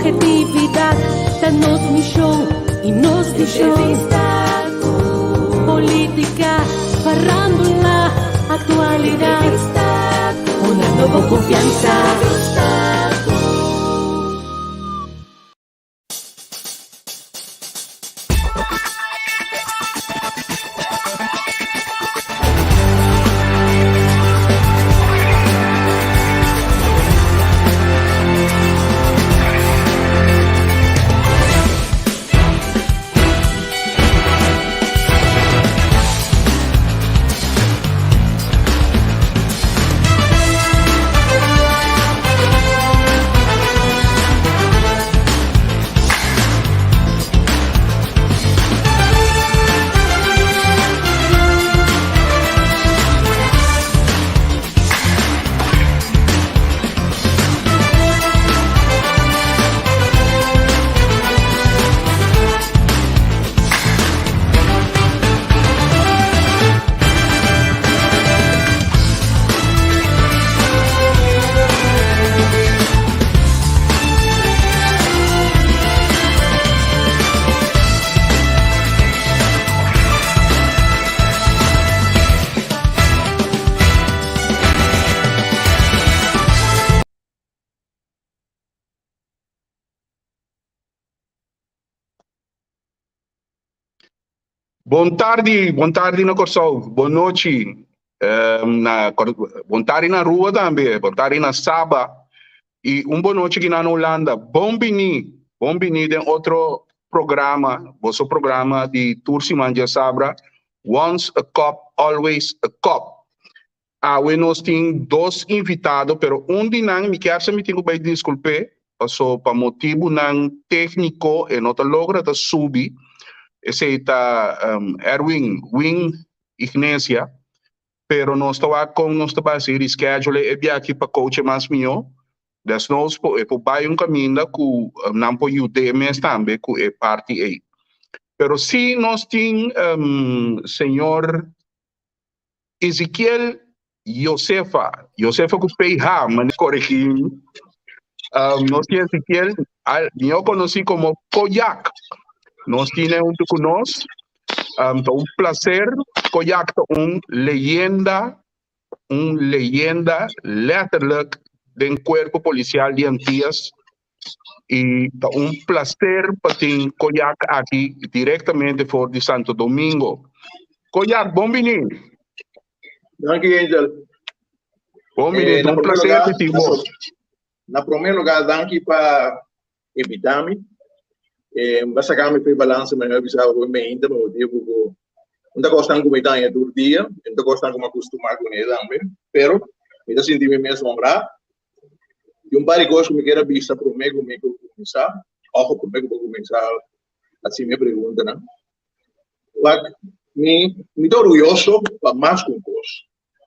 Objetividad ta nos mishon i nos vishon. Entrevista ku politika, farándula, aktualidat. Entrevista ku Honrando bo konfiansa. Entrevista ku. Bon tardi, bon tardi na Kòrsou, bon nochi na bon tardi na Aruba tambe, bon tardi na Saba i un bon nochi aki na Hulanda. Bon bini, bon bini den otro programa, boso programa di tur siman djasabra, Once a Cop, Always a Cop. Awe nos tin dos invitado, pero un di nan mi kier sa mi tin ku bai diskulp'é, paso pa motibunan tékniko e no ta logra ta subi. Esei ta Erwin Win Ignesia, pero nos ta wak kon nos ta bai hasi reschedule e biaha pa coach e mas mihó. Desnoos por e por bai un kaminda ku nan por yud'é mes tambe ku e parti ei. Pero si nos tin señor. Ezekiel Josefa, Josefa ku PH, mane korigí mi. Nos tin Ezekiel, mihó konosí komo Koyak. Nos tine huntu ku nos. Ta un plaser. Koyak ta un leyenda, un leyenda letterlijk den kuerpo polisial di Antias. I ta un placer pa tin Koyak aki directamente for di Santo Domingo. Koyak, bon bini. Danki, Angel. Bon bini, ta un placer pa tin bo. Na prome lugar, danki pa invita mi. Bo a saca mi pa e balansa, mi a bisa bo mi ainda, pa motibu cu un ta cosnan cu mi ta haña tur dia, un ta cosnan cu mi a custuma cune tambe, pero mi ta sinti mi mes honra. Tin un par di kos ku mi kier a bisa promé ku mi ku kuminsá, òf promé ku bo kuminsá hasi mi e preguntanan. Wak, mi mi ta orguyoso pa mas ku un kos.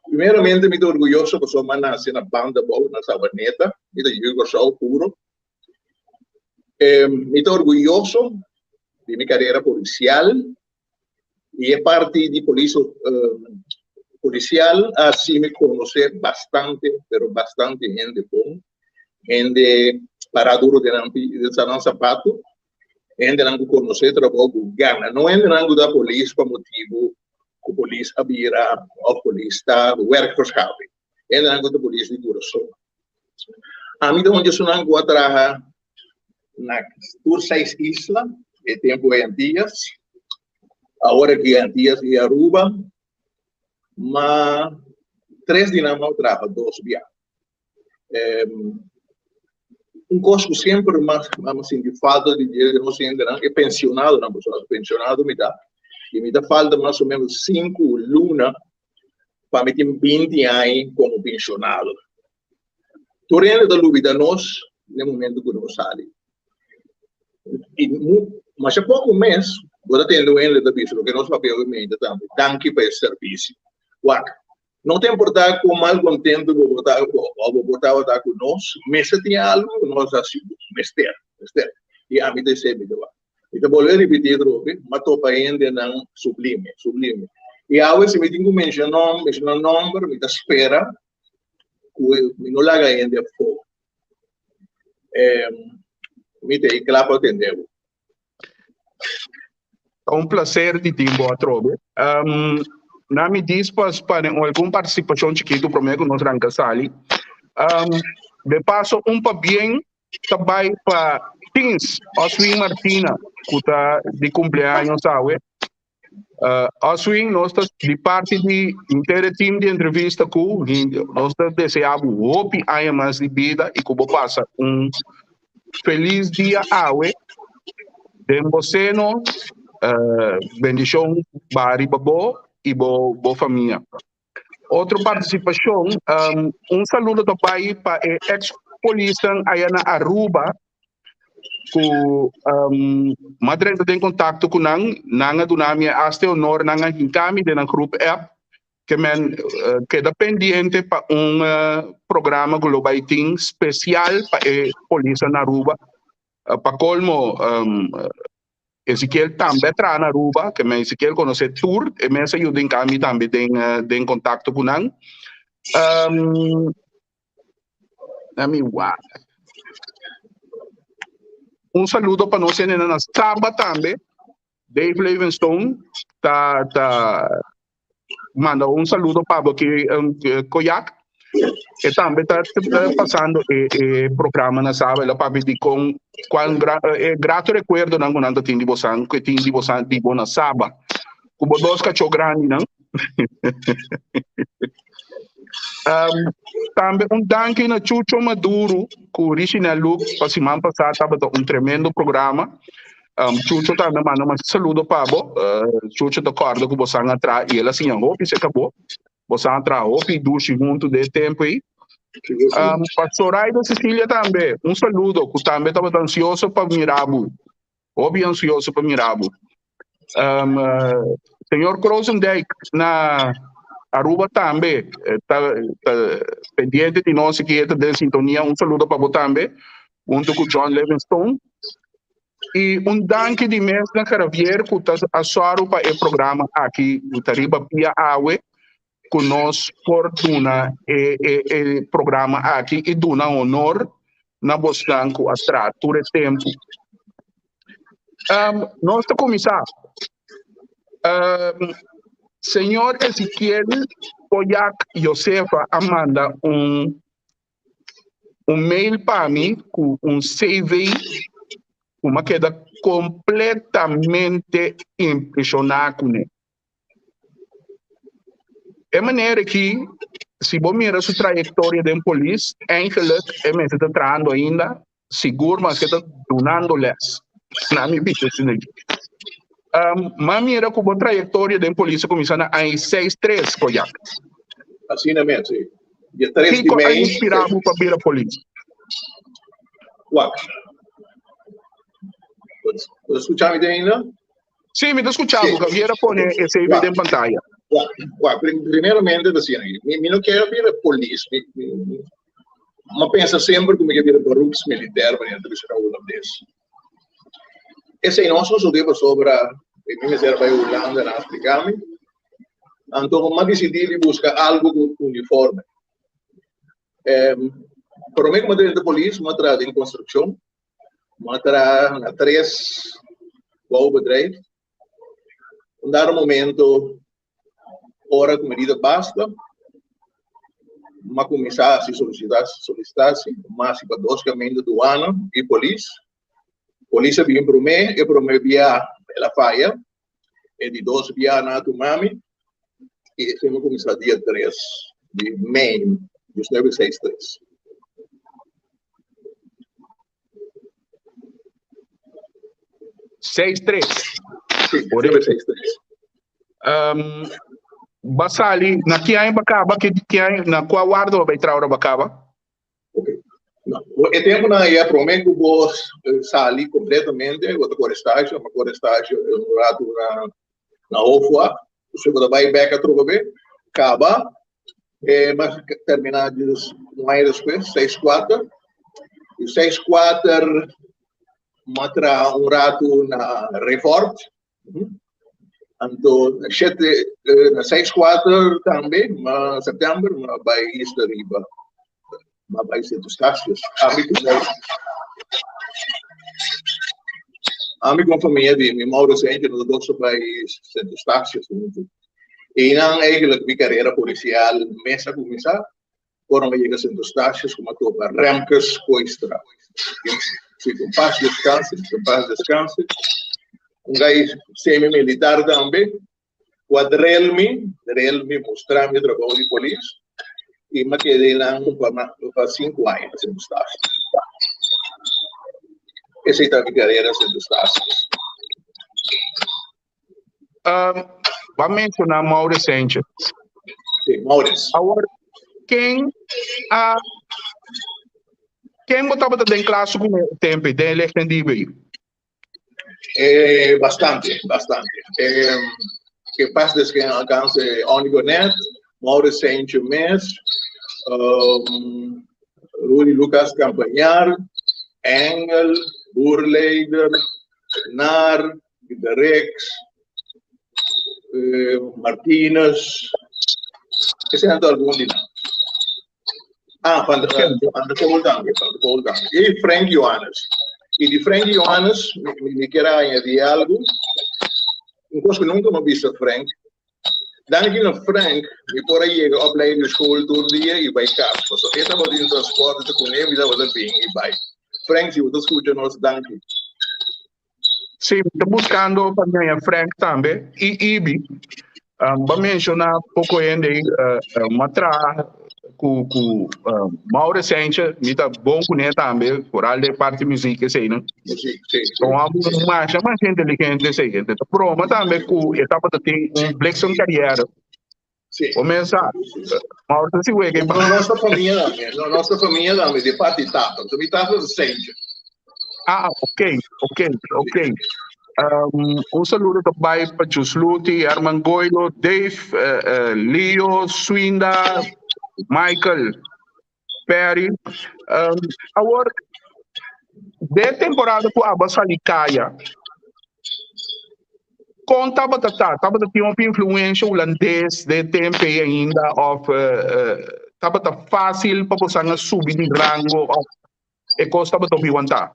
Primeramente mi ta orguyoso pasobra mi a nase na Bandabou, na Sabaneta, mi ta yu di Kòrsou puro. Mi ta orguyoso di mi karera polisial. I e parti di polis polisial a hasi mi konosé bastante, pero bastante hende bon, hende pará duro den nan den nan sapatu, hendenan ku konosé trabou ku gana, no hendenan ku ta polis pa motibu ku polis a bira òf polis ta werkverschaffing, hendenan ku ta polis di kurason. Ami ta un di esunnan ku a traha na tur seis isla e tempu ei Antillas, awor aki Antillas i Aruba, ma tres di nan a traha dos bia. Un kos ku semper mas mi sinti falta di dje nos hendenan e pensionadonan, pasobra pensionado mi ta, i mi ta falta mas o menos sinku luna pa mi tin binti aña komo pensionado. Tur hende ta lubida nos na e momento ku nos sali. I masha poko mes bo ta tende un hende ta bisa loke nos papia hopi mente tambe, danki pa e servisio. Wak, no ta importa kon mal kontentu bo por ta òf bo por tabata ku nos, mester tin algu ku nos hasi bo, mester, mester. I ami ta esei mi ta wak. Mi ta bolbe ripití atrobe, m'a topa hendenan sublime, sublime. I awe si mi tin ku menshoná, menshoná nòmber, mi ta spera ku mi no laga hende afó. Mi ta ei kla pa atendé bo. Ta un placer di tin bo atrobe. Um, na mi dis pa pa algun partisipashon chikitu promé ku nos ranka sali. Um, de paso un pabien ta bai pa Tins Oswin Martina ku ta di kumpleaños awe. Uh, Oswin, nos ta di parti di intere team di entrevista ku nos ta deseá bo hopi aña mas di bida i ku bo pasa un feliz dia awe. Den bo seno, uh, bendishon ba riba bo i bo, bo famia. Otro partisipashon, um, un saludo ta bai pa e ex polisnan aya na Aruba ku um, m'a drenta den kontakto ku nan, nan a duna mi hasta e honor, nan a hinka mi den nan groep app, ke men uh, keda pendiente pa un uh, programa ku lo bai tin spesial pa e polisnan na Aruba. Uh, pa kolmo, um, Ezekiel tambe a traha na Aruba, ke men Ezekiel konosé tur, e mes a yuda hinka mi tambe den den kontakto ku nan. Um, na mi wak. Un saludo pa nos hendenan na Saba tambe. Dave Levenstone ta ta manda un saludo pa bo aki Koyak. E tambe ta pasando e e programa na Saba. El a papia di kon kuan gra e grato rekuerdonan ku nan ta tin di bosan ku e tin di bosan di bo na Saba. Ku bo dos kachó grandinan. Um, tambe un danki na Chucho Maduro ku Richinel Luke pa siman pasá tabata un tremendo programa. Um, Chucho tambe manda un saludo pa bo. Uh, Chucho ta kòrda ku bosan a traha i el a siña hopi serka bo. Bosan a traha hopi dushi huntu den e tempu ei. Um, pa Zoraida Cecilia tambe, un saludo ku tambe tabata ansioso pa mira bo. Hopi ansioso pa mira bo. Um, uh, señor Krozendijk na Aruba tambe eh, ta, ta pendiente di nos ki ta den sintonia. Un saludo pa bo tambe, hunto ku John Livingstone. I un danki di mes na Javier ku ta a sòru pa e programa aki ku ta riba pia awe ku nos por duna e, e, e programa aki i duna honor na bosnan ku a traha tur e tempu. Um, nos ta kuminsá. Um, señor Ezequiel Poyak Josefa a manda un un mail pa mi ku un CV ku mi a keda kompletamente impreshoná kuné. E manera aki, si bo mira su trayektoria den polis, eigenlijk e mester ta trahando ainda, sigur maske ta dunando les. Na mi bisa asina aki. Um, m'a mira ku bo trayektoria den polis a kuminsá na aña seis tres, Koyak. Asina mes, si. Dia tres di Kiko a mei. inspirá bo pa bira polis? Wak. Bo ta skucha mi te ainda? Sí, mi ta skucha bo. Sí. Javier a pone e CV Wak. den pantaya. Wak, wak. Primeramente ta asina. Mi, mi no kier bira polis. Mi, mi, mi, mi a pensa semper ku mi ke bira beroepsmilitair wanneer ta bisa na hulandes. Esei no a sosodé pasobra mi mester a bai Hulanda nan a splika mi. Anto mi a disidí di buska algu ku uniforme. Promé ku mi a drenta polis mi a traha den konstrukshon, mi a traha na tres bouwbedrijf. Un dado momento Ora ku medida basta, m'a kuminsá hasi solisitasi, m'a hasi pa dos kaminda duana i polis. Polis a bin promé, e promé bia el a faya, e di dos bia nan a tuma mi i esei m'a kuminsá dia tres di mei diesnuebe seis tres. Seis tres. Sí, seis tres. Um, ba sali, na ki aña ba kaba, ki, ki aña, na kua warda ba bai traha ora ba kaba? Ok. No, e tempo na ya prome ku bo eh, sali completamente, bo ta kore stage, ma kore stage un rato na na Hofwa, so bo ta bai bek atrobe be, kaba, eh, mas termina dus un aña despues, seis kuater. I seis kuater, ma traha un rato na Refort, Anto shete na seis kuater tambe ma september ma bai Isla Riba ma bai Sint Eustatius. Ami ku Ami ku famia di mi Mauro Sentje nos dos a bai Sint Eustatius huntu. Einan eigenlijk mi karera polisial mes a kuminsá. Ora mi a yega Sint Eustatius ku mi a topa Remkes Kooistra. Si, ku pas deskanse, ku pas deskanse. Un gai semi-militar tambe. Ku a drel mi, drel mi, mustra mi e trabou di polis i mi a keda einan pa sinku aña na Sint Eustatius. Esei ta mi karera Sint Eustatius. Bo a menshoná Maurits Sanchez. Sí, Maurits. Awor, ken a ken bo tabata den klas ku e tempu den Lichten DB? Bastante, bastante. Que pas descanse Onnie Gonet, Maurits Sanchez mes, Rudy Lucas Campañar, Engel, Boerleider, Naar, De Rex, Martinez, esei nan ta algun di nan. Ah, Van de, Van de Poel tambe, Van de Poel tambe. I Frank Johannes. I di Frank Johannes, mi, mi kier añadi algu. Un kos ku nunka mi a bisa Frank. Danki na Frank, mi por a yega opleidingsschool tur dia i bai kas. Pasobra e tabatin transporte kuné, mi tabata bin i bai. Frank, si bo ta skucha nos, danki. Sí, mi ta buscando pa ñaña Frank tambe i Ibi. Ba menciona poco hende ma traha cu Mauro Sanchez, mi ta bon cune tambe, vooral de parti muziek esey no. Muziek, sí, sí. Un homber masha masha inteligente esey. Te ta broma tambe cu e tabata tin un bliksem carrière. Sí. Comenzá. Mauro ta si wega No, nossa famia tambe. No, nossa famia tambe, de parte di tata. So mi tata ta Sanchez. Ah, ok, ok, ok. Un saludo ta bai pa Jusluti, Herman Goilo, Dave, Leo, Swinda, Michael, Perry. Awor, den temporada ku abo a sali kaya, kon tabata ta? Tabata tin hopi influensha hulandes den e tempu ei ainda òf tabata fásil pa bosan a subi di rango òf e kos tabata hopi wantá?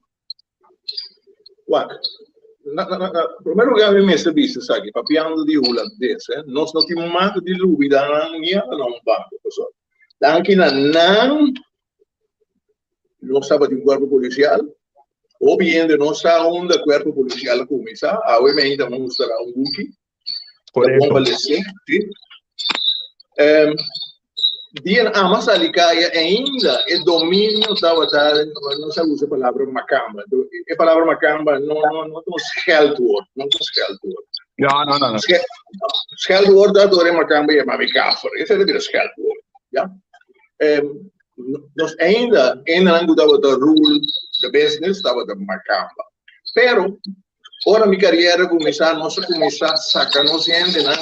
Wak, na, na, na, primer lugar mi mester bisa esaki, papiando di hulandes, eh, nos no tin mag di lubida nan ni anda na un banco, pasobra danki na nan nos tabatin cuerpo policial, hopi hende no sa unda cuerpo policial a cuminsa, awe mi ainda mustra un buki, Correcto. Bon balese, sí. Dia ama sali kaya ainda e dominio tabata, no sa usa palabra makamba. E palabra makamba no no no ta un scheldwoord, no ta un scheldwoord. Ja, no, no, no. Scheldwoord ta dor e makamba yama mi kaffer. Esei ta bira scheldwoord, ja. Nos ainda, ainda nan ku tabata rule the business tabata makamba. Pero Ora mi kariera kuminsá, nos a kuminsá saka nos hendenan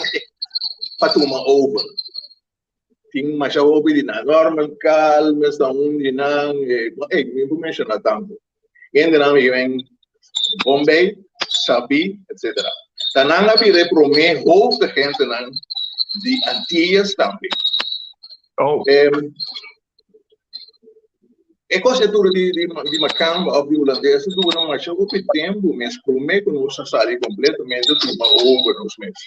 pa tuma over. Tin masha hopi di nan. Norman Calmes ta un di nan. Ey, mi por menshoná tantu. Hendenan mi ven Bombay, sabí, etcétera. Ta nan a bira e promé hoofdagentenan di Antillas tambe. Oh. E kos e dura di di di makamba òf di hulandes a dura masha hopi tempu mes promé ku nos a sali kompletamente tuma over nos mes.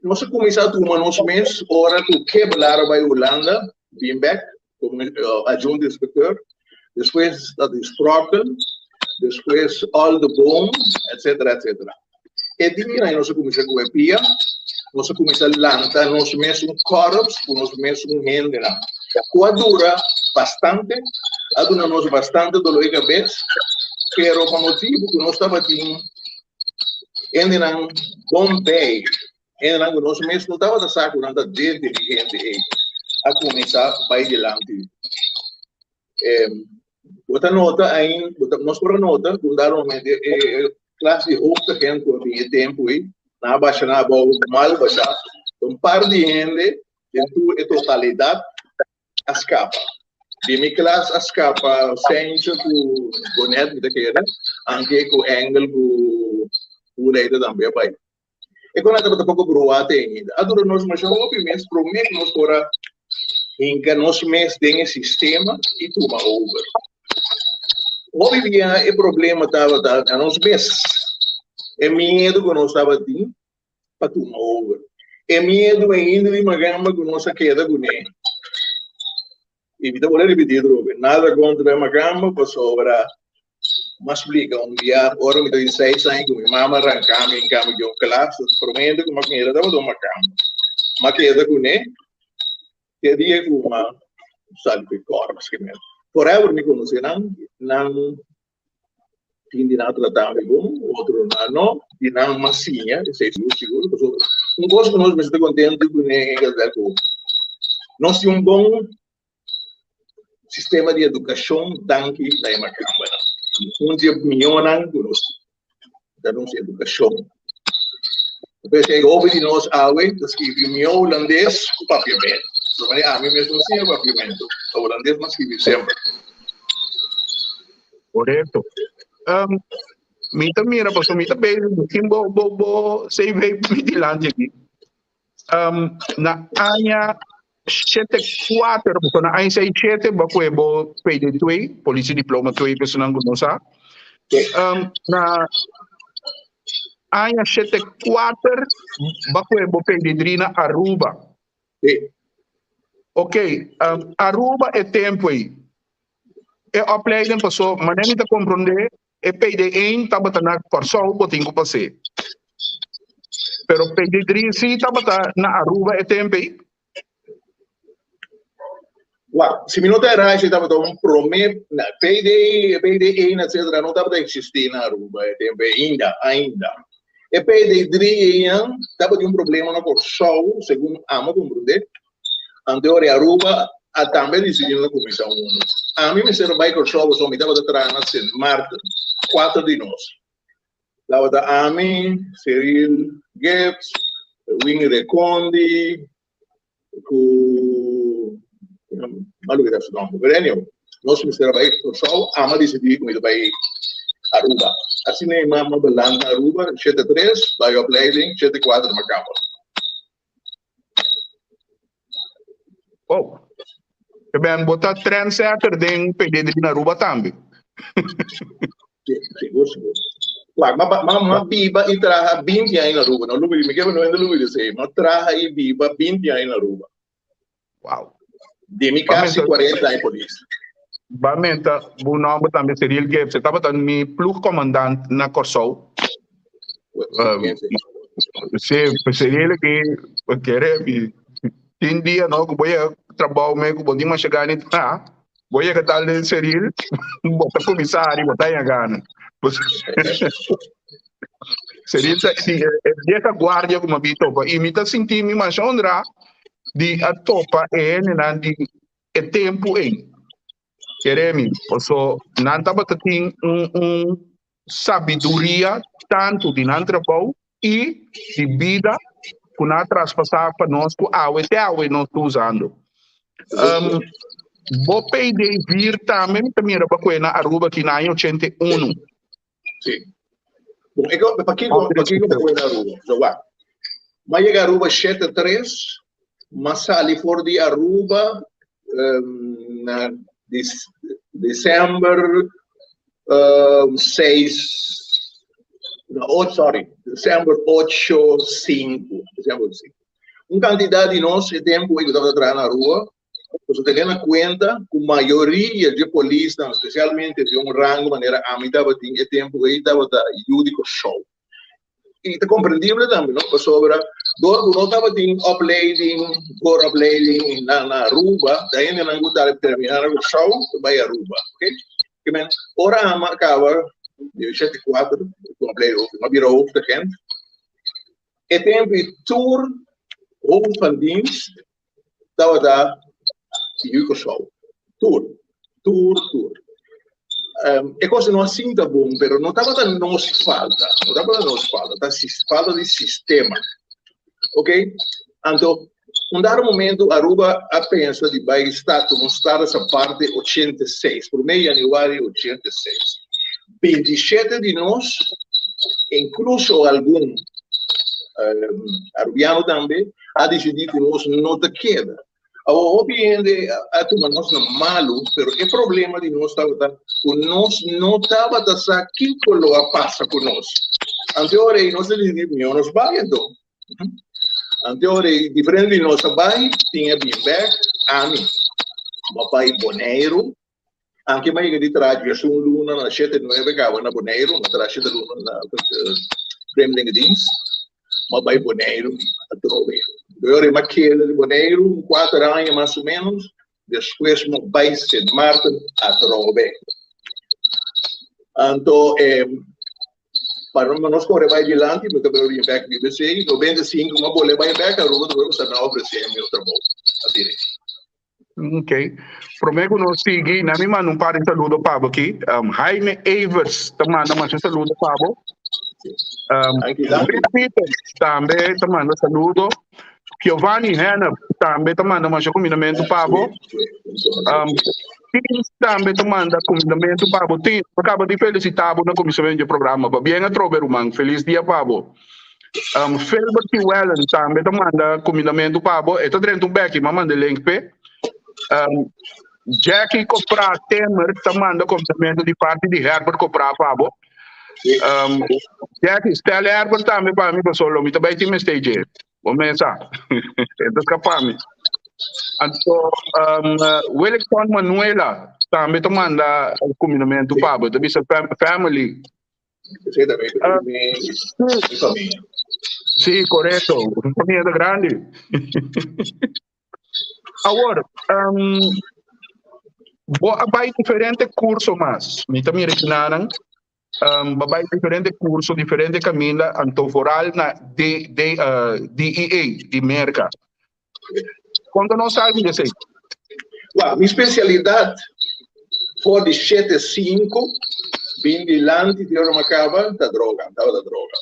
Nos a kuminsá tuma nos mes ora ku Kevelaar a bai Hulanda bin bèk komo adjunto inspekteur, despues ta di Sprockel, despues Oldeboom, etsetera etsetera. E dia ei nos a kuminsá ku e pia, nos a kuminsá lanta nos mesun kòrps ku nos mesun hendenan, ku a dura bastante, a duna nos bastante doló di kabes, pero pa motibu ku nos tabatin hendenan bon bei, hendenan ku nos mes no tabata sa ku nan ta den dirigente ei, a kuminsá bai dilanti. Bo ta nota ain, bo ta, nos por a nota ku un dado momento e, e klas di hoofdagent ku a bin e tempu ei, nan a basha nan abou mal basha, un par di hende den tur e totalidat a skapa. Di mi klas a skapa Sencho ku Gonet mi ta kere, anke ku Engel ku Huleida tambe a bai. E kona tabata poko bruá te ainda. A dura nos masha hopi mes promé ku nos por a hinka nos mes den e sistema i tuma over. Hopi bia e problema tabata na nos mes. E miedu ku nos tabatin pa tuma over. E miedu ainda di magamba ku nos a keda kuné. I mi ta bolbe ripití atrobe, nada kontra e magamba pasobra m'a splika un bia ora mi ta di seis aña ku mi mama ranka mi en kambio di un klas, promé hende ku m'a mira tabata un magamba. M'a keda kuné te dia ku m'a sali ku e kòr basikamente. Forever mi konosé nan, nan Tin di nan a trata mi bon, otronan no. Di nan m'a siña, esei sigur sigur. Pasobra un kos ku nos mester ta kontentu kuné ta ku nos tin un bon sistema di edukashon danki na e makambanan. Un di e mihónan ku nos tin ta nos edukashon. P'esei hopi di nos awe ta skibi mihó hulandes ku papiamentu. Lo manera ami mes no siña papiamentu, ta hulandes m'a skibi semper. Korekto. Mi ta mira pasobra mi ta bezig tin bo bo bo CV mi dilanti aki. Na aña shete kuater, pasobra na aña seis shete bo a kohe bo PD twee, Politie Diploma twee pa esunnan ku no sa. Na aña 74 bo a kohe bo PD dri na Aruba. Sí. Ok, Aruba e tempo ei, e opleiding paso, manera mi ta comprende, e PD1 tabata na Kòrsou bo tin ku pas'é. Pero PD3 sí tabata na Aruba e tempo ei? Wak, si mi no ta erá esei tabata un promé, na, PD, PD1 etcetera no tabata eksistí na Aruba e tempo ei ainda, ainda. E PD3 einan tabatin un problema na Kòrsou, segun amo komprendé. Anto ora Aruba a tambe disidí na kuminsá unu. Ami mester a bai Kòrsou pasobra mi tabata traha na Sint Maarten, kuater di nos. Tabata ami, Cyril Gibbs, Winnie Recondi, ku m'a lubida su nomber, pero anyhow, nos mester a bai Kòrsou, ami a disidí ku mi ta bai Aruba. Asina e mama belanda Aruba, shete tres, bai opleiding, shete kuater m'a kaba. Oh, ke ben bo ta trendsetter den PD di Aruba tambe. Sigur, sigur. Wak, ma, ma, ma biba i traha 20 aña na Aruba. No lubida, mi ke no hende lubida esei. Ma traha i biba 20 aña na Aruba. Wow. Di mi kasi 40 aña polis. Ba menta bo nomber tambe Cyril Gibbs. E tabata mi ploegcommandant na Kòrsou. Sí, Cyril aki kere mi tin dia no ku bo yega trabou me ku bo tin masha gana di traha, bo yega tal den Cyril, bo ta kuminsá hari bo ta haña gana. Cyril ta di e vieja guardia ku mi a bin topa i mi ta sinti mi masha honrá di a topa e hendenan di e tempu ei. Kere mi, paso nan tabata tin un un sabiduria tantu di nan trabou i di bida ku nan a traspasá pa nos ku awe te awe nos ta usando. Um, bo PD vir tambe mi ta mira bo kue na Aruba aki na aña 81. Sí. Bon, ik, pakiko, pakiko mi kue na Aruba? So, wak. Ma yega Aruba shete tres, ma sali for di Aruba um, na december um, seis, no, oh, sorry, december ocho cinco, december cinco. Un cantidad di nos e tempo ei ku tabata traha na Aruba, Pasobra tene na kuenta ku mayoria dje polisnan, spesialmente di un rango manera ami tabatin e tempu ei, tabata yu di Kòrsou. I ta komprendible tambe, no? Pasobra dor ku no tabatin opleiding, vooropleiding na na Aruba, ta hendenan ku ta terminá na Kòrsou ta bai Aruba, oke. Ke men, ora ami a kaba di 84 ku opleiding, mi a bira hoofdagent, e tempu ei tur hoofd van dienst tabata yu Kòrsou. Tur, tur, tur. Um, e kos no a sinta bon, pero no tabata nos falta, no tabata nos falta, ta falta di sistema. Ok? Anto, un dado momento Aruba a pensa di bai start como status aparte 86, prome januari 86. 27 di nos, incluso algun um, arubiano tambe, a disidí ku nos no ta keda. Awor hopi hende a tuma nos na malu, pero e problema di nos tabata ku nos no tabata sa kiko lo a pasa ku nos. Ante ora ei nos a disidí, mihó nos bai anto. Ante ora ei diferente di nos a bai, tin a bin bèk, ami a bai Boneiru, anke mi a yega di traha diesun luna na shete nuebe kaba na Boneiru, mi a traha shete luna na Vreemdelingendienst. M'a bai Boneiru atrobe. Dor e m'a keda di Boneiru un kuater aña mas o ménos, despues m'a bai Sint Maarten atrobe. Anto e pa nos kore bai dilanti mi ta bira bin bèk riba esei. 95 m'a bole bai bèk Aruba atrobe pasobra nan a ofresé mi un trabou. Asina. Ok. Promé ku nos sigui, na mi manda un par di saludo pa bo aki. Jaime Evers ta manda masha saludo pa bo. Rick Peters tambe ta manda saludo. Giovanni Hennep tambe ta manda masha kumindamentu pa bo. Tins tambe ta manda kumindamentu pa bo. Tins, mi kaba di felisitá bo na kuminsamentu di e programa. Pabien atrobe ruman. Felis dia pa bo. Filbert T. Wellen tambe ta manda kumindamentu pa bo. E ta drenta un beki, m'a manda e link p'e. Jackie Koprá Temer ta manda kumindamentu di parti di Herbert Koprá pa bo. Jackie, stel Herbert tambe pa mi pasobra lo mi ta bai tin mester dje. Bo mesa. E ta skapa mi. Anto Willickson Manuela tambe ta manda kumindamentu pa bo. E ta bisa family. Esei ta mi, mi, mi famia. Sí, korekto. Un famia ta grandi. Awor, um, bo a bai diferente kurso mas. Mi ta mira kinanan. Um, bo a bai diferente kurso, diferente kaminda, anto vooral na D, D, uh, DEA di Merka. Konta nos algu di esei. Wak, mi spesialidat for di shete sinku bin dilanti di ora mi a kaba ta droga, tabata droga.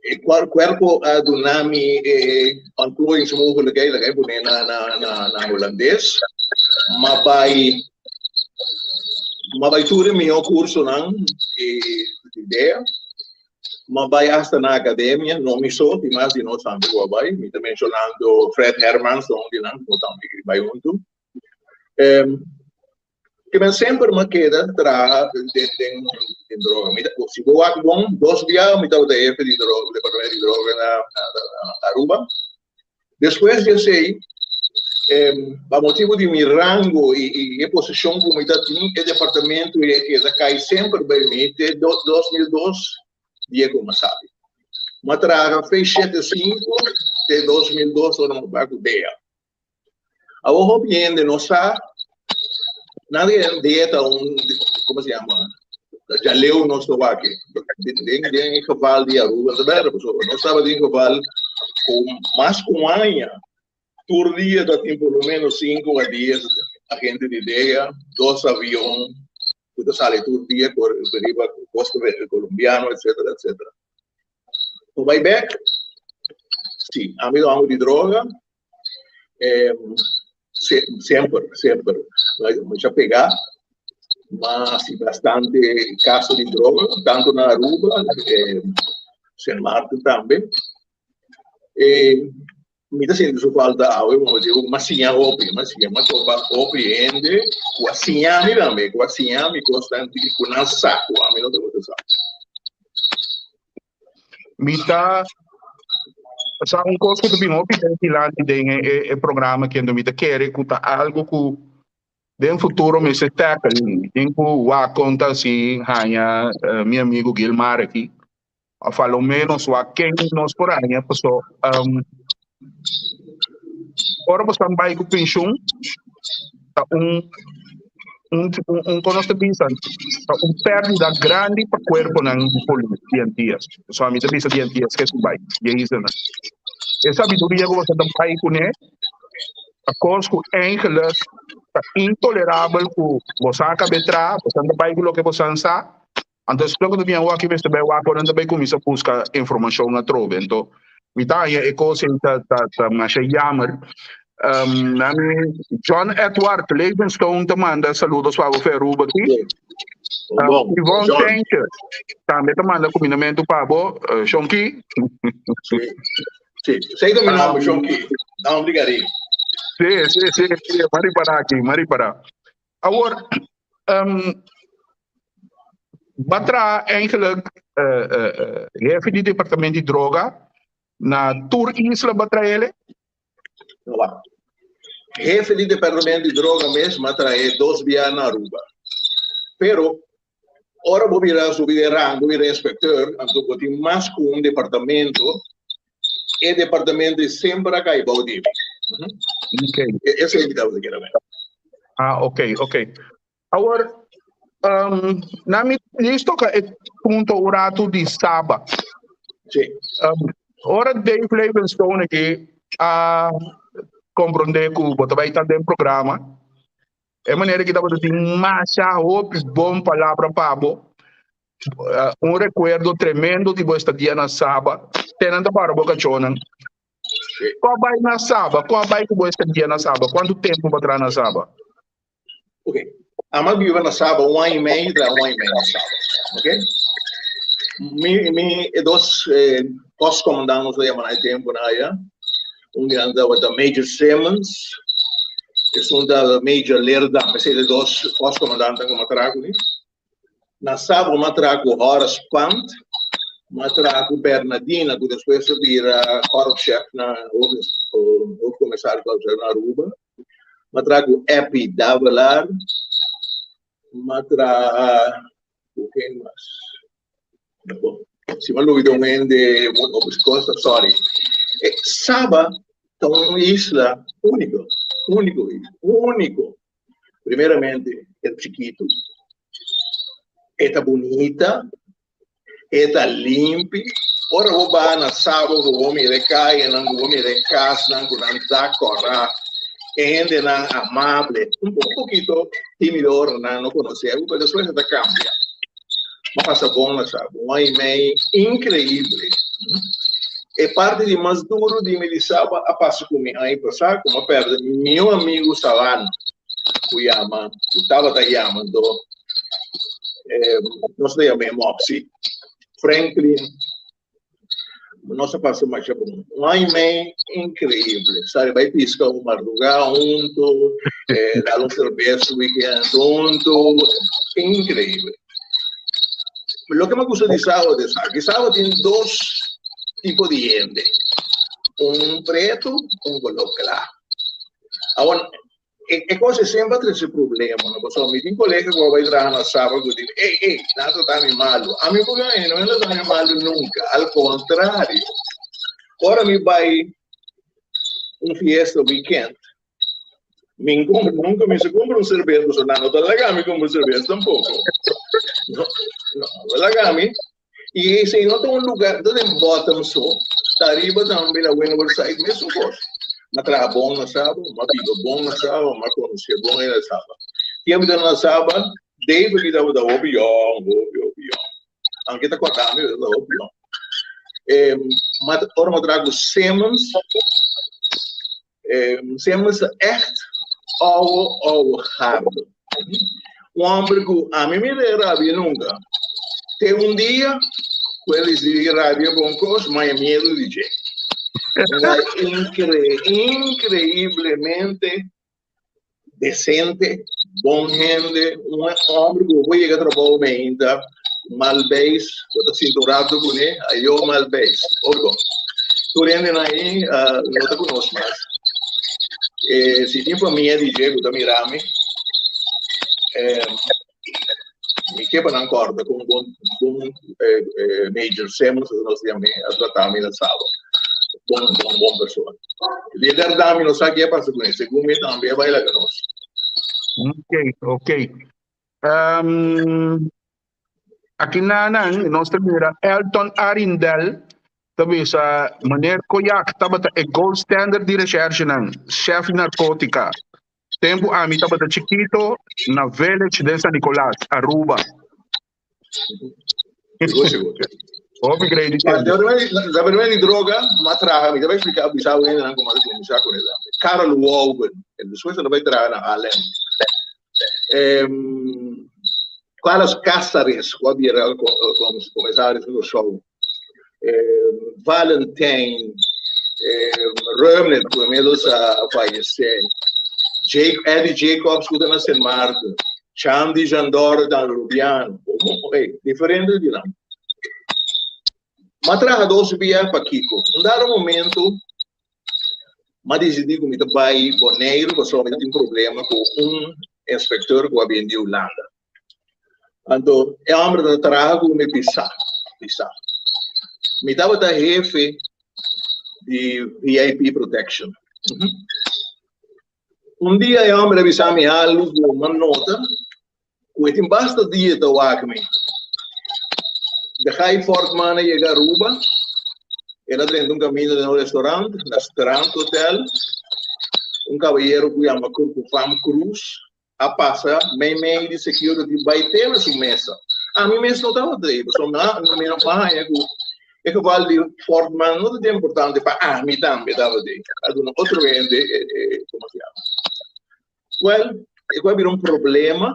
E kuerpo a duna mi e ontplooiingsmogelijkheid, laga mi pone na na hulandes, m'a bai m'a bai tur e mihó kursonan di idea. M'a bai hasta na academia, no mi so, tin mas di nos tambe cu a bai. Mi ta mencionando Fred Hermans, ta un di nan, cu tambe bai hunto. Ke men semper m'a keda traha den den den droga. Mi ta, si bo wak bon, dos biaha mi tabata hefe di droga, departamento di droga na Aruba. Despues di esei, pa motibu di mi rango i e posishon ku mi ta tin, e departamento ei a keda kai semper bai mi te 2002, dia ku mi a sali. Mi a traha fe shete sinku te 2002 ora mi a bai ku DEA. Awor hopi hende no sa, nan di DEA ta un, komo se yama, djaleu nos ta wak den den e geval di Aruba ta bèrdè pasobra nos tabatin geval ku mas ku un aña tur dia ta tin por lo menos sinku a dies agente di DEA, dos avion ku ta sali tur dia kore riba kosta kolombiano etcetera etcetera. Bo bai bèk? Si, ami ta hòmber di droga. Semper, semper. Mucha pegá, m'a hasi bastante kaso di droga, tantu na Aruba, Sint Maarten tambe. Mi ta sinti su falta awe, pa motibu ku m'a siña hopi, m'a siña, m'a topa hopi hende ku a siña mi tambe, ku a siña mi kosnan ku nan sa ku ami no tabata sa. Mi ta sa un kos ku ta bin hopi den dilanti den e programa aki, anto mi ta kere ku ta algu ku den futuro mester tackle. Mi tin ku wak kon ta si haña mi amigu Gilmar aki, òf a lo ménos wak ken nos por haña, paso ora bo stan bai ku penshun ta un un un kon nos ta bisa ta un pèrdida grandi pa kuerponan di polis di Antias. So mi ta bisa di Antias ke su bai, di e islanan. E sabiduria ku boso ta bai kuné ta kos ku eigenlijk ta intolerabel ku boso a kabe traha, boso ta bai ku loke boso sa, Anto esnan ku ta bin awor aki mester bai wak ora nan ta bai kuminsá buska informashon atrobe. Anto mi ta haña e kos ei ta ta ta masha yamer. Nami John Edward Levenstone ta manda saludos pa bo fe Aruba aki. Bon, Yvonne John. Tentje tambe ta manda kumindamentu pa bo, Shonki. Sí. Si, esei ta mi nomber, Shonki. Nomber di Gary. Si, si, si, si, m'a ripará aki, m'a ripará. Awor, um, b'a traha eigenlijk uh, uh, uh, hefe di departamento di droga na tur isla b'a traele? No ba. Hefe di departamento di droga mes m'a trae dos bia na Aruba. Pero ora bo bira subi de rango, bira inspecteur, anto bo tin mas ku un departamento, e departamento semper a kai bou di mi. Okay. Esei mi tabata kere men. Ah, ok, ok. Awor, um, na mi listo ka e punto un rato di Saba. Sí. Um, ora Dave Levenstone aki a comprende ku bo ta bai ta den programa, e manera ki tabata tin masha hopi bon palabra pa bo. Uh, un recuerdo tremendo di bo estadia na Saba. Tenan ta para bo cachonan. Ko bai na Saba? Ko bai ku bo estadia na Saba? Kuantu tempo bo tra na Saba? Ok. Ama biba na Saba un aña y medio, tra un aña y medio na Saba. Ok. Mi, mi, e dos eh, postcommandant nos llama na e tempo na allá. Un di nan tabata Major Simmons, esun tabata Major Leerdam. Esei e dos postcommandanten ku m'a traha kuné. Na Saba m'a traha ku Horace Pant, m'a traha ku Bernadina, ku despues a bira korpschef na hoofdcommissaris korpschef na Aruba. M'a traha ku Eppie Davelaar, m'a traha ku ken mas? Bon, si m'a lubida un hende sorry. Saba ta un isla úniko, úniko isla, úniko. Primeramente e ta chikitu, e ta bunita, e ta limpi. Ora bo baha na Saba ku bo mira e kayanan, ku bo mira e kasnan ku nan ta kòrá, e hendenan amable, un pokito timido ora nan no konosé bo, pero despues e ta kambia. Bo pasa bon na Saba, un aña i mei inkreibel. E parti di mas duru di mi di Saba a pasa ku mi aña pasá, ku mi a pèrdè mi mihó amigu sabano, ku yama, ku tabata yama anto nos ta yama e Mopsy, Franklin, nos a pasa masha bon. Un aña i mei inkreibel. Sa bai piska un mardugá huntu, dal un serbes weekend huntu, inkreibel. Loke mi a gusta di Saba ta esaki, Saba tin dos tipo di hende, un pretu, un koló kla. Awor, E kos ei semper a trese problema, no? Pasobra mi tin kolega ku a bai traha na Saba ku di mi, Ey, ey, nan a trata mi malu. Ami por gana, no a trata mi malu nunka. Al kontrario, ora mi bai un fiesta weekend, mi kumpra, nunka mi sa kumpra un serbes, pasobra nan no ta laga mi kumpra serbes tampoko. No, no ta laga mi. I esei no ta un lugar, no ta den bottom so, ta ariba tambe na windward side mesun kos. M'a traha bon na Saba, m'a biba bon na Saba, m'a konosé bon hende na Saba. Tempu ta na Saba, David mi tabata hopi yòn, hopi, hopi yòn. Aunke ta kòrda mi, pero tabata hopi yòn. M'a ora m'a traha ku Simmons, Simmons ta ègt ouwe, ouwe garde. Un hòmber ku ami mi ta rabia nunka. Te un dia ku el disidí rabia pa un kos, mi a miedu di dje. Un inkreiblemente desente, bon hende, un hòmber ku bo por yega trabou meinta mal beis, bo ta sinta un rato kuné, ayo mal beis. Hopi bon. Tur hendenan ei no ta ku nos mas. Si tin famia di dje ku ta mira mi, mi ke pa nan kòrda kon bon bon Major Simmons, asina nos yam'é, a trata mi na Saba. Bon bon bon persona. Di e bèrdat mi no sa ke a pasa kuné, segun mi tambe a bai laga nos. Ok, ok. Um, aki nanan nos ta mira Elton Arindel ta bisa meneer Koyak tabata e gold standard di recherchenan, chef di narcotica. Tempo ami tabata chikito na village den San Nicolas, Aruba. Sigur, sigur. Hopi great di Ma, departamento di droga, m'a traha, mi ta bai explica, bisa bo hendenan como a cuminsa con esaki. Karel Wouben, en despues el a bai traha na Haarlem. Carlos Cáceres, cu a bira comisario di Curaçao. Valentijn. Rumnit, ku inmiddels a fallecé, Jake, Eddie Jacobs ku ta na Sint Maarten, Chandy Jandor ta Rubiano, hey, diferente di nan. M'a traha dos bia pa kiko? Un dado momento m'a disidí ku mi ta bai Boneiru pasobra mi tin problema ku un inspektor ku a bin di Hulanda. Anto e hòmber ta traha ku mi pisá, pisá. Mi tabata hefe di VIP Protection. Un dia e hòmber a bisa mi algu ku mi a nota ku e tin basta dia ta wak mi. De Guy Fortman a yega Aruba, el a drenta un kaminda den un restaurant na Strand Hotel. Un kabayero ku yama Kurkufam Cruz a pasa meimei di security bai te na su mesa. Ami mes no tabata ei, pasobra mi no haña ku e geval di Fortman no ta tan importante pa ami tambe tabata ei. A duna otro hende e, komo se yama. Well, e ku a bira un problema,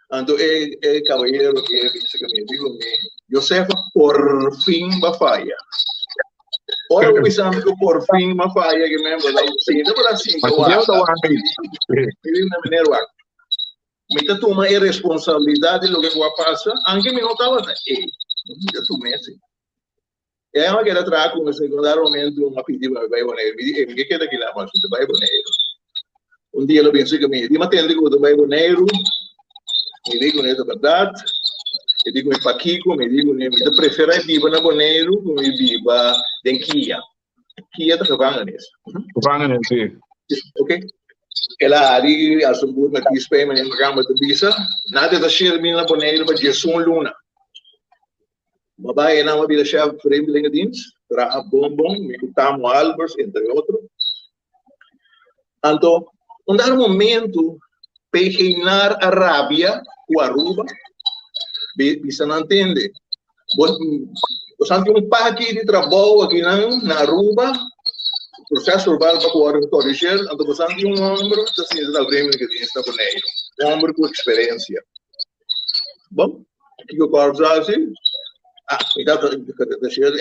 anto e e kabayero ke a bisa ku mi, a di ku mi, Josefa, por fin bo a faya. Ora bo bisa mi ku por fin m'a faya ke men bo ta sinta por a sinta wak. Mi di meneer wak, mi ta tuma e responsabilidat di loke ku a pasa, anke mi no tabata ei, mi ta tuma esei. E aña keda traha ku mi sekundar momento mi a pidi pa mi bai Boneiru. Mi di, e mi ke keda kila mas, mi ta bai Boneiru. Un dia lo bin serka mi, e di, mi a tende ku bo ta bai Boneiru. Mi di kuné ta bèrdat. E di ku mi pakiko, mi di kuné mi ta preferá biba na Boneiru ku mi biba den Kia. Kia ta gevangenis. Gevangenis, si. Ok. El a hari alsjeblieft na kies p'e, meneer Makamba ta bisa, Nada ta shirbi na Boneiru pa diesun luna. Bo bai einan bo bira chef vreemdelingendienst, traha bon bon, mi ku Tamo Albers, entre otro. Anto, un dado momento, PG Naar a rabia ku Aruba, bisa nan tende, bo bosan tin un paki di trabou akinan na Aruba, proces verbal pa ku wòrdu gecorrigeerd, anto bosan tin un hòmber ta sinta na vreemdelingendienst na Boneiru, un hòmber ku eksperensia. Bon, kiko Korps a hasi? Ah, mi tata ta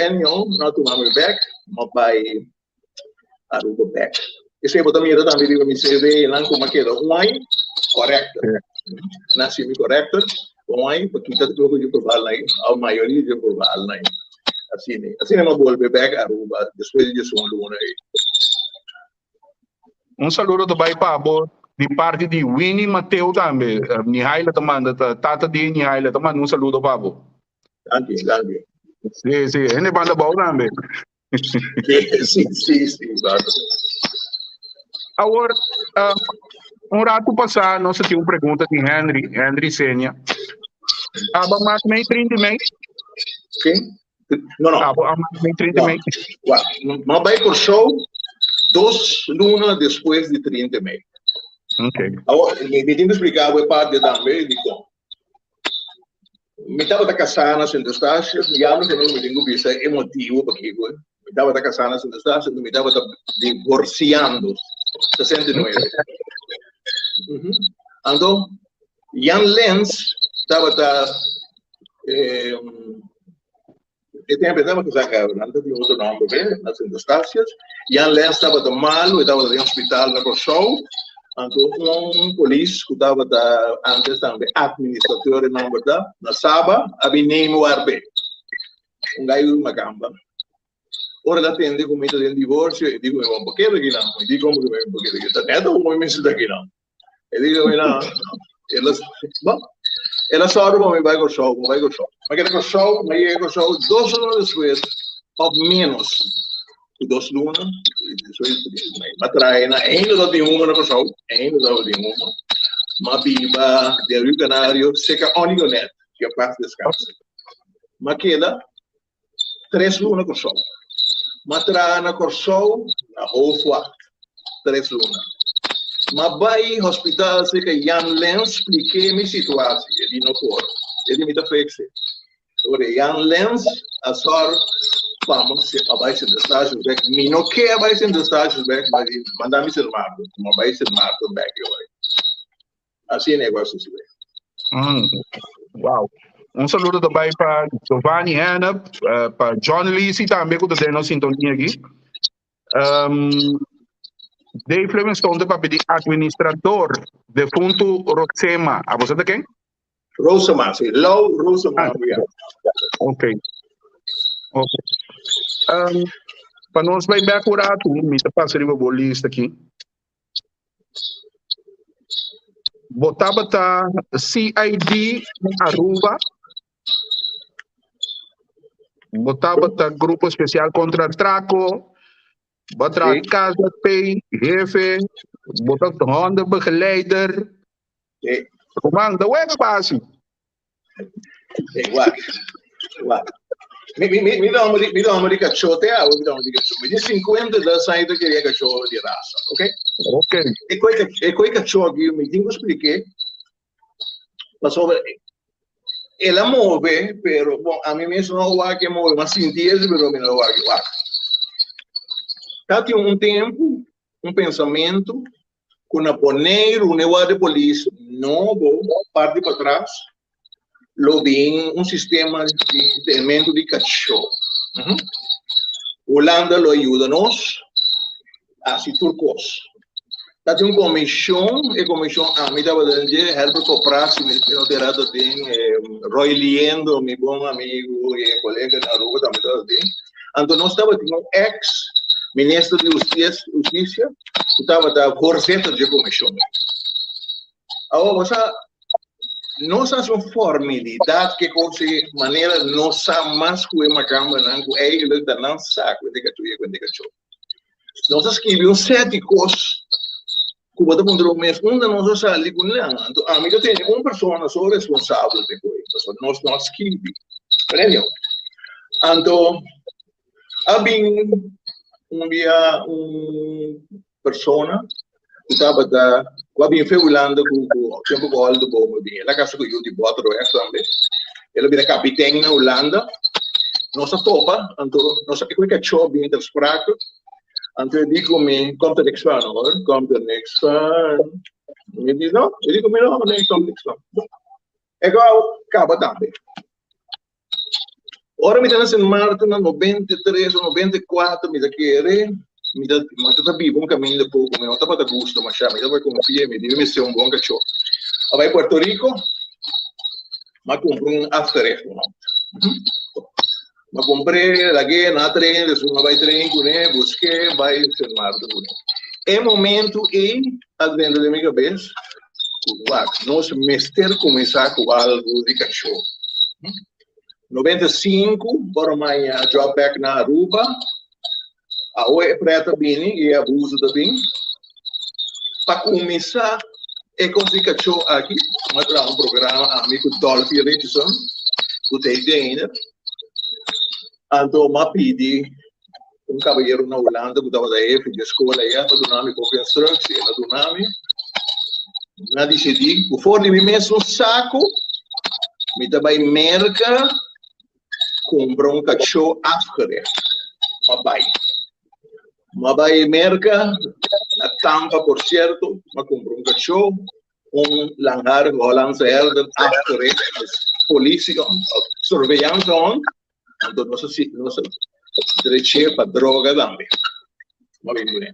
enyo, no a tuma mi bek, mi bai Aruba bek. Esei bo ta mira tambe riba mi CV nan ku mi a keda un ai korekto. Nan hasi mi korekto un ai pa kita loke di probaal nan, a mayoria di probaal nan. Asina, asina mi a bolbe bek Aruba despues di diesun luna ei. Un saludo ta bai pa bo di parti di Winnie Mateo tambe. Mihaila ta manda, tata di Mihaila ta manda un saludo pa bo. Danki, danki. Sí, sí, hende banda bou tambe. Sí, sí, sí, claro. Awor, un rato pasá nos a tin un pregunta di Henry, Henry Senia. Aba mas mei 30 mei? Sí. No, no. Abo a mas mei 30 mei? No bai Kòrsou dos luna despues di 30 mei. Okay. Awor, mi tin ku splika bo e parti tambe dikon. Mi tabata kasá na Sint Eustatius, mi yabla ku mi tin ku bisa e motibu pakiko. Mi tabata kasá na Sint Eustatius, mi tabata divorsiando, 69. Anto, Jan Lens tabata E tempo e tabata sa gobernante di otro nomber be, na Sint Eustatius. Jan Lens tabata malu, e tabata den hospital na Kòrsou. Anto un polis ku tabata antes tambe administrateur e nomber ta, na Saba, a bin neem war be. Un gai makamba. Ora el a tende ku mi ta den divorsio, e di ku mi, Bo keda kinan? Mi di, Komo ku mi bo keda kinan? Ta nèt awor mi mester ta kinan. E di ku mi, No. El a, bon, el a sòru pa mi bai Kòrsou, mi bai Kòrsou. Mi a keda Kòrsou, mi a yega Kòrsou dos luna despues, òf ménos ku dos luna, mi a traha na ainda tabatin huma na Kòrsou, ainda tabatin huma. Mi a biba den Rio Canario serka Onnie Gonet, que paz descanse. Mi a keda tres luna Kòrsou. M'a traha na Kòrsou na Hoofdwacht tres luna. M'a bai hospital serka Jan Lens splik'é mi situasie, e di no por, e di mi ta fekse. Ora Jan Lens a sòrg pa mi a bai Sint Eustatius bèk, mi no ke a bai Sint Eustatius bèk, m'a di manda mi Sint Maarten, m'a bai Sint Maarten bèk e ora. Asina e ku a sucede. Wow. Un saludo ta bai pa Giovanni Hennep, pa John Lisi tambe ku ta den nos sintonia aki. Um, Dave Livingstone ta papia di administrador defuntu Roxema. Abo sa ta ken? Rosema, si. Lou Rosema. Ah, ok. Ok. Um, pa nos bai bek un ratu, mi ta pasa riba bo lista aki. Bo tabata CID Aruba. Bo tabata Grupo Especial contra Atraco. Bo tra Sí. KZP, jefe. Bo ta hondenbegeleider. Sí. Roman, de wega basi. Sí, wak. Wak. Mi, mi, mi, mi dama di, mi dama di kachó te awe, mi dama di kachó. Mi di 52 aña te queria kachó di raza, ok? Ok. E koi, e koi kachó aki, mi tin ku expliké, pasobra el a move, pero bon, ami mes no wak e move, m'a sinti ese, pero mi no wak, wak. Tatin un tempu, un pensamentu, ku na Boneiru, n'e warda di polis nobo, parti patras, lo bin un sistema di tenmentu di kachó. Hulanda lo a yuda nos hasi tur kos. Ta tin un komishon, e komishon ami tabata den dje, Herbert Kopras, si mi no ta erá ta den, Roy Liendo, mi bon amigu i kolega na Aruba tambe tabata den. Anto nos tabatin un eks minister di hustisia ku tabata voorzitter dje komishon. Awor bo sa, nos hasi un formilidat ke kos e manera nos sa mas ku e makambernan ku eigenlijk ta nan sa ku e kachó i ku e kachó. Nos a skibi un set di kos ku bo ta puntra bo mes unda nos a sali ku nan. Anto ami ta tene un persona so responsabel p'e kos, pasobra nos no a skibi. Pero anyhow, anto a bin un dia un persona ku tabata ku a bin fe Hulanda ku ku tempu ku Oldenboom a bin. El a kasa ku yu di Botterweg tambe. El a bira kapiten na Hulanda. Nos a topa, anto nos a kue kachó bin ter sprake. Anto e di ku mi, komt er niks van hoor, komt er niks van. Mi di no, e di ku mi no, nee, komt niks van. E gou kaba tambe. Ora mi ta na Sint Maarten na 93 o 94 mi ta kere, mi ta mi ta biba un kaminda poko, mi no tabata gusta masha, mi tabata konfia, mi di mi mester un bon kachó. A bai Puerto Rico, m'a kumpra un afgericht hond. M'a kumpr'é, lag'é na tren, despues m'a bai tren kuné, busk'é, bai Sint Maarten kuné. E momento ei a drenta den mi kabes ku wak, nos mester kuminsá ku algu di kachó. 95, ora maña job bek na Aruba, awe e pret a bini i e abuso ta bin. Pa kuminsá e kos di kachó aki, mi a traha un programa ami ku Dolphy Richardson, ku ta e trainer. Anto mi a pidi un kabayero na Hulanda ku tabata hefe di e skol aya pa duna mi poko instructie, el a duna mi. Mi a disidí ku for di mi mes un saku mi ta bai Merka kumpra un kachó afgericht. Mi a bai. Mi a bai Merka, na Tampa por sierto, mi a kumpra un kachó, un langharige Hollandse herder afgericht, dus politie, surveillance hond. Anto nos a nos a drech'é pa droga tambe. Mi a bin kuné.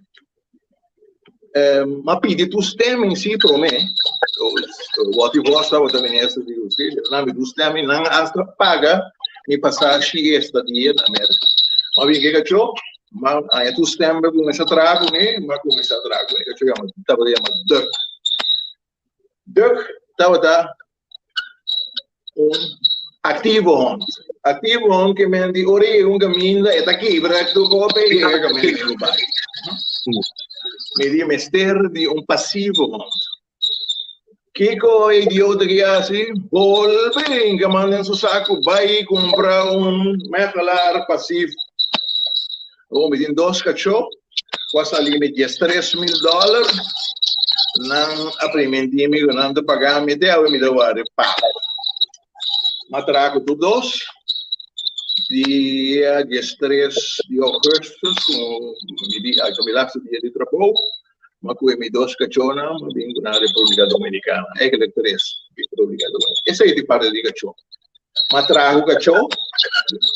Mi a pidi toestemming sí promé. Watty Vos tabata minister di Hustisia. Nan a mi toestemming, nan hasta paga mi pasashi i estadia na Merka. Mi a bin ku e kachó, mi a haña toestemming pa kuminsá traha kuné, mi a kuminsá traha kuné. E kachó yama tabata yama Duck. Duck tabata un activo hond. Activo hond ke men di ora yega un caminda e ta kibra tur kope y yega caminda ku bai. Mi di mester di un pasivo hond. Kiko e idiota ki hasi? Bolbe hinka man den su saku bai kumpra un mechelaar pasivo. Awor mi tin dos kachó ku a sali mi 13,000 dòler. Nan a primintí mi ku nan ta paga mi te awe mi ta wòrdu paga. Mi a traha ku tur dos dia 13 di ougùstùs ku mi di ku mi lastu dia di trabou. Mi a kohe mi dos kachónan mi a bin ku nan Repúblika Dominikana. Eigentlik tres Repúblika Dominikana. Esei ta e parti di kachó. Mi a traha ku kachó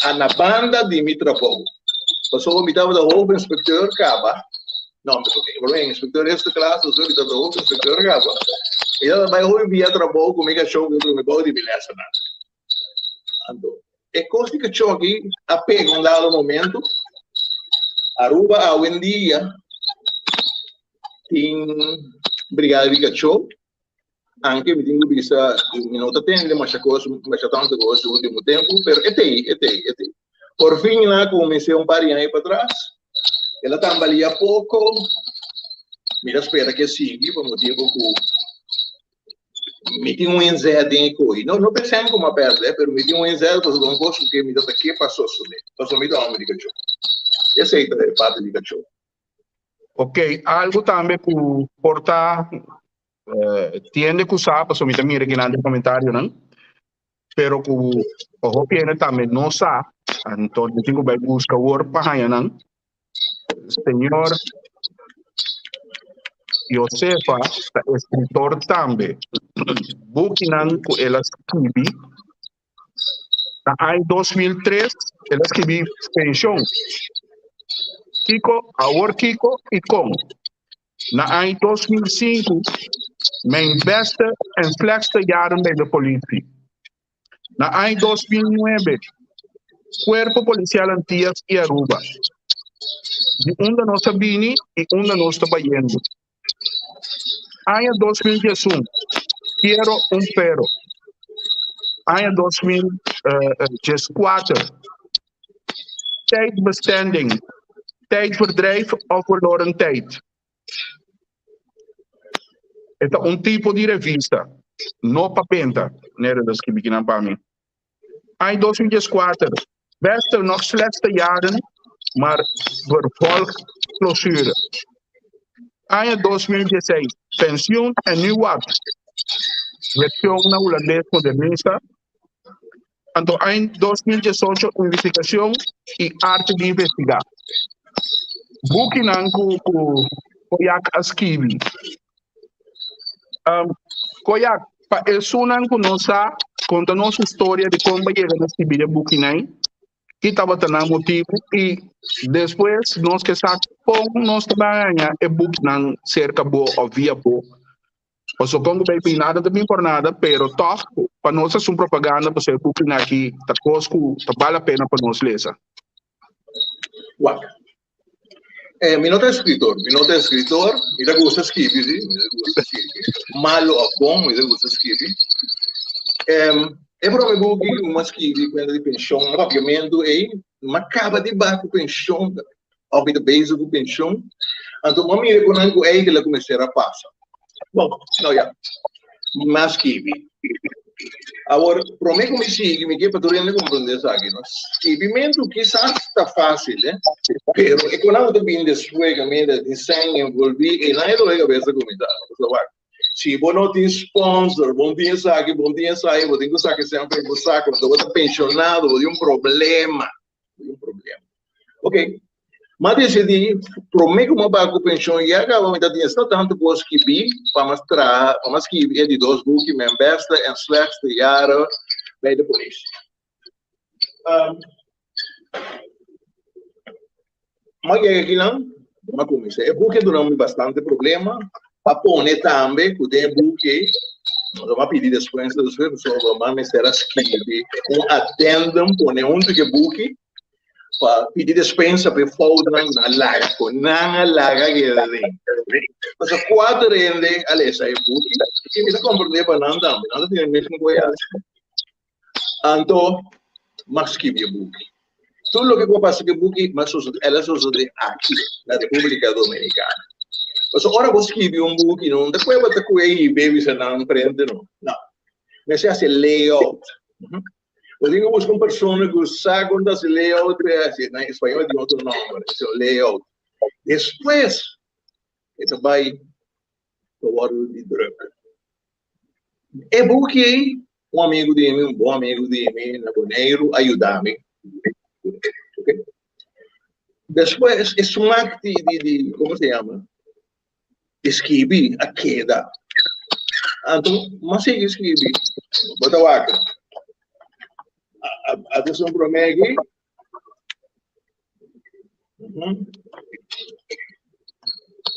a na banda di mi trabou. Pasobra mi tabata hoofdinspecteur kaba. No, mi inspecteur eerste klas, pasobra mi tabata hoofdinspecteur kaba. Mi tabata bai hopi bia trabou ku mi kachó ku mi bou di mi lèsnan. Anto, e kos di kachó aki a pega un dado momento. Aruba awendia tin brigada di kachó. Anke mi tin ku bisa ku mi no ta tende masha kos, masha tantu kos di ultimo tempu, pero e t'ei, e t'ei, e t'ei. Por fin nan a kumins'é un par di aña patras, el a tambalia poko, mi ta spera ku e sigui pa motibu ku mi tin un inzet den e ko'i. No, no pensando ku mi a pèrdè, pero mi tin un inzet pasobra un kos ku ke mi ta ta ke pa sosodé, pasobra mi ta hòmber di kachó. Esei ta e parti di kachó. Ok, algu tambe ku por ta tiende ku sa, pasobra mi ta mira kinan den komentarionan, pero ku pa hopi hende tambe no sa, anto mi tin ku bai buska awor pa haña nan. Señor Josefa ta eskritor tambe. Bukinan ku el a skibi Na aña 2003 el a skibi Penshon, Kiko, Awor Kiko i Kon. Na aña 2005 Mijn beste en slechtste jaren bij de politie. Na aña 2009 Cuerpo Policial Antillas y Aruba. Di unda nos a bini i unda nos ta bayendo. Aña 2011, Quiero un perro. Aña 2014, Tijdbestending, Tijdverdrijf of verloren tijd. E ta un tipo di revista, no pa benta, manera ta skibi kinan pa mi. Aña 2014, Beste nog slechtste jaren, maar vervolgclausule. Aña 2016, Pensioen en nu wat? Version na Hulandes modernista. Anto aña 2018, Investigacion y arte di investiga. Bukinan ku ku Koyak a skibi. Um, Koyak, pa esunnan ku no sa, konta nos historia di kon bo yega na skibi e bukinan, ki tabata nan motibu i despues nos ke sa kon nos ta ban haña e bukinan serka bo òf via bo. Pasobra kon ku bai bin nada ta bin por nada, pero tòg pa nos hasi un propaganda pasobra e bukinan aki ta kos ku ta bal la pena pa nos lesa. Wak. Eh, mi no ta escritor, mi no ta escritor, mi ta gusta skibi, sí, mi ta gusta skibi. Malo of bon, mi ta gusta skibi. Em, e prome buki ku mi a skibi kuenta di penshon, na papiamentu ei, mi a kaba di baha ku penshon, of mi ta bezig ku penshon. Anto mi a mira ku nan ku eigentlik ku mester a pasa. Bon, nou ja, mi a skibi. Awor, promé ku mi sigui, mi ke pa tur hende komprondé esaki, no? Skibimentu kisas ta fásil, eh? Pero e konan ku ta bini despues kaminda tin sèn envolví, einan e dole kabesa kuminsá. Pasobra wak, si bo no tin sponsor, bo no tin esaki, bo no tin esei, bo tin ku saka e sèn for di bo sako, anto bo ta penshonado, bo tin un problema. Un problema. Ok, m'a decidí, promé ku m'a bai ku penshon ya kaba mi ta tin esta tantu kos skibí pa m'a traha, pa m'a skibi e di dos buki, Mijn beste en slechtste jaren bij de politie. Um, m'a yega akinan, m'a kuminsá. E buki a duna mi bastante problema, a pone tambe ku den e buki ei, nos a pidi despensa despues pasobra m'a mester a skibi un addendum pone huntu ku e buki pa pidi despensa pa e foutnan nan a laga ku nan a laga keda den. Pasobra kuater hende a lesa e buki i mi ta komprende pa nan tambe, nan ta tene mesun koyas. Anto m'a skibi e buki. Tur loke ku a pasa ku e buki m'a sosodé, el a sosodé aki na Repúblika Dominikana. Pasobra ora bo skibi un buki no ta kue bo ta kue hib'é bisa nan frente no. No. Mester hasi layout. Bo tin ku buska un persona ku sa kon ta hasi layout, na español tin otro nòmber, layout. Despues e ta bai ta wòrdu di druk. E buki ei, un amigu di mi, un bon amigu di mi na Boneiru a yuda mi. Okay. Despues e smak di, di, di, komo se yama? Di skibi a keda. Anto, m'a sigui skibi. Bo ta wak. A, a, a un promé aki.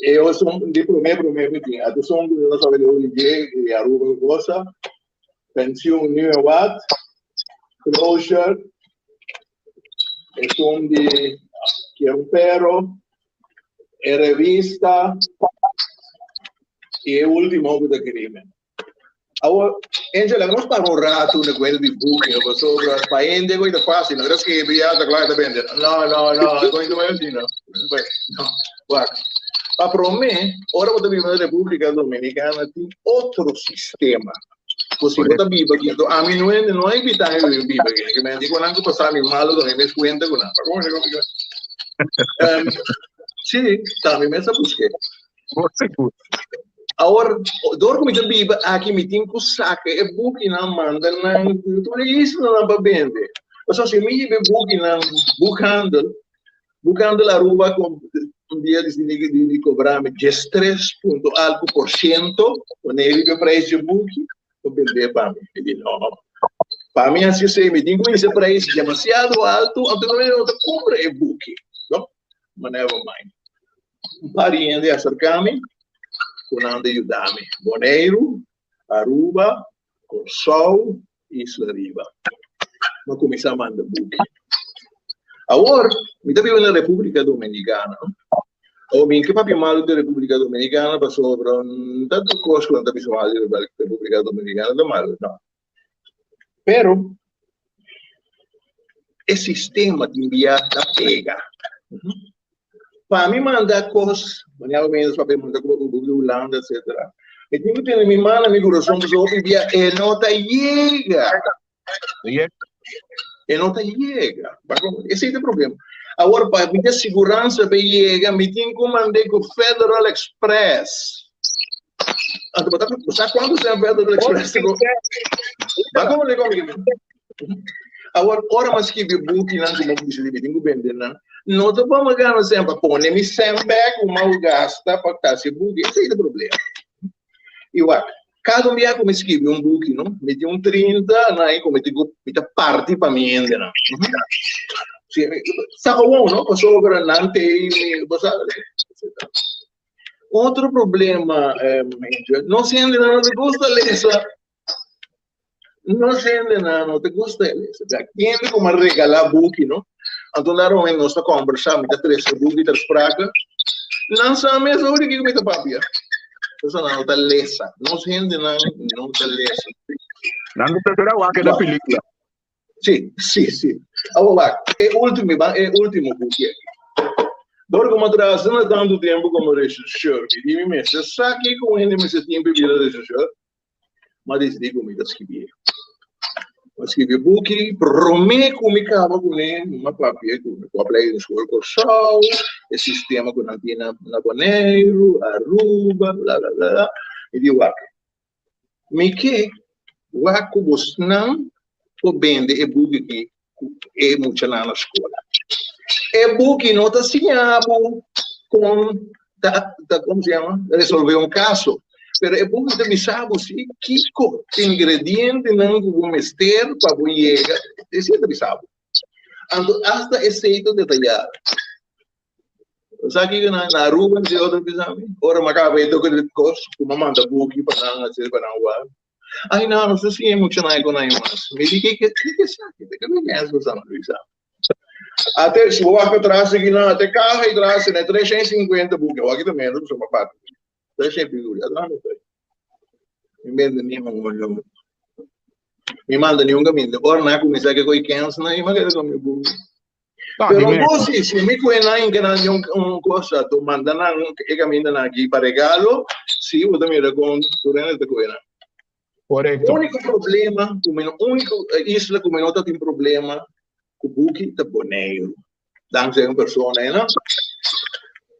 E esun di promé promé ku tin. Atu son ku nos sabe di Olivier di Aruba Goza. Pensioen nu en wat. Closure. Esun di Kier un Perro. E revista. I e último ku ta Crimen. Awor, Angela, nos para un rato na kuenta di buki, pasobra pa hende ku ta fácil, no ta skirbi ya ta kla ta bende. No, no, no, ku ta bai asina. No, wak. Pa promé, ora bo ta biba na Repúblika Dominikana tin otro sistema. Ku si bo ta biba aki, anto ami no hende no a invitá mi biba aki. Ke men di ku nan ku pasa mi malu tambe mes kuenta ku nan. Sí, ta mi mes a busk'é. Bo sigur. Awor, dor ku mi ta biba aki, mi tin ku saka e bukinan manda nan tur e islanan pa bende. Pasobra si mi hiba e bukinan boekhandel, boekhandel Aruba un dia disidi di kobra mi diestres punto algu por siento, pone riba e preis dje buki, pa bende pa mi. Mi di no, pa mi hasi esei mi tin ku hisa e preis demasiado altu, anto no ta kumpra e buki. No, ma never mind. Un par di hende a aserká mi ku nan ta yuda mi, Boneiru, Aruba, Kòrsou, Isla Riba. Mi a kuminsá manda buki. Awor, mi ta biba na Repúblika Dominikana. Awor, mi ke papia malu di Repúblika Dominikana pasobra no ta tur kos ku nan ta bisa malu di Repúblika Dominikana ta malu, no. Pero, e sistema tin bia ta pega. Pa mi manda kos, manera bo mester papia manda kos di Hulanda etcetera, mi tin ku tene mi man na mi kurason pasobra hopi bia e no ta yega. E no ta yega. Esei ta e problema. Awor pa mi tin siguransa pa e yega mi tin ku mand'é ku Federal Express. Anto bo ta bo sa kuantu sèn Federal Express ta ko Ba komo le komi Awor ora mi a skibi e bukinan ku mi a bisa di mi tin ku bende nan, no ta pa mi gana sèn pa pone mi sèn bèk ku mi a gasta pa hasi e buki. Esei ta e problema. I wak, kada un bia ku mi skibi un buki no, mi tin un 30 nan ku mi tin ku mi ta parti pa mi hendenan. Si, sa gewoon no, pasobra nan te mi, bo sa, etcetera. Otro problema, nos hendenan no ta gusta lesa. Nos hendenan no ta gusta lesa. Ya, kende ku a regalá buki, no? Anto na Romen nos ta kombersá, mi ta trese buki ter sprake. Nan sa mes ora di kiko mi ta papia. Pasobra nan no ta lesa. Nos hendenan no ta lesa. Nan ta preferá wak e pelíkula. Sí, sí, sí. Awor wak, e último, e último buki aki. Dor ku mi a traha asina tantu tempu komo rechercheur, mi di mi mester sa kiko un hende mester tin pa bira rechercheur. Mi a disidí ku mi ta skibié. Mi a skibi e buki, promé ku mi kaba kuné, mi a papia ku mi ku a plei den skol Kòrsou, e sistema ku nan tin na Boneiru, Aruba, bla bla bla. Mi di wak, Mi ke wak ku bosnan por bende e buki aki ku e muchanan na skol. E buki no ta siña bo kon ta, ta komo se yama, resolve un kaso, pero e buki ta bisa bo si kiko ingredientenan ku bo mester pa bo yega, esei ta bisa bo. Anto asta esei ta detayá. Sa kiko na na Aruba si otro bisa mi. Ora mi acaba e toque de kos, ku mi manda buki pa nan así pa nan wak. Ay no, nos ta siña mucha nan kon nan mas. Mi di ke ke ke esaki? Ke ke es sa bisa. Ate si bo wak atras aki nan ate kaha i tras na 350 buki. Awor aki ta menos pasobra mi a parti. 300 buki. Ate nan Mi mende ni un Mi manda ni un caminda. Ora nan a cuminsa ke koi kens nan, i mi a keda con mi buki. Pero bo si, si mi kue nan inke nan di un un cosa, to manda nan e caminda nan aki pa regalo, si bo ta mira con tur hende ta kue nan. Correcto. Unico problema ku mi no, unico isla ku mi no ta tin problema ku buki ta Boneiru. Dankzij un persona einan,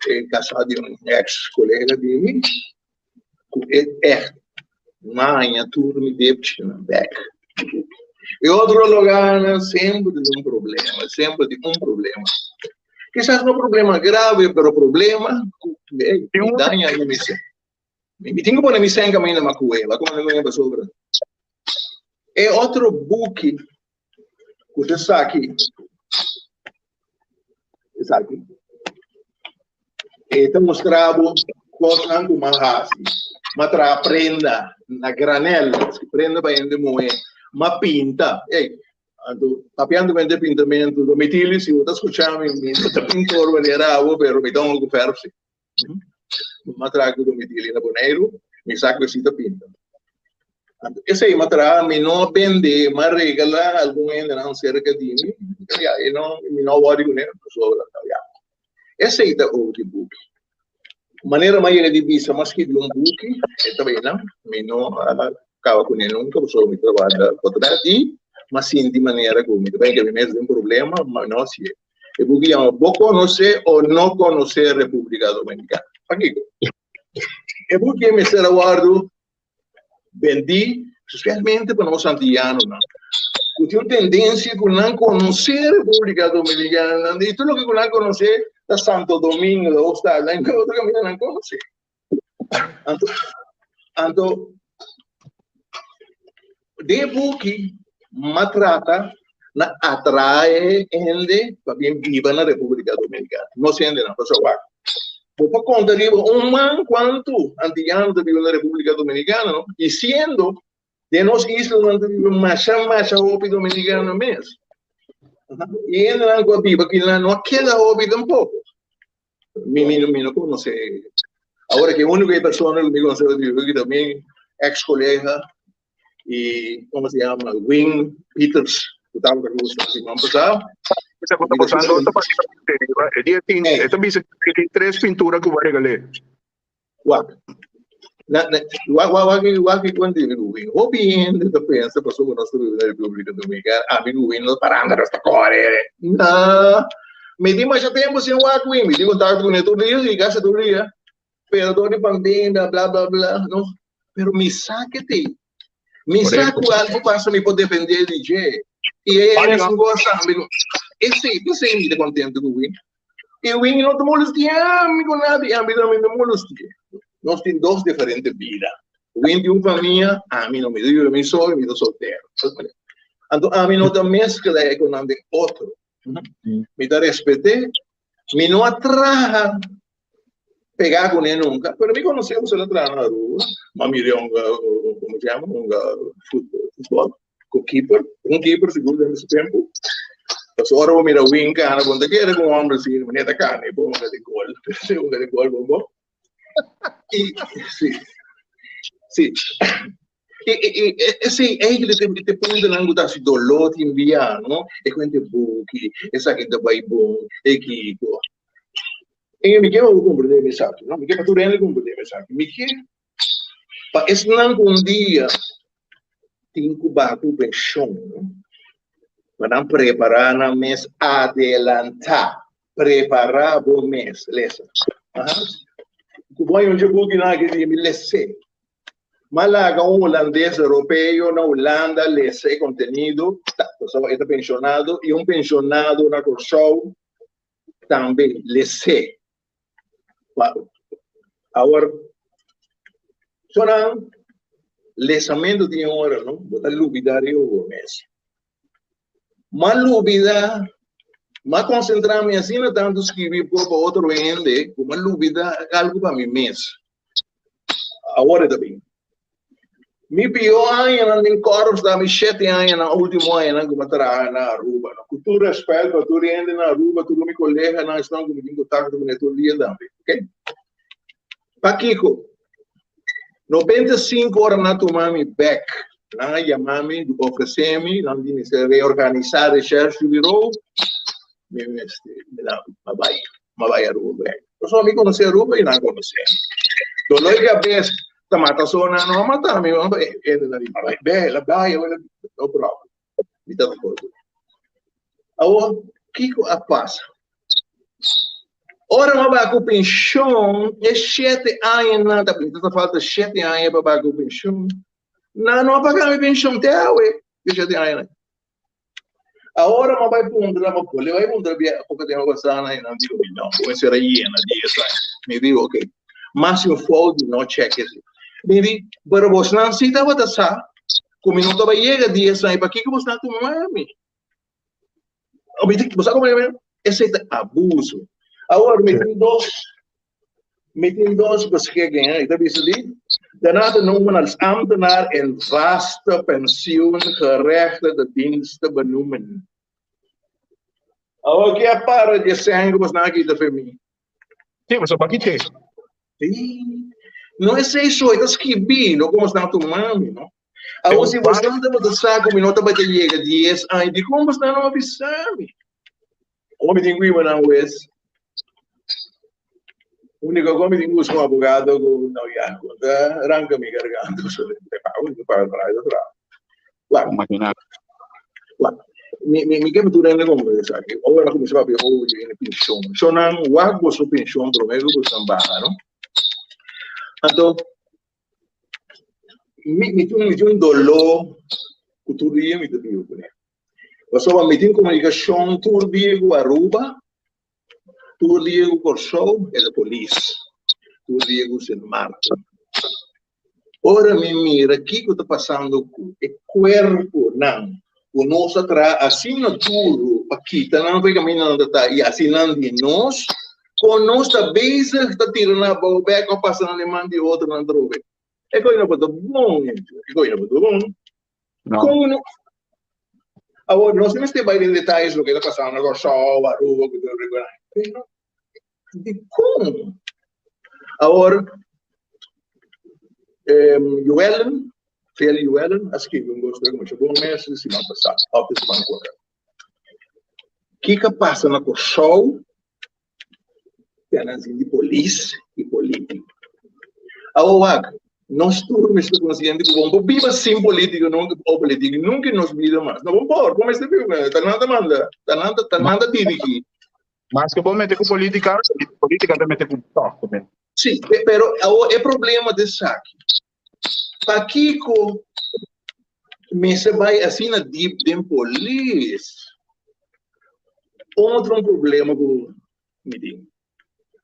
e kasá di un ex colega di mi, ku e echt maña tur mi depchinan bek. E otro lugarnan semper tin un problema, semper tin un problema. Kisas no problema grave, pero problema ku mi daña mi mester. Mi tin ku pone mi sèn kaminda ma kueba, komo mi pasobra. E otro buki ku ta esaki, esaki. E ta mustra bo kosnan ku m'a hasi. M'a traha prenda na granel, prenda pa hende muhé. M'a pinta. Ey, anto papiando mente pintamentu, Domitili, si bo ta skucha mi, mi no ta pintor manera abo, pero mi ta hunga ku fèrf si. M'a traha ku Domitili na Boneiru, mi sa ku e si ta pinta. Anto esei m'a traha, mi no a bende, m'a regala algun hendenan serka di mi, ya, e no, mi no a wòri kuné, pasobra ya. Esei ta otro buki. Manera m'a yega di bisa, m'a skirbi un buki, e ta bay nan, mi no a kaba kuné nunka pasobra mi ta warda potret i m'a sinti manera ku mi ta bay keda mi mes den problema, ma no hasié. E buki yama Bo konosé o no konosé Repúblika Dominikana? Pakiko? E buki mester a wòrdu bendí spesialmente pa nos antiyanonan ku tin un tendensia ku nan konosé Repúblika Dominikana i tur loke ku nan konosé ta Santo Domingo, ta Hostal, nan ke otro kaminda nan konosé. Anto, anto den e buki m'a trata na atrae hende pa bin biba na Repúblika Dominikana. Nos hendenan, pasobra wak, bo por konta riba un man kuantu antiyano ta biba na Repúblika Dominikana, no? I siendo den nos islanan ta biba masha masha hopi dominikano mes. I hendenan ku a biba akinan no a keda hopi tampoko. Mi, mi, mi no konosé. Awor ke úniko persona ku mi konosé ku ta biba aki ta mi ex kolega i komo se yama Wing Peters ku tabata ku nos siman pasá. Esa ku ta pasando ta pasa e dia tin e ta bisa ke tin tres pintura ku bo a regal'é. Wak. Na, na, wak, wak, wak, wak ki kuanti mi ku Wing. Hopi hende ta pensa pasobra nos ta biba na Repúblika Dominikana, ami ku Wing nos paranda nos ta kore. Na, mi tin masha tempu sin wak Wing, mi tin kontakto kuné tur dia, si kasi tur dia. Pero dor di pandemia, bla bla bla, no. Pero mi sa ke te. Mi sa ku algu pasa mi por defendé di dje. I e mes un gosa mi ku esei, p'esei mi ta kontentu ku Win. I Win no ta molestiá mi ku nada i ami tambe no molesti'é. Nos tin dos diferente bida. Win tin un famia, ami no. Mi ta biba mi so i mi ta soltero. Anto ami no ta meskla e ku nan den otro. Mi ta respet'é. Mi no a traha pegá kuné nunka, pero mi konosé ku el a traha na Aruba, m'a mir'é hunga, komo se yama, hunga futbòl ku keeper, un keeper sigur den su tempu. Pasobra ora bo mira Win kana, bo no ta kere ku un hòmber asina, manera ta kana i por hunga di gol, hunga di gol bon bon. I si, si. I, i, i, esei eigenlijk te, te puntonan ku ta hasi doló tin bia, no? E kuente buki, esaki ta bai bon, e kiko. E mi ke pa bo komprendé mi esaki, no? Mi ke pa tur hende komprendé mi esaki. Mi ke pa esnan ku un dia tin ku baha ku penshon, no? Pa nan prepará nan mes adelantá. Prepará bo mes, lesa. Aha. Ku bo haña un dje bukinan aki di mi les'é. M'a laga un hulandes europeo na Hulanda lesa e kontenido, ta, pasobra e ta penshonado, i un penshonado na Kòrsou tambe les'é. Awor, sonan lesamentu tin ora, no? Bo ta lubidá riba bo mes. M'a lubidá, m'a konsentrá mi asina tantu skibi por pa otro hende ku m'a lubidá algu pa mi mes. Awor e ta bin. Mi pió añanan den korps ta mi shete añanan, último añanan ku mi a traha na Aruba. No? Ku tur rèspèt pa tur hende na Aruba, tur mi koleganan, esnan ku mi tin kontakto kuné tur dia tambe. Ok? Pakiko? 95 ora nan a tuma mi bèk. Nan a yama mi, ofresé mi, nan di mi mester reorganisá Recherchebureau. Mi mester, mi a bai, mi a bai Aruba bèk. Pasobra mi konosé Aruba i nan konosé mi. Dolor di kabes ta mata so nan no a mata mi, e nan di bai bèk, el a bai, no problem, mi ta acuerdo. Awor, kiko a pasa? Ora mi a bai ku penshon, e shete añanan, ta ta falta shete aña pa bai ku penshon, nan no a paga mi penshon te awe, e shete añanan. Awor mi a bai puntra, mi a bai puntra bia poko tempu pasá na nan dico mi no, bo mester a yena dies aña. Mi di ok, mas un fout di no check esei. Mi di, pero bosnan si tabata sa ku mi no tabata yega dies aña, pakiko bosnan tuma mi? Mi di, bo sa komo mi? Esei ta abuso. Awor mi tin dos. Mi tin dos beschikkingen. Ik ta bisa di, daarna te noemen als ambtenaar in vaste pensioengerechtigde dienst te benoemen. Awor ki a para di e sèn ku bosnan a kita fe mi? Sí, boso pa kit'é. Sí. No esei so, e ta skibí loke bosnan a tuma mi, no? Awor si bosnan tabata sa ku mi no tabata yega dies aña, dikon bosnan no a bisa mi? Ora mi tin ku iba nan wes, úniko ku mi tin ku buska un abogado ku no ya, ku ta ranka mi garganta, so te pago, mi paga para otro lado. Wak, Imagina. wak, mi, mi, mi ke tur hende komprende esaki. Ora nan kuminsá papia over di hende penshon. So nan wak boso penshon promé ku boso nan baha, no? Anto, mi, mi tin, mi tin un doló ku tur dia mi ta biba kuné. Pasobra mi tin komunikashon tur dia ku Aruba, tur dia ku Kòrsou e ta polis, tur dia ku Sint Maarten. Ora mi mira kiko ta pasando ku e kuerponan ku nos a traha asina duru pa kita nan for e kaminda nan ta ta i hasi nan di nos, kon nos ta bezig ta tira nan abou bèk òf pasa nan den man di otronan atrobe. E kos no por ta bon, e kos no por ta bon. No. Kon no? Awor, nos no mester bai den detayes loke ta pasando na Kòrsou, Aruba, ku tur e Pero, dikon? Awor, Joellen, Fiel Joellen, a skirbi un kos ku masha bon mes di siman pasá, òf di siman kore. Kiko a pasa na Kòrsou Ten ansin di polis i polítiko. Awor wak, nos tur mester konsiente ku bo no por biba sin polítiko nunka o polítiko nunka den nos bida mas. No bo por, bo mester biba ku nan. Ta nan ta manda, ta nan ta nan ta dirigí. Maske bo mete ku polítika, polítika ta mete ku tòg tambe. Sí, pero awor e problema ta esaki. Pakiko mester bai asina diep den polis? Otro un problema ku mi tin.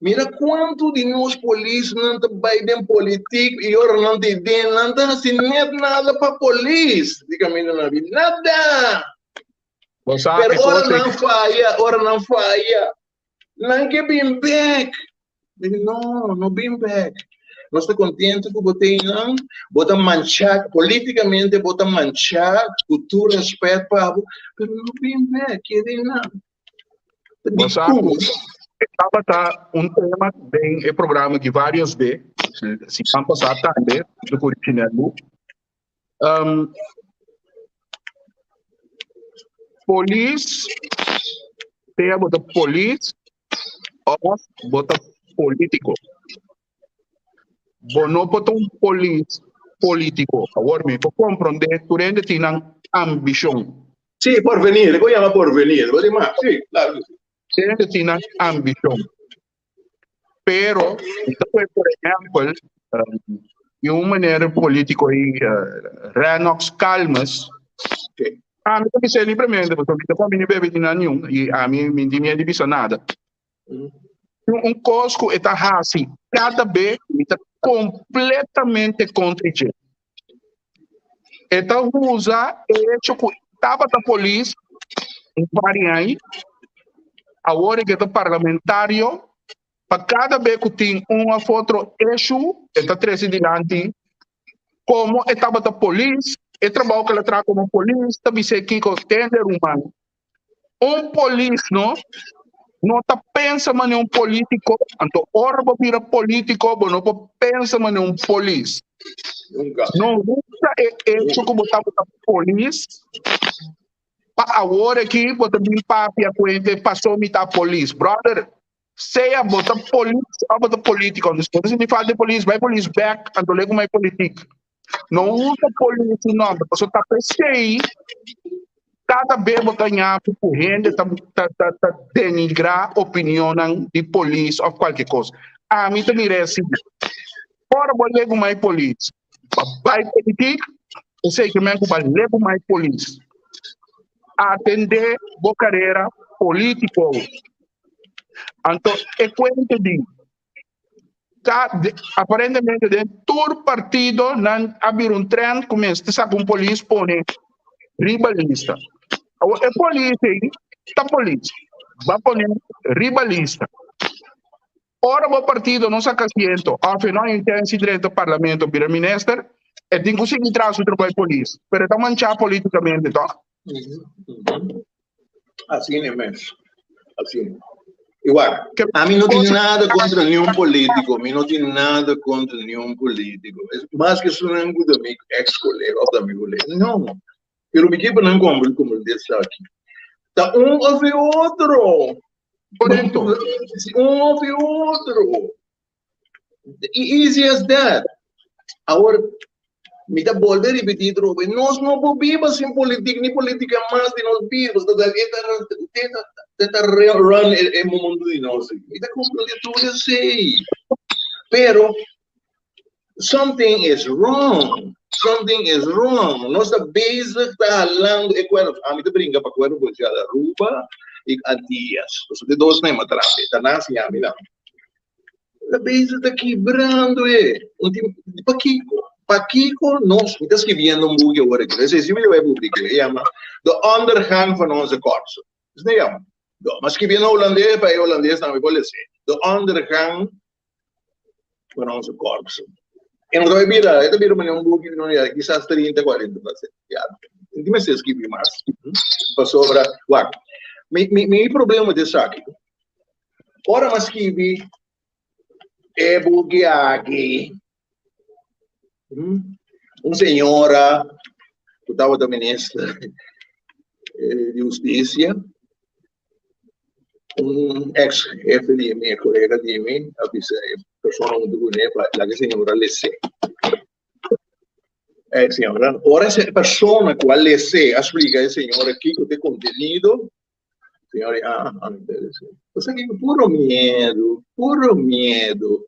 Mira kuantu di nos polisnan ta bai den politik i ora nan ta den nan ta hasi net nada pa polis di kaminda nan bin. Nada! Bo sa Pero e ora kos nan faya, ora nan faya, nan ke bin bek. Mi di, no, no bin bek. Nos ta kontentu ku bo ta einan, bo ta manchá, politikamente bo ta manchá, ku tur rèspèt pa bo, pero no bin bek, keda einan. Bo sa ku e tabata un tema den e programa di varios be, siman pasá tambe, huntu ku Richinel. Polis, sea bo ta polis of bo ta politico. Bo no por ta un polis politico. Awor mi por comprende tur hende tin nan ambicion. Sí, porvenir, bo yama porvenir, bo di mas, sí, claro que sí. Tur hende tin nan ambicion. Pero, mi ta pone por ehempel, di un manera politico y Rennox Calmes, ami ta bisa libremente, pasobra mi ta come ni bebe di nan niun, y ami mi tin miedo di bisa nada. Tin un cos cu e ta haci cada be, mi ta completamente contra dje. E ta usa e hecho cu tabata polis un par di aña, awor e ke ta parlamentario, pa cada be cu tin un of otro issue e ta trece dilanti como e tabata polis, e trabao cu el a traha como polis ta bis'e kico tende ruman. Un polis no no ta pensa manera un politico, anto ora bo bira politico bo no por pensa manera un polis. Nunca. No usa e hecho cu bo tabata polis pa awor aki bo ta bin papia cu hende paso mi ta polis. Brother, sea bo ta polis of bo ta politico, dus bo ta sinti falta di polis, bai polis bek, anto legu mai politic. No usa polis su nomber, pasobra ta p'esei cada be bo ta ñapi ku hende ta ta ta ta denigra opinionnan di polis of cualke cos. Ami ta mira asina. Ora bo legu mai polis, pa bai politik, esei ke men ku ba legu mai polis. Atende bo carera politico. Anto e cuenta di Ta aparentemente den tur partido nan a bira un trend ku mester saka un polis pone riba lista. Awor e polis ei ta polis, ba pone riba lista. Ora bo partido no saca asiento of e no hay un chance drenta parlamento bira minister, e tin cu sigui traha su trabou di polis, pero e ta mancha politicamente toch? Asina mes. Asina. Igual, ami no tin nada contra ni un politico, mi no tin nada contra ni un politico. Mas que esun cu ta mi ex colega of ta mi colega. No. Pero mi kier pa nan comprende esaki. Ta un of e otro. Correcto. Un of e otro. Easy as that. Awor, mi ta bolbe ripití trobe, nos no por biba sin politik, ni politika mas di nos bida. Pasobra ta e ta e ta run e mundu di nos. Mi ta comprende tur esei. Pero something is wrong. Something is wrong. Nos ta bezig ta halando e cuerpo. Ami ta brinca pa cuerpo policial Aruba y Antillas. Pasobra e dos nan e matrape. Ta nan siña mi nan. Ta bezig ta kibrando e. Un tin, pakiko? Pakiko nos, mi ta skibiendo un buki awor aki. Esei si mi ta bai publica. E yama De ondergang van onze korpsen. Esei e yama. Mi a skibi na holandes pa e holandes tambe por lese. De ondergang van onze korpsen. E no ta bai bira, e ta bira manera un buki no ya kisas 30, 40 bladzijden. Ya, no tin mester skibi mas. Pasobra, wak, mi, mi, mi problema ta esaki. Ora mi a skibi e buki aki, un señora ku tabata minister di hustisia, un ex hefe di mi, kolega di mi, a bisa e persona huntu kuné pa laga e señora les'é. E señora, ora e persona ku a les'é a splika e señora kiko ta e kontenido, señora di, ah, ah, interesante. Osea ke puro miedu, puro miedu.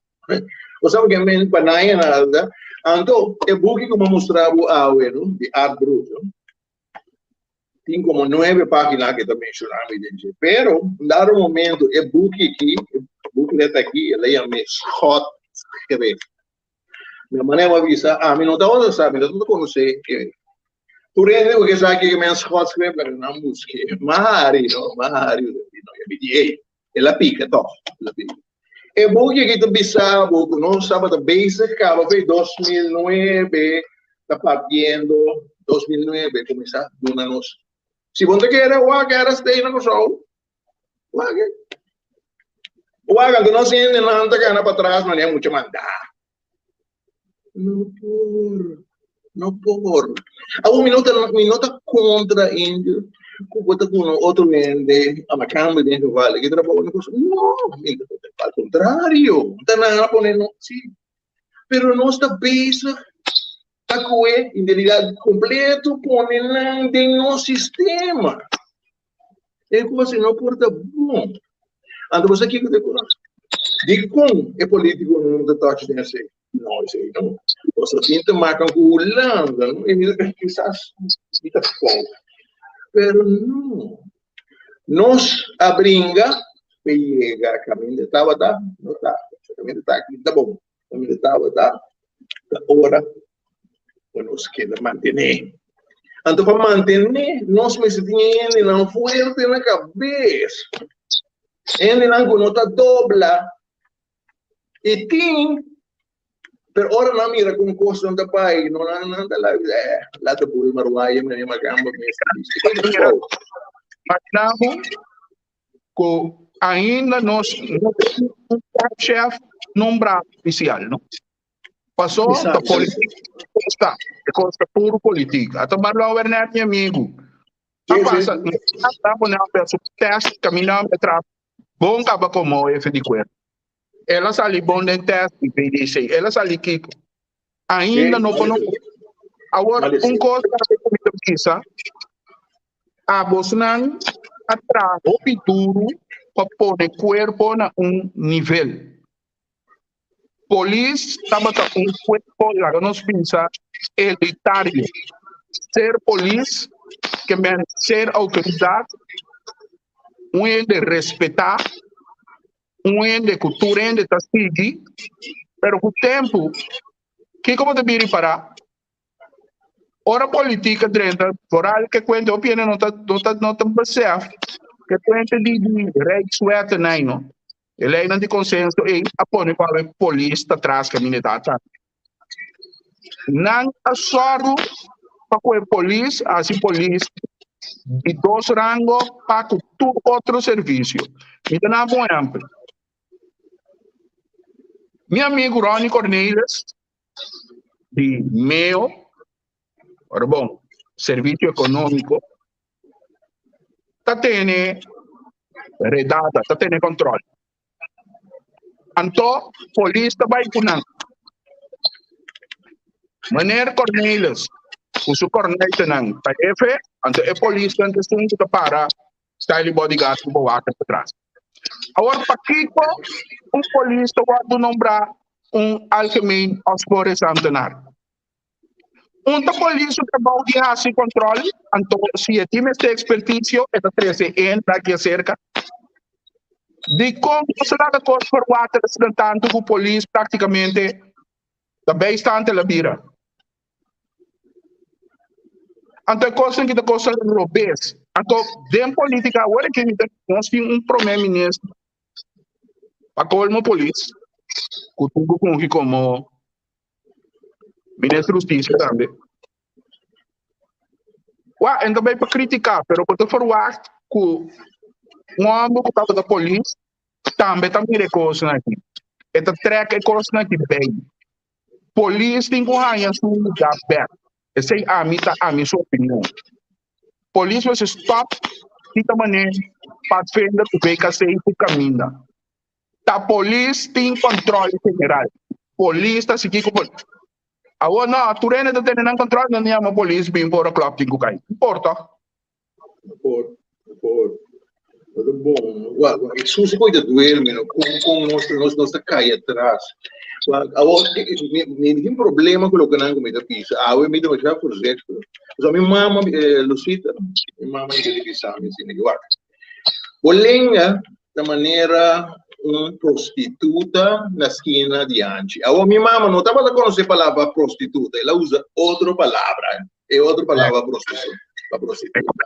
Osea ke men pa nan e nada. Anto e buki ku mi a mustra bo awe, no, di Art Brut, no, Tin como nuebe pagina ke ta menciona mi den dje. Pero, un dado momento, e buki aki, e booklet aki, el a yam'é Schotschrift. Mi manera a bisa, ami no tabata sa, mi no tabata conoce e. Tur hende ku ke sa ke men schotschrift, laga nan busk'é. M'a hari, no, m'a hari, no, mi di, ey, el a pica toch, el a pica. E buki aki ta bisa bo ku nos tabata bezig kaba fe 2009 ta partiendo 2009 kuminsá duna nos. Si bo no ta kere wak era stay na Kòrsou, wak e. Wak anto nos hendenan ta gana patras manera mucha mandá. No por, no por. Awor mi no ta, mi no ta kontra indio ku bo ta duna otro hende amakamba den geval ki trabou na Kòrsou. No, mi al kontrario, ta nan a pone no si. Pero nos ta bezig ta koe identidat kompleto pone nan den nos sistema. E kos no por ta bon. Anto bo sa kiko ta e kos? Dikon e politikonan no ta touch den esei? No, esei no. Pasobra tin te makan ku Hulanda, no? I kisas mi ta fout. Pero no. Nos a bringa pa yega kaminda tabata, no ta. Kaminda ta aki ta bon. Kaminda tabata ta ora ku nos keda mantené. Anto pa mantené nos mester tin hendenan fuerte na kabes, hendenan ku no ta dobla i tin, pero ora nan mira kon kosnan ta bai, no nan nan ta laga bisa, eh, laat de boel maar waaien, meneer Magamba mes ta bisa. Imagina bo ku ainda nos no tin un chef nombrá ofisial, no? Pasó ta politik kosta, e kosta puru politik. Ata Marlon Wernet mi amigu. A pasa, ta pone a su test kaminda a tra bon kaba komo hefe di kuerpo. El a sali bon den test di VDC. El a sali kiko. Ainda no por no. Awor un kos ku mi ta bisa, abosnan a traha hopi duru pa pone kuerpo na un nivel. Polis tabata un cuerpo, laga nos bisa, elitario. Ser polis ke men ser autoridad, un hende respetá, un hende ku tur hende ta sigui, pero ku tempu, kiko bo ta bira i pará? Ora politica drenta, vooral ke kuente hopi hende no ta no ta no ta besef ke kuente di di Rijkswetten ei no. E leinan di konsenso ei a pone ku awe polis ta tras kaminda e ta tambe. Nan a sòru pa ku e polis a hasi polis di dos rango pa ku tur otro servisio. Mi ta nan un ehèmpel. Mi amigu Ronnie Cornelis di MEO, ora bon, Servisio Ekonómiko, ta tene redada, ta tene kòntròl. Anto polis ta bai ku nan. Meneer Cornelis ku su kornèitenan ta hefe, anto e polisnan ta esun ku ta para style bodyguard ku bewaker patras. Awor pakiko un polis ta wòrdu nombrá un algemeen opsporingsambtenaar? Un ta polis su trabou di hasi control, anto si e tin mester experticio e ta trece en aki acerca. Dicon nos a laga cos verwater asina tanto cu polis practicamente ta bijstand el a bira? Anto e cosnan ki ta cosnan robes. Anto den politica awor aki nos tin un prome minister pa colmo polis cu tin cu fungi como Minister Hustisia tambe. Wa, en ta bay pa critica, pero bo ta verwacht cu un homber cu tabata polis tambe ta mira e cosnan aki. E ta trek e cosnan aki bay. Polis tin cu haya su lugar bek. Esey ami ta ami su opinion. Polis mester stop kita mane padvinder cu VKC cu caminda. Ta polis tin control general. Polis ta sigui cu polis. Awor no, tur hende ta tene nan control, nan yama polis bin por ora klok tin cu cay. No por toch? No por, no por. No ta bon. Wak, wak, e susi cu ta duerme, no? Con, con nos, nos, nos ta cay atras. Wak, awor, mi, mi tin problema cu loke nan cu mi ta bisa. Awe mi ta masha voorzichtig. Pasobra mi mama, eh, Lucita, mi mama a bisa mi asina, wak, bo lenga ta manera un prostituta na skina di anchi. Awor mi mama no tabata konosé palabra prostituta, el a usa otro palabra, e otro palabra prostituta, pa prostituta.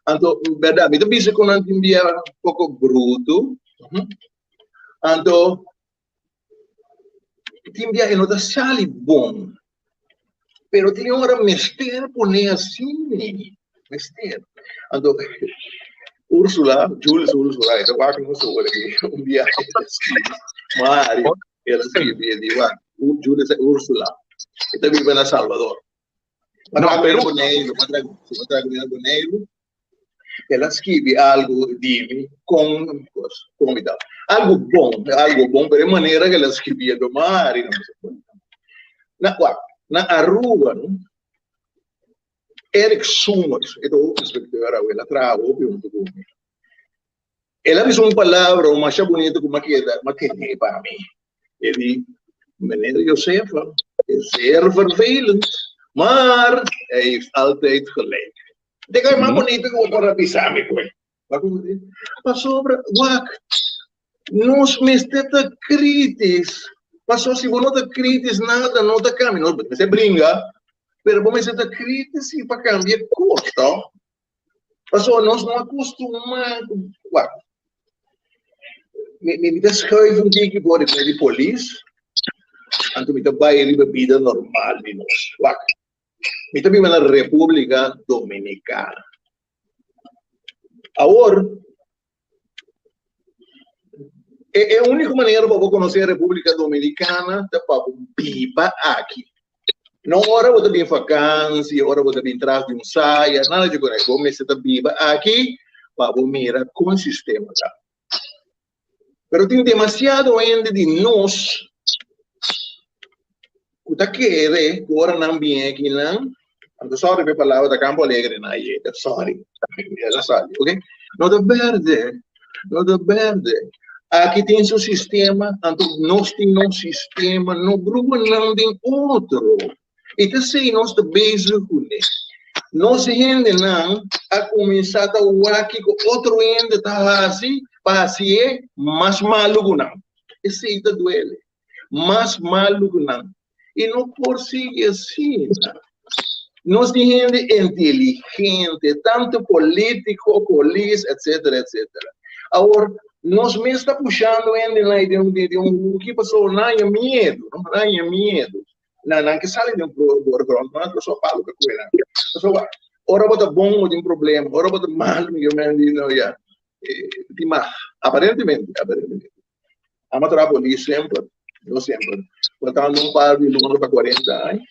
Anto, bèrdat, mi ta bisa ku nan tin bia poko brutu. Anto, tin bia e no ta sali bon, pero tin ora mester pone asina, mester. Anto Ursula, Jules Ursula, e ta wak nos ora aki, un bia e ta skibi, Mario, el a skibi, e di wak, Jules Ursula, e ta biba na Salvador. No, pero Boneiru, ma Boneiru, El a skibi algu di mi kon kon mi ta. Algu bon, algu bon, pero e manera ku el a skibi e domari no sa bon. Na wak, na Aruba no, Eric Soemers, e ta hoofdinspecteur awe, el a traha hopi huntu ku mi. El a bisa un palabra un masha bunito ku m'a keda, m'a tene pa mi. E di, Meneer Josefa is zeer vervelend, maar hij heeft altijd gelijk. Te koi mas bonito ku bo por a bisa mi koe. Pasobra, wak, nos mester ta kritis. Pasobra si bo no ta kritis, nada no ta kambia. Nos mester bringa, pero bo mester ta kritis si pa kambia kos, to. Pasobra nos no a kustumá ku, wak, mi, mi ta schuif un tiki for di di polis, anto mi ta bai riba bida normal di nos. Wak, Mi ta biba na Repúblika Dominikana. Awor, e, e úniko manera pa bo konosé Repúblika Dominikana ta pa bo biba aki. No ora bo ta bin vakansi, ora bo ta bin tras di un saya, nada di kos. Bo mester ta biba aki pa bo mira kon sistema ta. Pero tin demasiado hende di nos ku ta kere ku ora nan bin aki nan, anto sorry pa e palabra ta Campo Alegre nan a yega, sorry, el a sali, ok. No ta berde, no ta berde. Aki tin su sistema, anto nos tin nos sistema, no brua nan den otro. I ta esei nos ta bezig kuné. Nos hendenan a kuminsá ta wak kiko otro hende ta hasi pa hasié mas malu ku nan. Esei ta duele. Mas malu ku nan. I no por sigui asina. Nos tin hende inteligente, tantu polítiko, polis, etcetera, etcetera. Awor. Nos mes ta pushando hendenan ei den den un huki pasobra nan haña miedu, no? Nan haña miedu. Nan nan ke sali den voorgrond, nan a palu ke kue nan. Pasobra ora bo ta bon bo tin problema, ora bo ta malu mi ke men di no ya tin mas. Aparentemente, aparentemente. Amo a traha polis semper, no semper, faltando un par di luna pa 40 aña.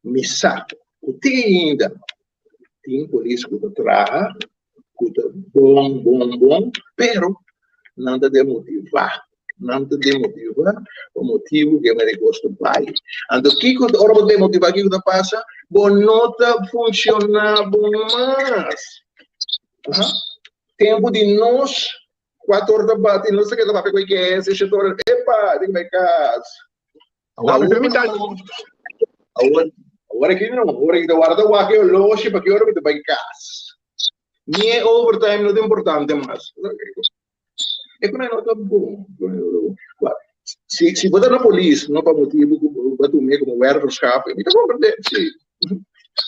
Mi sa ku te ainda tin polis ku ta traha, ku ta bon, bon, bon, pero nan ta demotivá. Nan ta demotivá pa motibu ku e manera kos ta bai. Anto kiko ora bo demotivá kiko ta pasa? Bo no ta funshoná bon mas. Aha. Tempu di nos, kuator ta bati, nos ta keda papia ku e kese, shetor, epa, tin ku bai kas. Awor mi ta Awor, awor aki no, awor aki ta warda wak e oloshi pa ki ora mi ta bai kas. Ni e overtime no ta importante mas. E ku no ta bon. Si, si bo ta na polis, no pa motibu ku bo ta tum'é komo werverschap, mi ta komprendé, si.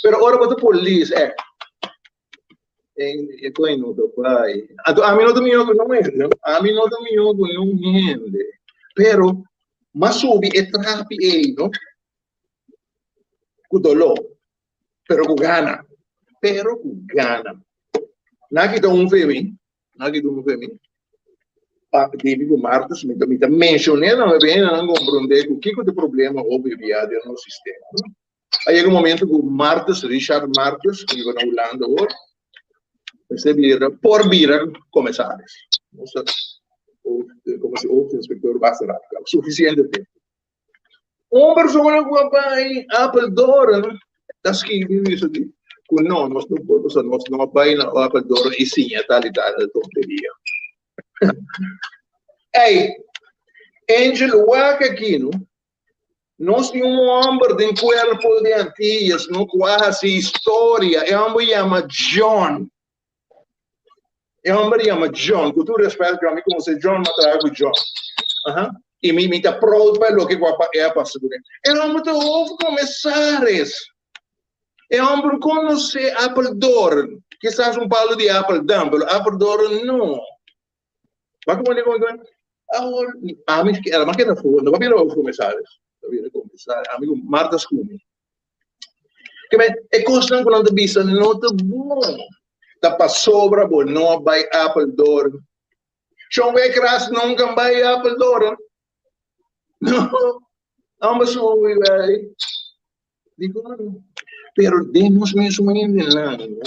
Pero ora bo ta polis, eh, e ku no ta bai. Anto ami no ta mihó ku niun hende, ami no ta mihó ku niun hende. Pero m'a subi e trapi ei, no? Ku doló, pero ku gana. Pero ku gana. Nan a kita un fe mi, nan a kita un fe mi. Pa debi ku Martes mi ta mi ta menshoné nan mi bene nan komprondé ku kiko ta e problema hopi bia den nos sistema, no? A yega un momento ku Martes, Richard Martes, ku biba na Hulanda awor, mester bira, por bira komisaris. Nos ta komo si hoofdinspecteur basta rato kaba, sufisiente tempu. Un persona ku a bai Apeldoorn ta skibi bisa di ku no, nos no por, pasobra nos no a bai na Apeldoorn i siña tal i tal tonteria. Ey, Angel, wak aki no. Nos tin un homber den cuerpo di Antillas, no, cu a haci historia. E homber yama John. E homber yama John. Cu tur respet, John, mi conoce John, mi a traha cu John. Aha. Y mi, mi ta proud pa loke cu a, e a pasa cu ne. E homber ta hoofdcommissaris. E homber conoce Apeldoorn. Kisas un palo di Apeldoorn, pero Apeldoorn no. Ba como digo, awor ami era mas keda for, no papia lo commissaris, papia commissaris, ami ku Marta Skumi. Ke men, e kosnan ku nan ta bisa no ta bon. Ta pasobra bo no a bai Apeldoorn. Shon Wekras nunka bai Apeldoorn. No, amba subi bai. Dikon? Pero den nos mesun hendenan, no?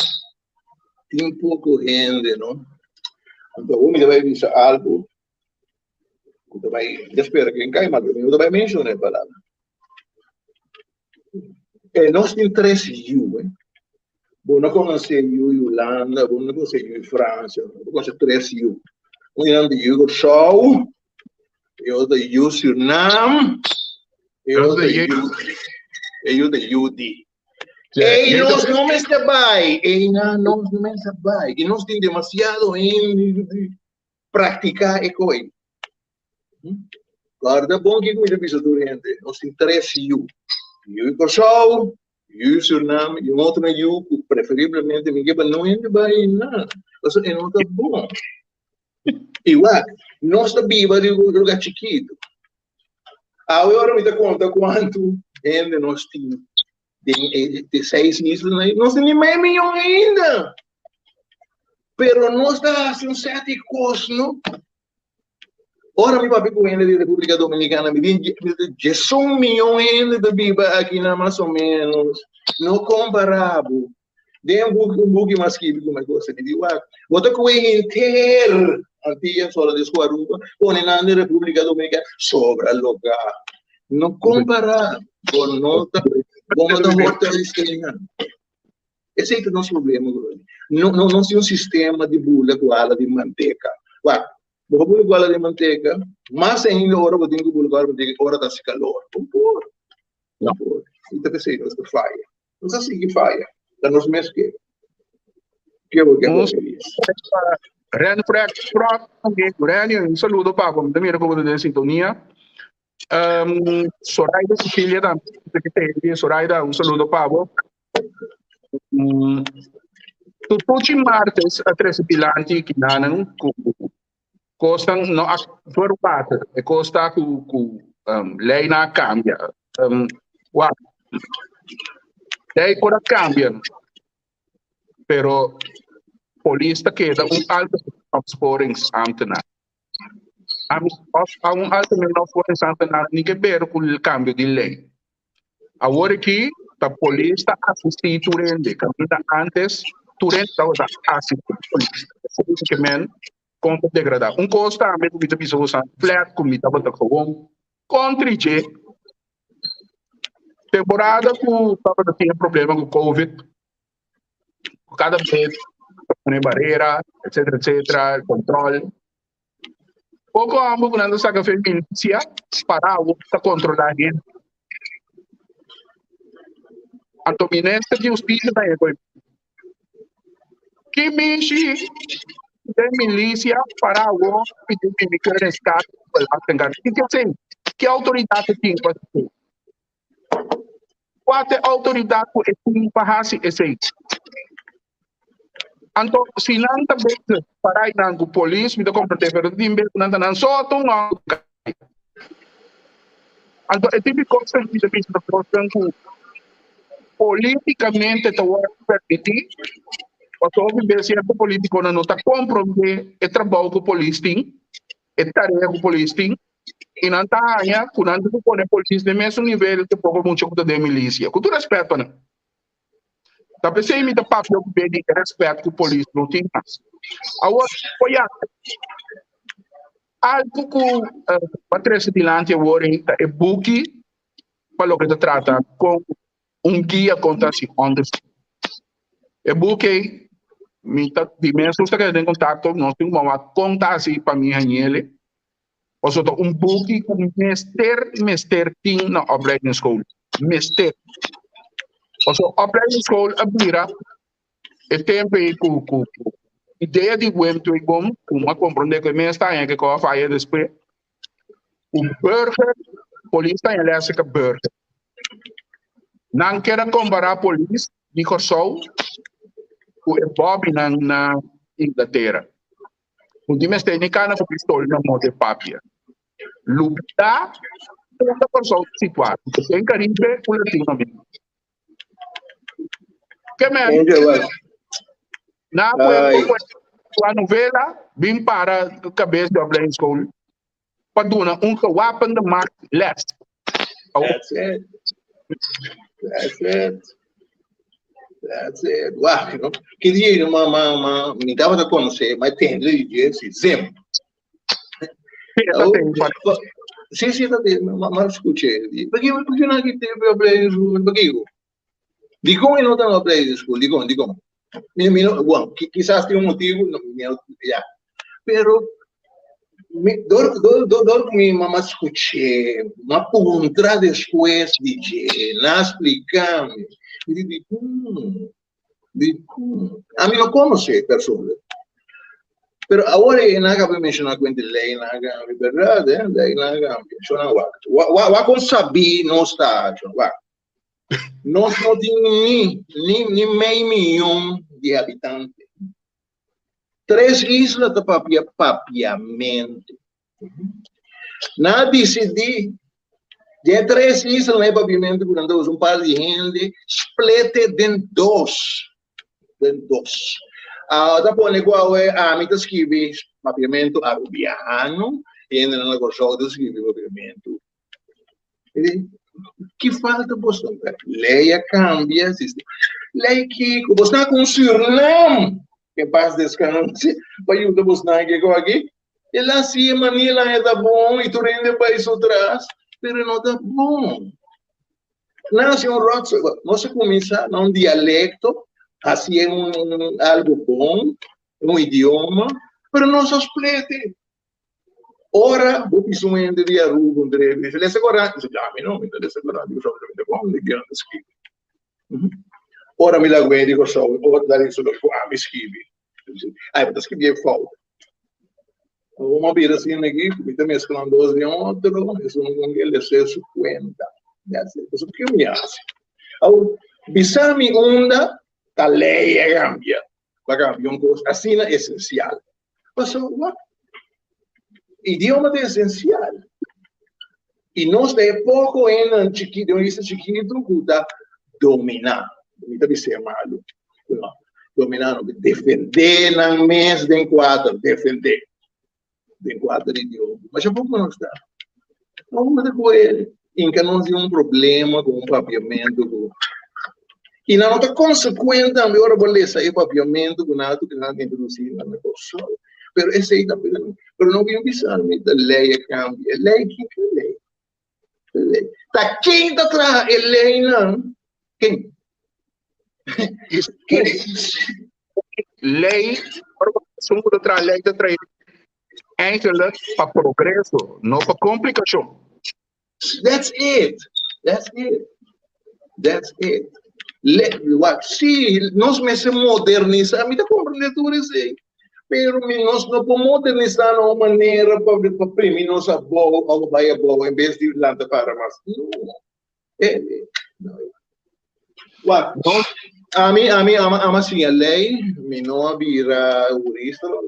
Tin poko hende, no? Anto awor mi ta bai bisa algu ku ta bai, mi ta spera ku e kai, ma mi no ta bai menshona e palabra. E nos tin tres yu, eh. Bo no konosé yu di Hulanda, bo no konosé yu di Fransia, bo konosé tres yu. Un di nan ta yu di Kòrsou, e otro ta yu Surinam, e otro ta yu, e yu ta yu di. Ei nos no mester bai, ei nan nos no mester bai. I nos tin demasiado hende di praktiká e koi. Guarda bon kiko mi ta bisa tur hende. Nos tin tres yu. Yu di Kòrsou, yu di Surinam i un otro yu ku preferiblemente mi ke pa no hende bai einan. Pasobra e no ta bon. I wak, nos ta biba den un lugar chikitu. Awe ora mi ta konta kuantu hende nos tin den e seis islanan ei, nos tin ni mei miyon ainda. Pero nos ta hasi un sèt di kos, no? Ora mi papia ku hende di Repúblika Dominikana, mi di diesun miyon hende ta biba akinan mas o ménos. No kompará bo. Den un buki, un buki mas skibi ku mi gosta di di wak. Bo ta kohe henter Antillas Holandes ku Aruba, pone nan den Repúblika Dominikana, sobra loka. No kompará, bo no ta, bo no ta hoor thuis einan. Esei ta nos problema grandi. No, no, nos tin un sistema di bula ku ala di manteka. Wak, bo por bula ku ala di manteka, mas ainda ora bo tin ku bula ku ala di manteka ora ta hasi kalor. Bo por, bo por. I ta p'esei nos ta faya. Nos a sigui faya, ta nos mes ke ke bo ke Nos Ren Frek Frok tambe. Renny, un saludo pa bo. Mi ta mira ku bo ta den sintonia. Um, Soraida Cecilia tambe. Soraida, un saludo pa bo. Um, Tutuchi Martes a trese dilanti kinanan ku. Kosnan no a verbater. E kos ta ku ku um, leinan a kambia. Um, wak, lei por a kambia, pero polis ta keda un algemeen opsporingsambtenaar. Ami, of a un algemeen opsporingsambtenaar ni ke ber ku kambio di lei. Awor aki ta polis ta asistí tur hende, kaminda antes tur hende tabata asistí polis. Esei ke men kon ta degradá. Un kos tambe ku mi ta bisa boso flat ku mi tabata gewoon kontri dje, temporada ku tabata tin e problema ku covid, ku kada bes ta pone barera, etcetera etcetera, control. Poko amo ku nan ta saka fe milisia para awor ta kontrolá hende. Anto minister di hustisia ta e Ki mishi den milisia para awor pidi bini ku reskate di belastingkaart? Ki ke esei? Ki outoridat e tin pa hasi esei? Kua ta e outoridat ku e tin pa hasi esei? Anto si nan ta bezig para nan ku polis mi ta komprende pero tin bes ku nan ta nan so ta un outo. Anto e tipo di kosnan mi ta bisa ta kosnan ku politikamente ta wòrdu permití pasobra hopi bes sierto politikonan no ta komprondé e trabou ku polis tin, e tarea ku polis tin i nan ta haña ku nan tin ku pone polis den mesun nivel ku poko mucha ku ta den milisia. Ku tur rèspèt pa nan. Ta p'esei mi ta papia ku be di e rèspèt ku polis no tin mas. Awor, oya, algu ku a trese dilanti awor ei ta e buki pa loke ta trata kon un guia kon ta hasi òndersuk. E buki ei mi ta di mes nos ta keda den kontakto, nos tin ku wak kon ta hasi pa mi hañ'el. Pasobra ta un buki ku mester mester tin na opleidingsschool. Mester. Pasobra opleidingsschool a bira e tempu ei ku ku idea di Wim Tweeboom, ku mi a komprondé ku e mes ta haña ke kos a faya despues, ku burger, polis ta haña lès ka burger. Nan kier a kompará polis di Kòrsou ku e bòbinan na Inglatera. Un di mester ni kana ku pistol na morde papia. Lubidá unda Kòrsou ta situá, den Karibe ku Latinoamerika. Ke men, na pueblo ku a novela bin para kabes di opleidingsschool pa duna un gewapende macht les. That's it. That's it. That's it. Wah, no? Ki dia ma ma ma mi tabata conoce, ma tende di dje si Zim. Sí, sí, ta ma ma escuché. Porque porque na ki te play school, porque Dikon e no ta na play school? Dikon, dikon? Mi mi no, bueno, kisas tin un motibu, no, mi no, ya. Pero mi dor dor dor dor ku mi mama skuch'é, m'a puntra despues di dje, nan a splika mi, mi di dikon, dikon? Ami no konosé persona. Pero awor e nan a kaba di menshoná ku hende lei nan a kambia, bèrdat eh, lei nan a kambia. Shon wak, wak wak kon sabí nos ta, shon wak. Nos no tin ni, ni, ni mei miyon di habitante. Tres isla ta papia papiamentu. Nan a disidí di e tres islanan e papiamentu ku nan ta usa un par di hende splete den dos. Den dos. Ah, ta pone ku awe ami ta skibi papiamentu arubiano i hendenan na Kòrsou ta skibi papiamentu. Ki falta boso? Lei a cambia. Lei kiko? Bos na con Surinam. Que paz descanse. Pa yuda bos na que aqui. El así Manila é da bom e tu rende país atrás, pero não tá bom. Nace un rot, no se comienza na un dialecto, así es un, un, algo bom, un idioma, pero no se splete. Ora bo bisa un hende di Aruba un drebi, dice, lesa Koran, dice, ya, mi no, mi ta lesa Koran, digo, mi ta bon, di kier ta skibi. Ora mi laga wende di Kòrsou, ora ta di solo ku ami skibi. Ai, bo ta skibi e fout. Bo a bira asina aki, mi ta meskla dos den otro, esun con ke lesa su kuenta. That's it. Pasobra ke mi hasi? Awor, bisa mi unda ta lei a kambia, pa kambia un kos asina esensial. Pasobra. Idioma ta esensial. I nos ta e poko hendenan chikitu, den un isla chikitu ku ta dominá. Mi ta bis'é malu. No, dominá no, defendé nan mes den kuater, defendé den kuater idioma. Masha poko nos ta. No ta ku el. Inka nos tin un problema ku un papiamentu ku i nan no ta konsekuente tambe ora bo lesa e papiamentu ku nan a nan a introdusí na Kòrsou. Pero esei tambe pero no bin bisa mi ta lei a kambia. E lei kiko e lei? E lei. Ta ken ta traha e leinan? Ken? Ken? Lei, ora bo esun ku ta traha lei ta traha Eigenlijk pa progreso, no pa komplikashon. That's it. That's it. That's it. Le, wak, sí, nos mester modernisá. Mi ta komprendé tur esei. Pero mi nos no por modernisá na un manera pa pa primi nos abou òf bai abou en bes di lanta para mas. No. Eh, no. Wak, Nos ami, ami ama, ama siña lei, mi no a bira hurista, no,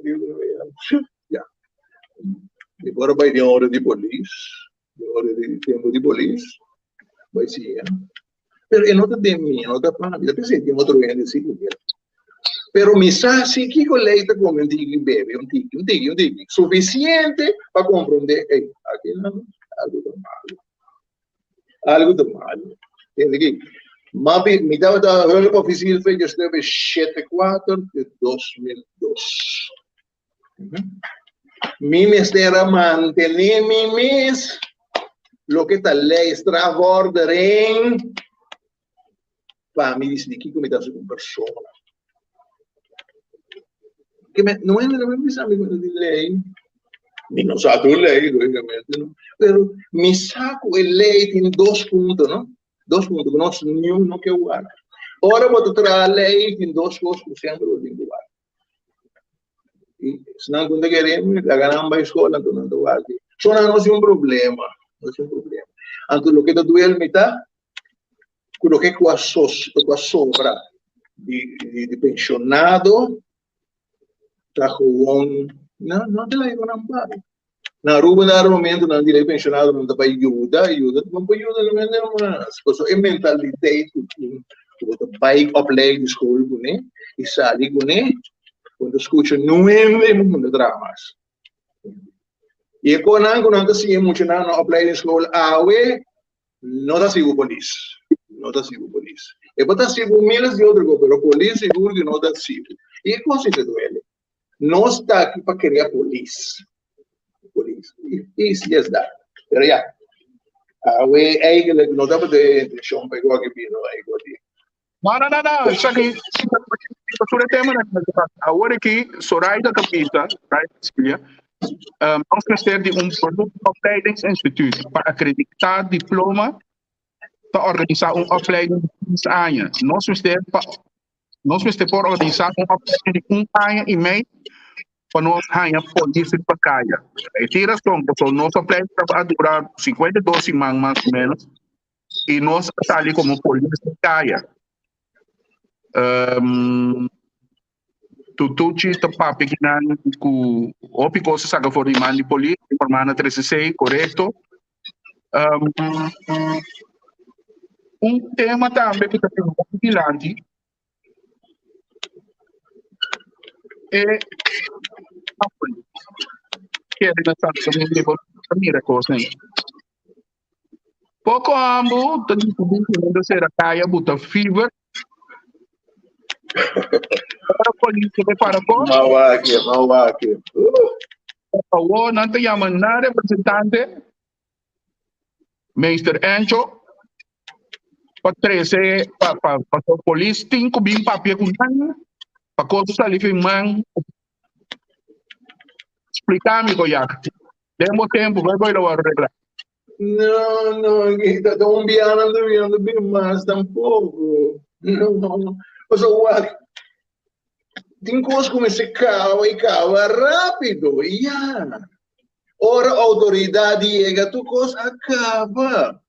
ya. Mi por a bai den ora di polis, den ora di tempu di polis, bai siña. Pero e no ta den mi, e no ta pa mi, ta pensé tin otro hende si ku kier. Pero mi sa si kiko lei ta come un tiki bebe, un tiki, un tiki, un tiki, sufisiente pa komprondé, ey, aki nan algu ta malu. Algu ta malu. Tende aki. Ma bi, mi tabata hulpofficier VGSTB shete kuater te 2002. Mi mester a mantené mi mes loke ta lei strafvordering pa mi disidí kiko mi ta hasi ku un persona. Ke me, no hende no me bisa mi di lei. Mi no sa tur lei, lógicamente, no. Pero mi sa ku e lei tin dos punto, no? Dos punto ku nos niun no ke wak. Ora bo ta traha lei, tin dos kos ku semper bo tin ku wak. I esnan ku no ta kere, laga nan bai skol, anto nan ta wak. So nan no tin un problema, no tin un problema. Anto loke ta duel mi ta ku loke ku a sos, ku a sobra di di di pensionado ta gewoon no no ta laga ku nan bai. Na Aruba na momento nan di pensionado nan ta bai yuda, yuda, no por yuda no mende mas. Pasobra e mentaliteit ku tin ku bo ta bai opleidingsschool kuné i sali kuné, bo ta skucha nuebe e mundo traha mas. I e konan ku nan ta siña muchanan na opleidingsschool awe no ta sigu polis. No ta sigu polis. E por ta sigu miles di otro kos, pero polis sigur ku no ta sigu. I e kos ei ta duele. Nos ta aki pa krea polis. Polis. Easy as that. Pero ya. Awe eigenlijk no tabata e intenshon pa e goki bino e goki. No, no, no, no. Esaki, sobre tema awor aki Soraida ta bisa, Soraida Cecilia, nos mester di un beroepsopleidingsinstituut pa akreditá diploma pa organisá un opleiding di 15 aña. Nos mester pa nos mester por organisá un opleiding di un aña i mei pa nos haña polis riba kaya. E tin rason, pasobra nos opleiding a dura 52 siman mas o menos i nos a sali komo polis di kaya. Um, Tutuchi ta papia kinan ku hopi kos a saka for di man di polis, informá na 366, korekto. Um, un tema tambe ku ta bin hopi dilanti e kere na Santo Domingo ta mira kosnan. Poko ambu ta disidí ku nan ta sera kaya buta fever. Ora polis ta bai para kos. Mawake, mawake. Awor nan ta yama nan representante, Meester Encho, pa trese pa pa pasobra polis tin ku bin papia ku nan pa kos sali fin man. Splika mi koyak. Den bo tempu, bai bai lo wòrdu reglá. No, no, ta ta un biaha nan ta bini, no bini mas tampoko. No, no. Pasobra wak, tin kos ku mester kaba i kaba rápido, i ya. Ora outoridat yega tur kos a kaba.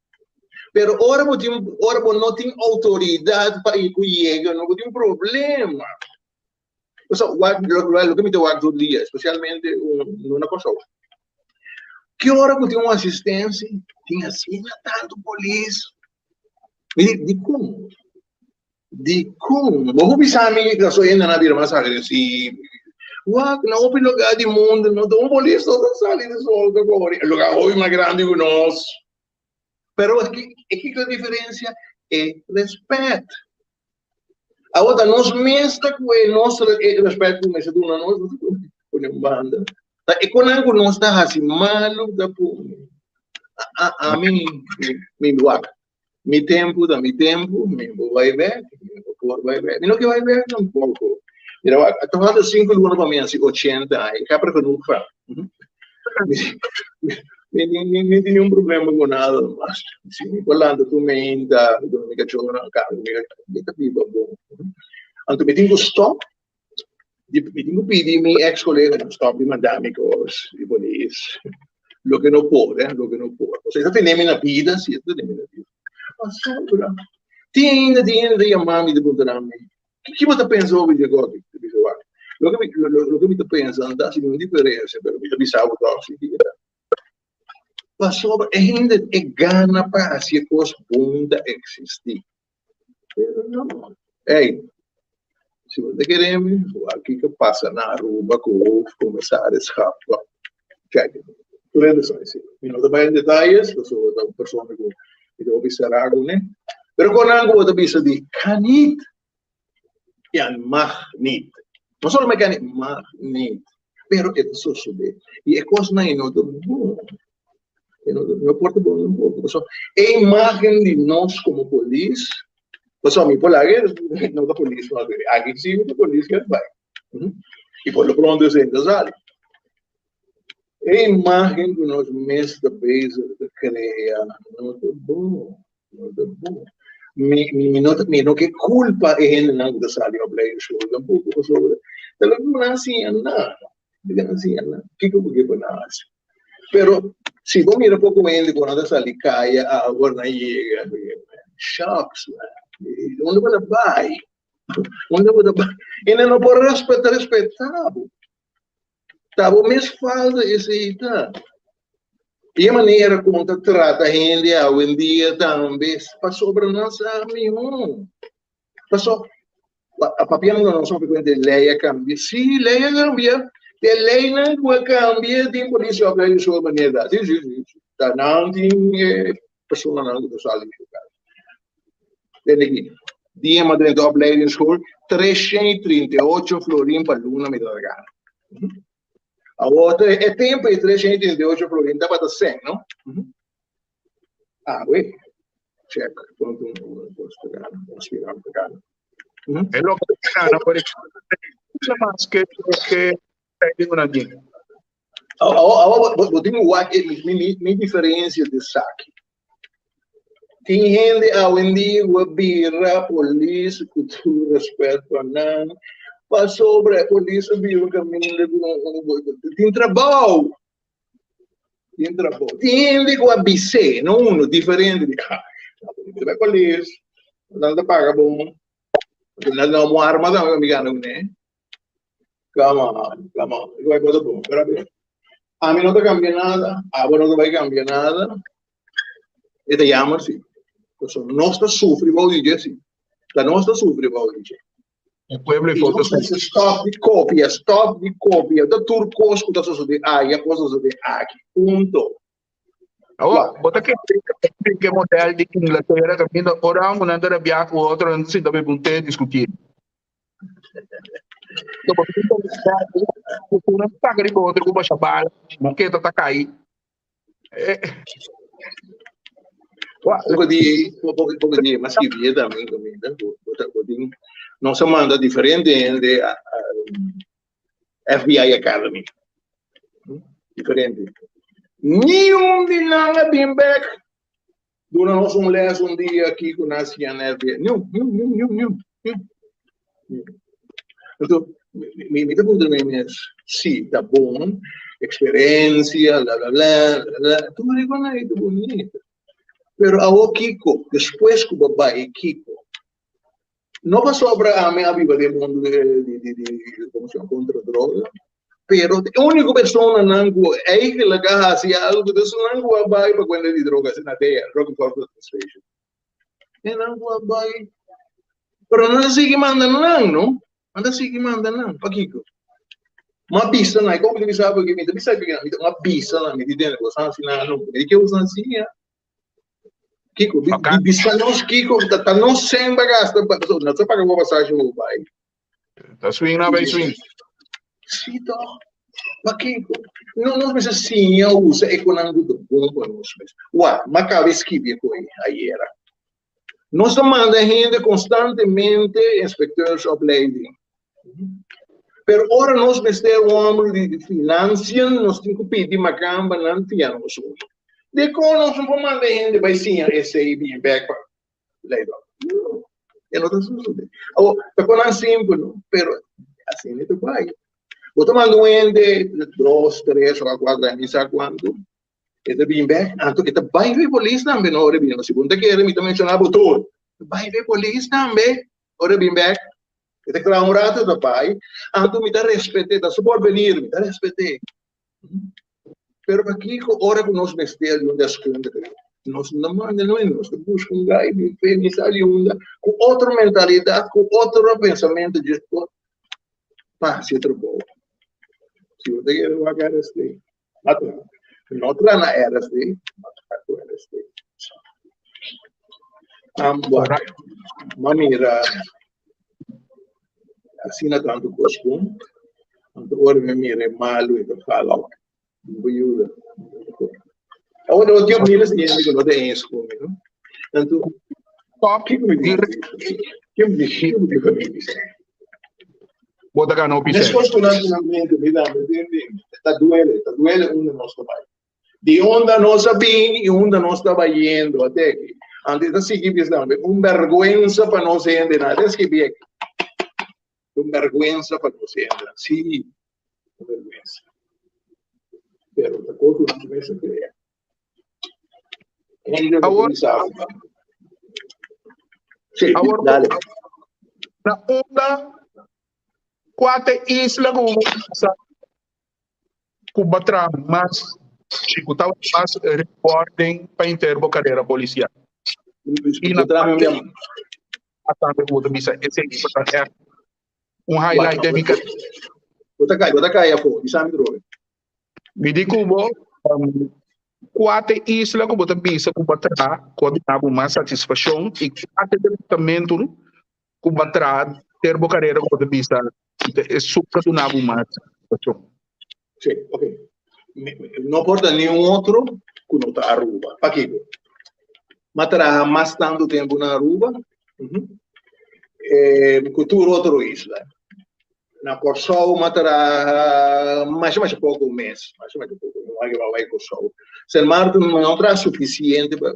Pero ora bo tin, ora bo no tin outoridat pa ku yega, no bo tin problema. Pasobra wak, loke mi ta wak tur dia, spesialmente un, no na Kòrsou. Ki ora ku tin un asistensia, tin asina tantu polis. Mi di, dikon? Dikon? Bo por bisa mi ku aso hendenan a bira mas agresivo. Wak, na hopi lugá di mundu no ta un polis no ta sali di solta kore. E lugá hopi mas grandi ku nos. Pero e kiko e diferensia? E rèspèt. Awor ta nos mes ta ku e nos e rèspèt ku mester duna nos, nos ta pone un banda. Ta e konan ku nos ta hasi malu ta pone. Ami mi wak, mi tempu ta mi tempu, mi por bai bèk, mi no por bai bèk. Mi no ke bai bèk tampoko. Mira wak, ta falta sinku luna pa mi hasi ochenta aña, ik heb er genoeg van. Mi mi tin niun problema ku nada mas. Si mi por lanta tur meinta, mi duna mi kachornan kaka, mi mi ta biba bon. Anto mi tin ku stòp, mi tin ku pidi mi eks koleganan stòp di manda mi kos di polis. Loke no por, eh, loke no por. Pasobra e ta tene mi na bida, si e ta tene mi na bida. Pasobra tin ainda tin hende ta yama mi ta puntra mi, Ki bo ta pensa over dje gòrdi? Mi ta bisa, Wak, loke mi, loke mi ta pensa no ta hasi ningun diferensia, pero mi ta bisa bo tòg si ki ta. Pasobra e hende e gana pa hasi e kos bon ta eksistí. Pero no. Ey, si bo ta kere mi, wak kiko pasa na Aruba ku hoofdcommissarischap. Kijk, tur hende sa esei. Mi no ta bai en detayes, pasobra ta un persona ku mi ta hopi será kuné. Pero kon nan ku bo ta bisa di kan niet, ja mag niet. No solamente kan niet, mag niet. Pero e ta sosodé. I e kosnan ei no ta bon. E no, no por ta bon tampoco. Pasobra e imágen di nos komo polis, pasobra mi por laga no ta polis mas, aki sí ta polis ke bai. I por lo pronto esei ta sali. E imágen ku nos mes ta bezig ta krea no ta bon, no ta bon. Mi, mi, no, mi no ke kulpa e hendenan ku ta sali op leidingsschool tampoko, pasobra ta loke ku nan a siña nan, loke nan a siña nan, kiko ku ke pa nan hasi. Pero si bo mira poko hende ku nan ta sali kaya awor nan yega, shucks man, unda bo ta bai? Unda bo ta bai? Hende no por respeta, respeta bo. Ta bo mes falta esei ta. I e manera kon ta trata hende awendia tambe pasobra nan sa mihó. Paso papiando nos hopi kuenta e lei a kambia. Sí, lei a kambia. E leinan ku a kambia tin polis a play su manera. Sí, sí, sí. Ta nan tin e personanan ku ta sali di su kas. Tende aki. Dia mi a drenta opleidingsschool, 338 florin pa luna mi tabata gana. Awor, e tempo e 338 florin tabata cen, no? Ah, we. Check. Cuanto un puesto gana, un aspirante gana. E lo que gana, por ejemplo, mas que que una ding. Awor, bo tin wak mi mi mi diferencia de saki. Tin hende awendia ku a bira polis ku tur rèspèt pa nan, pasobra e polis a bira un kaminda ku tin trabou, tin trabou. Tin hende ku a bis'é, no uno, diferente di ah, bo ta bai polis, nan ta paga bon, nan ta duna bo un arma tambe pa mi gana kuné. Come on, come on. Ik bai bota bon. Pero abi, ami no ta cambia nada, abo no ta bai cambia nada. E ta jammer si. Pasobra nos ta sufri bou di dje si. Ta nos ta sufri bou di dje. E pueblo e foto sa. Stop di copia, stop di copia. Ta tur cos cu ta sosode aya, cu ta sosode aki. Punto. Awor, bo ta kere ke model di Inglaterra caminda ora un nan ta rabia cu otro nan ta sinta bebe un te discuti. Saca riba otro ku basha bala, moketa ta kai. Poco di, poco, poco di, mas que bien también, nos manda diferente gente a, a FBI Academy. Diferente. Ni un di nan a bin back. Duna nos un les un dia aki ku nan siña na FBI. Niun, niun, niun, niun, niun, niun. Anto, mi, mi ta puntra mi mes, si ta bon, eksperensia, bla, bla, bla, bla, bla, tur e kosnan ei ta bunita. Pero awor kiko? Despues ku bo bai, kiko? No pasobra ami a biba den mundu di, di, di, di, komo se yama, kontra droga. Pero e úniko personanan ku eigenlijk a hasi algu ta esunnan ku a bai pa kuenta di droga, asina DEA, Drug Enforcement Administration. Enan ku a bai. Pero nan ta sigui manda nan, no? Nan ta sigui manda nan. Pakiko? M'a bisa nan, kon mi ta bisa bo? Mi ta bisa bo, mi ta bisa nan, mi di tende, bo sa hasi nan nunka. Mi di ke bo sa hasi ya? Kiko, bisa nos kiko, ta nos sèn pa gasta, no ta paga bo pasashi pa bo bai. Ta swing na bai swing. Sí toch. Pakiko? No, nos mester siña usa e konan ku ta bon pa nos mes. Wak, m'a kaba e skibi e koe ayera. Nos ta manda hende konstantemente inspecteursopleiding. Pero ora nos mester un hòmber di financiën, nos tin ku pidi makambanan fia nos un. Dikon nos no por manda hende bai siña esei bin bèk pa Leidor? No, e no ta sosodé. Awor, ta konan simpel, no? Pero asina ta bai. Bo ta manda un hende dos, tres o kuater aña, mi sa kuantu, e ta bin bèk, anto e ta bai ve polis tambe, no ora e bin. Si bo no ta kere mi ta menshoná bo tur. E ta bai ve polis tambe ora e bin bèk. E ta kla un ratu e ta bai, anto mi ta respet'é, ta su porvenir, mi ta respet'é. Pero pakiko ora ku nos mester di un deskundige, nos no manda no, nos ta buska un gai di fe, mi sa di unda, ku otro mentalidat, ku otro pensamentu dje por pa hasi e trabou. Si bo ta kere wak RST, a traha. No traha na RST, ma traha ku RST. Wak, m'a mira asina tantu kos bon, anto ora mi a mira e malu e ta fala, mi por yuda. Awor no tin miles di hende ku no ta eens ku mi, no? Anto, kiko mi tin kiko mi tin pa mi bisa? Bo ta gana hopi sèn. Meskos ku nan nan mente mi tambe ta duele, ta duele unda nos ta bai. Di unda nos a bini i unda nos ta bayendo ate aki. Anto e ta sigui bisa tambe, un bèrgwensa pa nos hendenan. E ta skibi aki. Un bèrgwensa pa nos hendenan. Sí, un bèrgwensa. Pero ta kos ku nos mester krea. Hende ta Awor, bisa. Sí, awor dale. na unda kua ta e isla ku bo sa ku bo a traha mas i ku tabata mas rewarding pa henter bo karera polisial? I na kua tambe ku bo ta bisa esei ku ta ègt un highlight den mi karera? Bo ta kai, bo ta kai afó, bisa mi drobe. Mi di ku bo, kua ta e isla ku bo ta bisa ku bo a traha ku a duna bo mas satisfakshon i kua ta e departamentu ku bo a traha henter bo karera ku bo ta bisa esun ta duna bo mas satisfakshon? Sí, ok. No por ta niun otro ku no ta Aruba. Pakiko? M'a traha mas tantu tempu na Aruba ku tur otro isla. Na Kòrsou m'a traha masha masha poko mes, masha masha poko, no a keba bai Kòrsou. Sint Maarten mi no traha sufisiente pa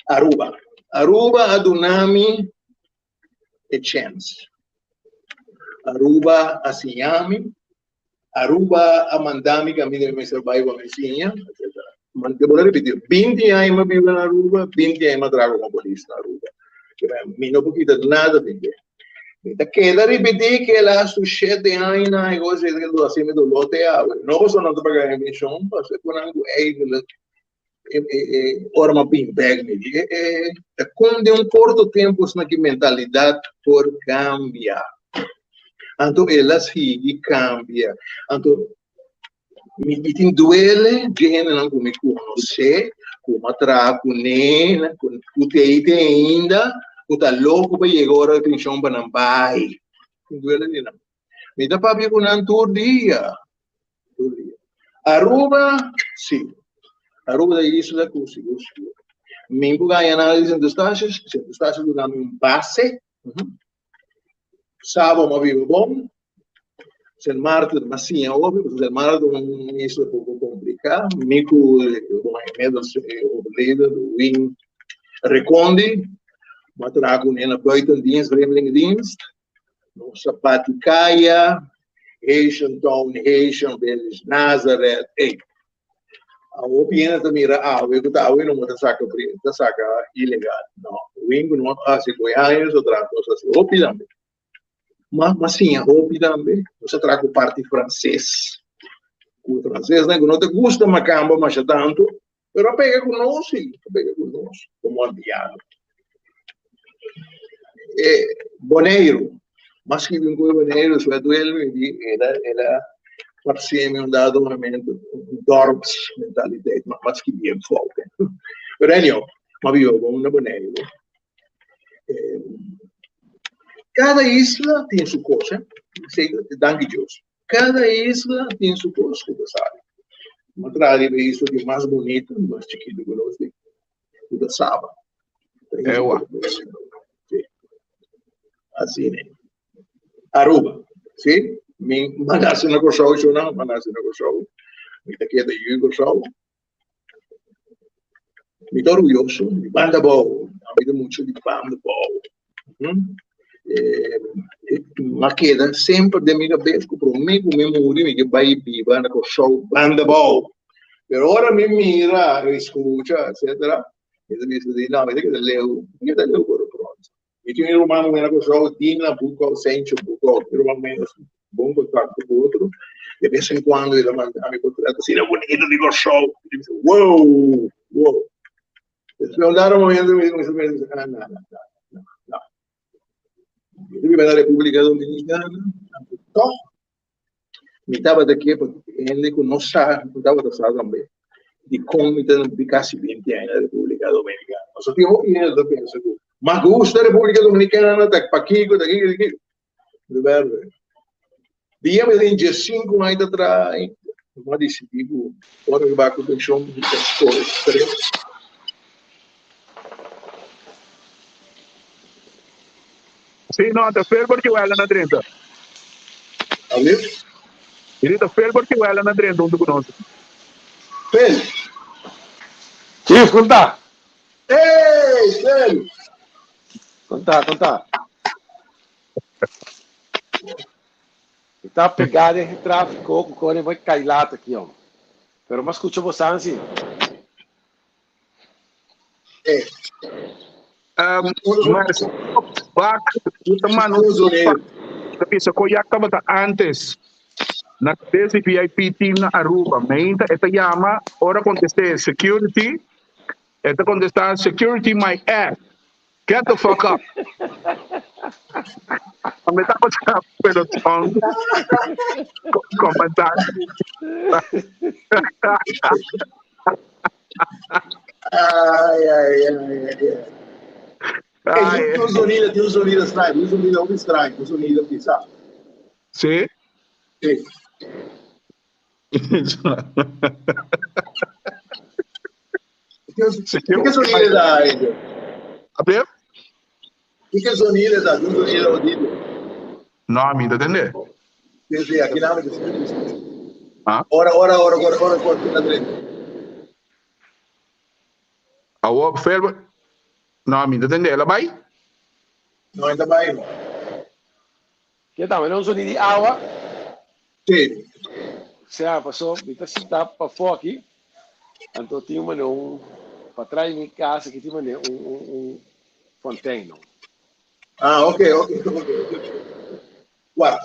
Aruba. Aruba a duna mi e chèns. Aruba a siña mi, Aruba a manda mi kaminda mi mester bai pa mi siña, etcetera. Mi por a ripití, binti aña mi a biba na Aruba, binti aña mi a traha komo polis na Aruba. Mi no por kita nada di dje. Mi ta keda ripití ke lastu shete añanan e kos ei ta hasi mi doló te awe. No pasobra nan ta paga mi penshon, pasobra ku nan ku eigenlijk ora mi a bin bèk mi di ta kon den un korto tempu asina ki mentalidat por kambia. Anto el a sigui kambia. Anto mi mi tin duele dje hendenan ku mi konosé, ku mi a traha kuné, ku t'ei te ainda, ku ta loko pa yega ora di penshon pa nan bai. Tin duele di nan. Mi ta papia ku nan tur dia. Tur dia. Aruba, sí. Aruba ta isla ku sigur sigur. Mi por gaña nada di Sint Eustatius. Sint Eustatius duna mi un base. Saba mi a biba bon. Sint Maarten mi a siña hopi, pasobra Sint Maarten ta un isla poko kompliká. Mi ku bon inmiddels overleden, Win Rekondi, mi a traha kuné na buitendienst, vreemdelingendienst. Nos a bati kaya, Haitian Town, Haitian Village, Nazareth, ey. Awor hopi hende ta mira awe ku ta awe no ta saka ta saka ilegal. No, wingu no a hasi ku e aña so traha kos asi hopi tambe. M'a m'a siña hopi tambe. Nos a traha ku parti franses. Ku e fransesnan ku no ta gusta makamba masha tantu, pero a pega ku nos si, a pega ku nos komo antiano. E Boneiru, mas ki bin ku e Boneiru, su a duel mi di el a el a parse mi un dado momento un dorpsmentaliteit, ma mas ki bien fout. Pero anyhow, m'a biba bon na Boneiru. Kada isla tin su kos, eh. Danki Dios. Kada isla tin su kos ku ta sabi. Bo traha riba e isla di mas bonito i mas chikitu ku nos tin, ku ta Saba. Ewa. Sí. Asina. Aruba. Sí. Mi a nase na Kòrsou, shona, mi a nase na Kòrsou. Mi ta keda yu Kòrsou. Mi ta orguyoso di Banda Bou. Mi ta mucho di Banda Bou. Mi a keda semper den mi kabes ku promé ku mi muri mi ke bai biba na Kòrsou Banda Bou. Pero ora mi mira, mi skucha etcetera, mi ta bisa di no, mi ta keda leu, mi ta keda leu por pronto. Mi tin un ruman muhé na Kòrsou, Dina Boekhoudt, Sencho Boekhoudt. Mi ruman muhé nos bon kontakto ku otro. De bes en kuando e ta manda mi portret asina bonito di Kòrsou. Mi bisa, wow, wow. Despues un dado momento mi bisa, mi bisa, ah, no, no, no, no. Mi ta biba na Repúblika Dominikana, anto tòg Mi tabata ke pa hende ku no sa, no tabata sa tambe, dikon mi ta di kasi binti aña na Repúblika Dominikana. Pasobra tin hopi hende ta pensa ku mas gusta Repúblika Dominikana, ta pakiko, ta kiko, ta kiko. De bèrde. Dia mi tin diesinku aña ta traha, mi a disidí ku ora mi bai ku penshon mi ta skohe tres. Sí, no, ta fel porque wela na drenta. Alô? Ele ta fel porque wela na drenta hunto ku nos. Fel. Chief, konta. Hey, Fel. Konta, konta. Mi ta pegá den e tráfiko ku kore bai kai laat aki, hòmber. Pero m'a skucha bo san si. Bak, ta manda un ta bisa koyak tabata antes na cabeza di VIP team na Aruba. Meinta e ta yama ora contesté security, e ta contesta security my ass. Get the fuck up. Tambe tabata pelotón comandante. Ay, ay, ay, ay, ay. Ay, Hey, un sonido, tiene un sonido extraño, un sonido muy extraño, un sonido quizá. Sí? Sí. ¿Qué sonido da ello? A ver? ¿Qué sonido da? Un sonido audito. No, a mí te entendé. Sí, sí, aquí nada más. Ah? Ora, ora, ora, ora, ora, ora, ora, Awo, Felber. No, a mí te entendé. La bai? No, esta bai. No. Ke ta? Mira un sonido di awa. Sí. Sea, pasó, mi ta sintá pafó aki, anto tin mane un, patras di mi kas aki tin mane un, un, un fontein, no. Ah, ok, ok, ok. Wak,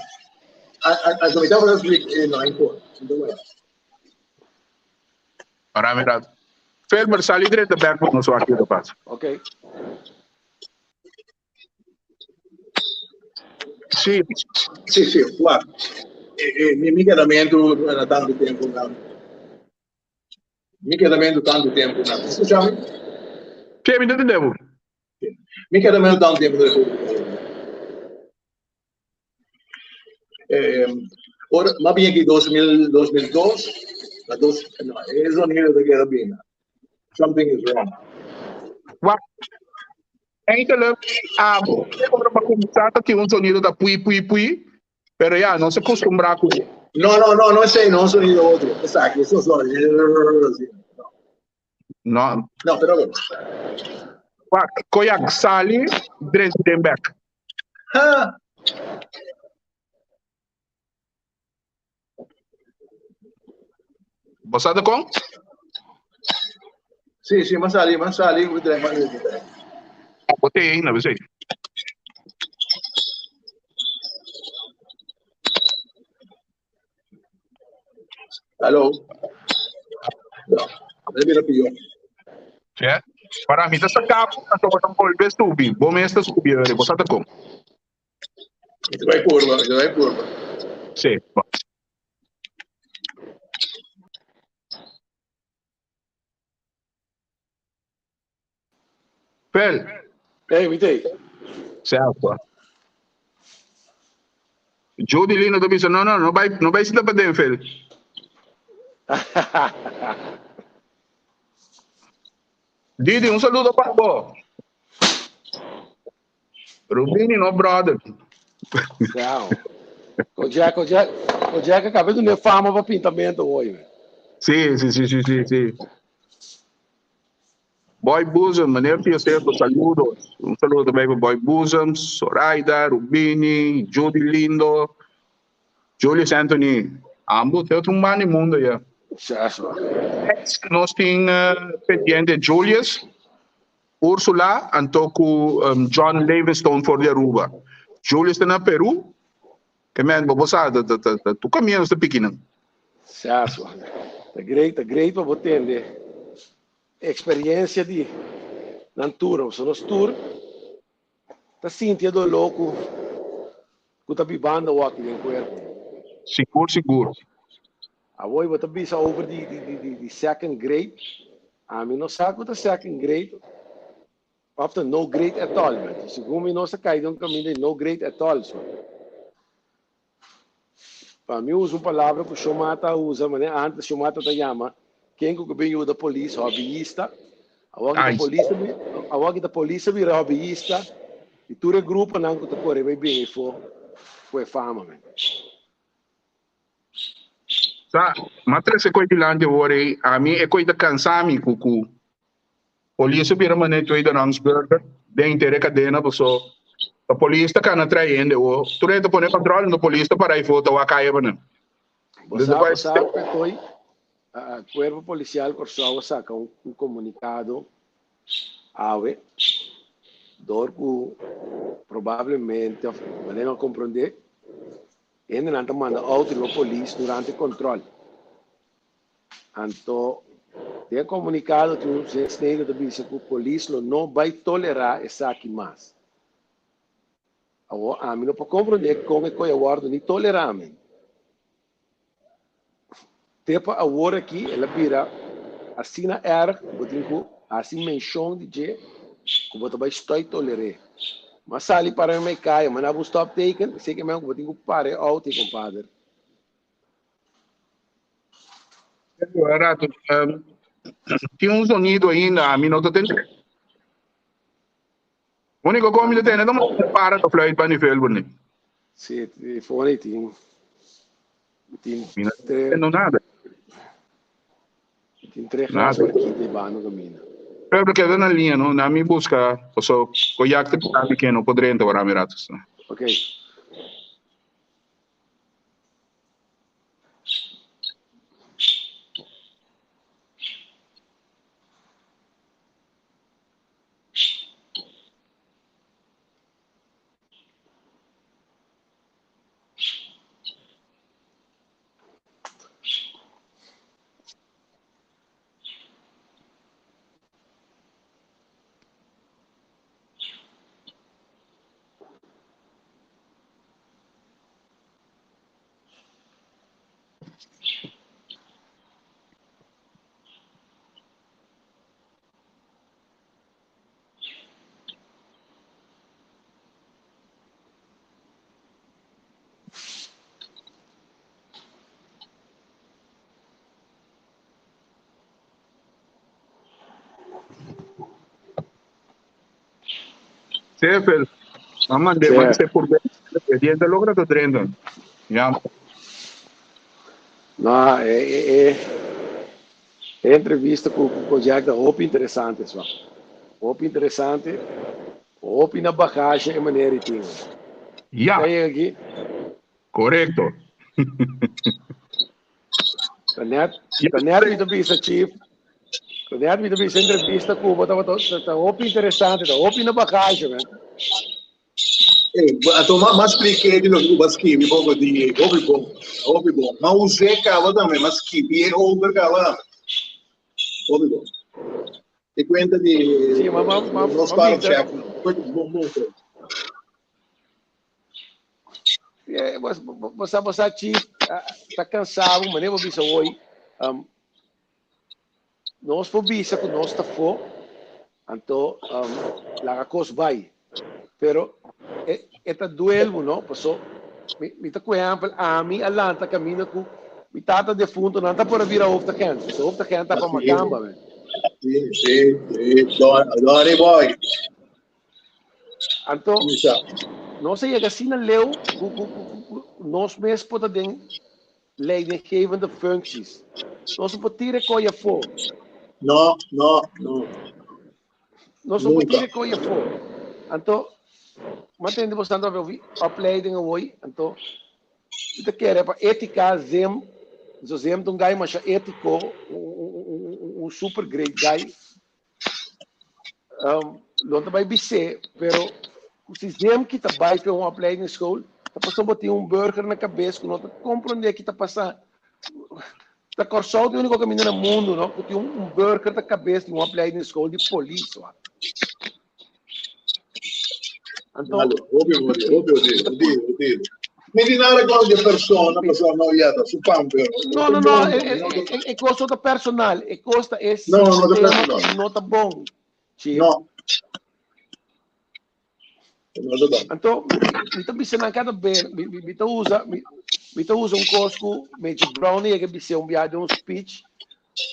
a, a, a, mi tabata splika, eh, no, importa. Ora mira, Felber, sali drenta bek pa nos wak kiko ta pasa. Ok. Sí. Sí, sí, wak. Eh, eh, mi, mi kedamentu na tantu tempu na. Mi kedamentu tantu tempu na. Escucha mi? Sí, mi ta tende bo. Mi kedamentu tantu tempu na República Dominicana. Eh, ora, ma bien aquí 2000, 2002, na dos, no, e sonido te queda bien. Something is wrong. Wak, eindelijk, abo, ora pa kuminsá ta tin un sonido ta pui pui pui, pero ya, nos a kustumbrá ku. No, no, no, no esei, no, un sonido otro. Esaki, eso sonido. No. No, pero bueno. Wak, koyak sali, drenta den bek. Ha! Bo sa dikon? Sí, sí, m'a sali, m'a sali, mi trae mas di Bo te ainda, besei. Aló. No, a bira pió. Ja. Para mi ta saca bo, anto bo ta bolbe subi. Bo mes ta subi, bo sa ta kon. Mi ta bai purba, mi ta bai purba. Sí. Pel. Hey, mi tei. Selfa. Judy Lino ta bisa, no, no, no bai, no bai sinta paden, Fel. Didi, un saludo pa bo. Rubini, no brother. Ciao. Kojak, Kojak, Kojak acaba de fama pa pintamento hoy. Man. Sí, sí, sí, sí, sí, sí. Boy Boezem, meneer Fiocetto, saludos. Un saludo también para Boy Boezem, Zoraida, Rubini, Judy Lindo, Julius Anthony. Ambos, é otro man di mundo ya. Chacho. Nos tin uh, pendiente Julius, Ursula, anto ku um, John Livingstone for di Aruba. Julius ta na Peru. Ke men, bo sa, ta, ta, ta, ta, tu caminho nos ta pikinan. Chacho. Ta great, ta great pa bo tende. Experiencia di nan tur, so nos tur ta sinti e doló ku ku ta bibando awor aki den kuerpo. Sigur, sigur. Awor bo ta bisa over di di di di second grade, ami no sa ku ta second grade of ta no grade at all, man. Segun mi nos a kai den un kaminda di no grade at all, so. Pa mi usa un palabra ku Shomata a usa, manera antes Shomata ta yama ken ku bin yuda polis hobbyista. Awor ki ta polis awor ki ta polis a bira hobbyista i tur e gruponan ku ta kore bai bin efo ku e fama men. Sa, m'a trese koi dilanti awor ei, ami e koi ta kansa mi ku ku Polis a bira manera tweede rangs burger den inter e kadena paso ta polis ta kana trae hende o tur hende ta pone control ento polis ta para ayfo ta wak kaya pa nan. Bo sa bo sa Petoy Cuerpo Policial Corsou a saca un comunicado awe door cu probablemente of manera mi a comprende hendenan ta manda auto riba polis durante control. Anto, den e komunikado tin un zesnede ta bisa ku polis lo no bai tolerá esaki mas. Awor ami no por komprondé kon e koe a wòrdu ni tolerá men. Te pa awor aki el a bira asina èrg ku bo tin ku hasi menshon di dje ku bo ta bai stòi toler'é. M'a sali para mi kaya, m'a naba un stòpteken, esei ke men ku bo tin ku para e outo, kompader. Rato, um, tin un sonido ainda, a mi no ta tende. Único cosa mi ta tende, no para ta fluit pa nivel boni. Sí, telefone tin tin Mi no tendo nada. Tin tres gas por aquí de bano camina. Pero queda na linha, no? Na mi busca, so, koyak te que no podré entrar mi rato. Okay. Sefel, a mandé, Sí. mandé por pendiente logra ta drenta. Ja. No, e, e, e, e entrevista ku ku Jack ta hopi interesante, swa. Hopi interesante. Hopi na bagage e manera i tin. Ja, Kaya aki, correcto. Ta net, ta net mi ta bisa, Chief. Ta net mi ta bisa entrevista ku bo tabata ta hopi interesante, ta hopi na bagage, man. Ei, anto m'a m'a spliké di loke ku bo a skibi poko di hopi bon, hopi bon. M'a us'é kaba tambe, m'a skibi e over kaba. Hopi bon. E kuenta di Sí, ma ma ma nos ma para bisa chef. Bon, bon. Eh, bo bo sa bo sa chief ta cansado, mane bo bisa hoy. Um, nos por bisa ku nos ta fo, anto um, laga kos bai. Pero e, e ta duelmo, no? Paso mi, mi ta ku ehempel, ami a lanta camina ku mi tata defunto, nan ta por a bira hoofdagent. So hoofdagent ta pa makamba, men. Sí, sí, sí. Don, Donny boy. Anto, nos a yega asina leu ku, ku, ku, ku, ku nos mes por ta den leidinggevende functies. Nos no por tira e koe afó. No, no, no. Nos no por tira e koe afó. Anto, m'a tende bo tanto over opleiding awoi, anto, mi ta kere pa ética Zim, so Zim ta un guy masha ético, un, un, un super great guy. Um, lo ta bai bisé, pero si Zem ki ta bai pe un opleidingsschool, ta pasobra bo tin un burger na kabes ku no ta komprondé ki ta pasá. Ta Kòrsou ta e úniko kaminda na mundu, no, ku tin un burger ta kabes di un opleidingsschool di polis, wak. Anto, Malo, hopi hopi, hopi hopi, hopi hopi. Mi di nada con di persona, pasobra no ya ta su pan, pero No, no, no, e, e, e, e kos no ta personal, e kos ta e No, no ta sistema personal. ku no ta bon. Chief. No. No ta bon. Anto, mi ta bisa nan kada be, mi, mi, mi ta usa, mi, mi ta usa un kos ku Major Brown a yega bis'é un biaha den un speech.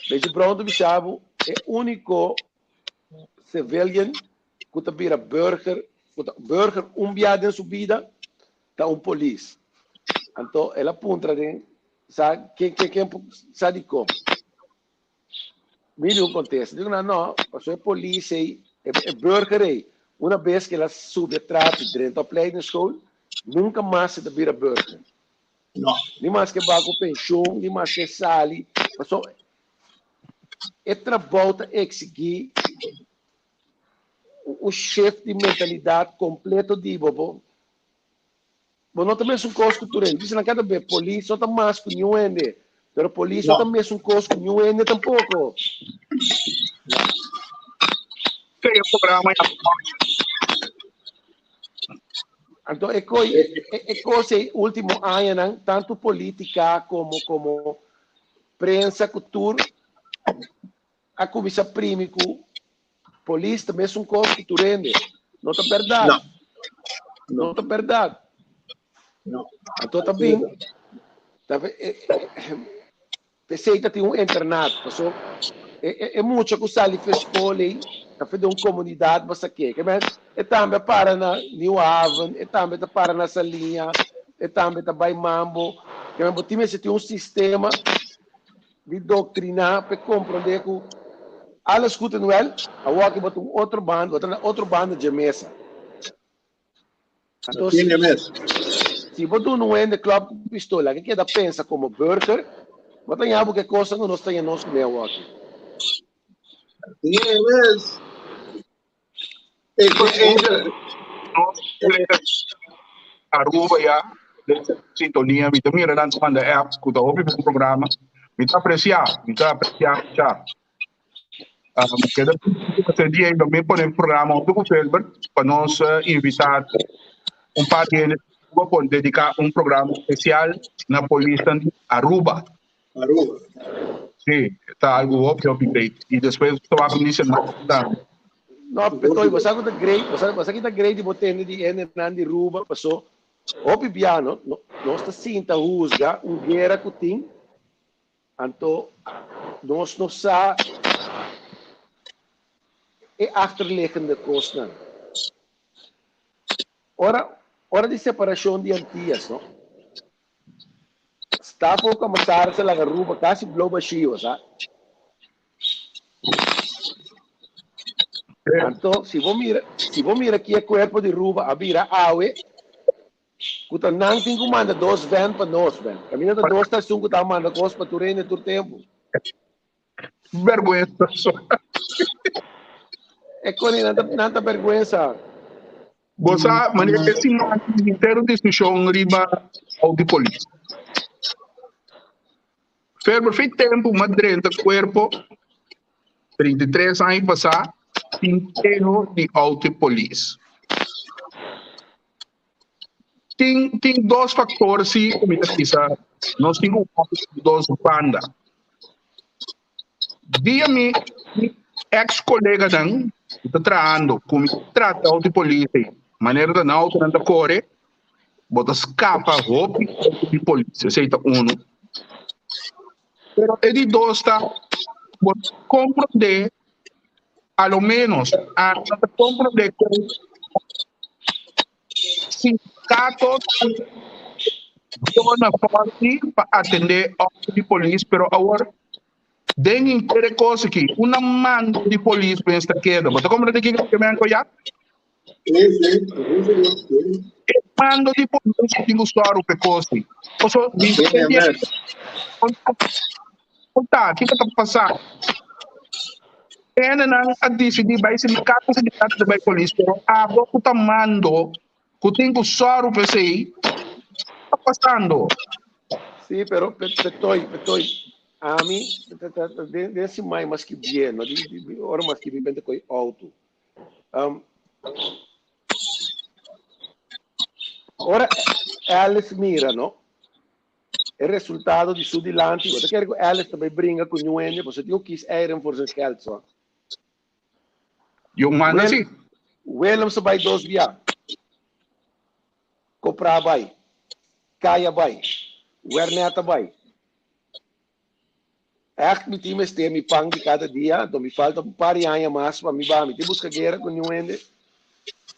Major Brown ta bisa bo, e úniko civilian ku ta bira burger, ku ta burger un biaha den su bida, ta un polis. Anto el a puntra den sa ken ken ken sa dikon. Mi di un kontesta. Digo nan no, pasobra e polis ei, e, e burger ei, una bes ku el a subi e trapi drenta opleidingsschool, nunka mas e ta bira burger. No. Ni maske ba ku penshun, ni maske sali, pasobra e trabou ta eksigí un shift di mentalidat kompleto di bo. Bo bo no ta mesun kos ku tur hende. Bisa nan kada be polis no ta mas ku niun hende, pero polis no ta mesun kos ku niun hende tampoko. Ke e programa ya. Anto e koi e kos ei ultimo añanan tantu politika komo komo prensa ku tur a kuminsá primi ku polis ta mesun kos ku tur hende. No ta bèrdat. No. No ta bèrdat. No. Anto ta bin, ta p'esei ta tin un internat. Paso e mucha ku sali for skol ei ta for den un komunidat basta ke. Ke men e tambe a para na Nieuwe Haven, e tambe ta para na Saliña, e tambe ta bai Mambo. Ke men bo tin mester tin un sistema di doctrina p'e comprende cu alles goed en wel, awor aki bo ta un otro banda, bo ta na otro banda dje mesa. Anto si, si bo duna un hende klop cu pistola ke keda pensa como burger, bo ta ña bo ke cosa cu nos ta ña nos cune awor aki. Aruba ya den sintonia mi ta mira nan ta manda apps ku ta hopi bon programa mi ta aprecia mi ta aprecia mucha keda e dia lo mi pone programa hunto ku Philbert pa nos invita un par di hende Aruba por dedica un programa especial na polisnan di Aruba. Aruba. Sí, ta algo hopi hopi great. Y despues ta wak un di semana tambe. No, Petoy, bo sa ku ta great, bo sa, bo sa ki ta great di bo tende di hendenan di Ruba, paso hopi bia no, nos ta sinta husga un guera ku tin, anto nos no sa e achterliggende kosnan. Ora, ora di separashon di Antias, no, Staf o commissaris a laga Aruba casi blou bashio, sa. Anto, si bo mira, si bo mira ki e cuerpo di Ruba a bira awe, cu ta nan tin cu manda dos van pa nos, man. Caminda ta dos ta esun cu ta manda cos pa tur hende tur tempo. Bergüenza. E coni nan ta, nan ta bergüenza. Bo sa, manera e siman tin henter un diskushon riba auto di polis. Ferber, fin tempu m'a drenta kuerpo, 33 aña pasá, tin keho di auto di polis. Tin, tin dos faktor si ku mi ta bisa nos tin ku wak dos banda. Dia mi ex coleganan ku ta trahando ku mi trata auto di polis ei, manera ta nan autonan ta kore, bo ta skapa hopi auto di polis, esei ta unu. Pero e di dos ta, bo ta komprondé, a lo ménos ami no ta komprondé ku Sindicato ta dona forti pa atende auto di polis, pero awor den henter e cos aki, una mando di polis mester keda. Bo ta comprende kico ke men ya? E mando di polis ku tin ku sòru pa e cos ei. Paso mi ta, kiko ta pasa? Hendenan a disidí bai sindikato, sindikato ta bai polis, pero abo ku ta mando, ku tin ku sòru pa esei, kiko ta pasando? Sí, pero Petoy, Petoy, ami den siman mas ki bien, no di ora mas ki bien ta kohe outo. Ora Alice mira, no, E resultado di su dilanti, bo ta kere ku Alice ta bai bringa ku niun hende, pasobra tin ku kis eieren for zijn geld so. Yo manda si. Willem sa bai dos bia. Kopra bai. Kaya bai. Wernet a bai. Echt mi tin mester mi pan di kada dia, anto mi falta un par di aña mas pa mi ba. Mi tin buska guera ku niun hende.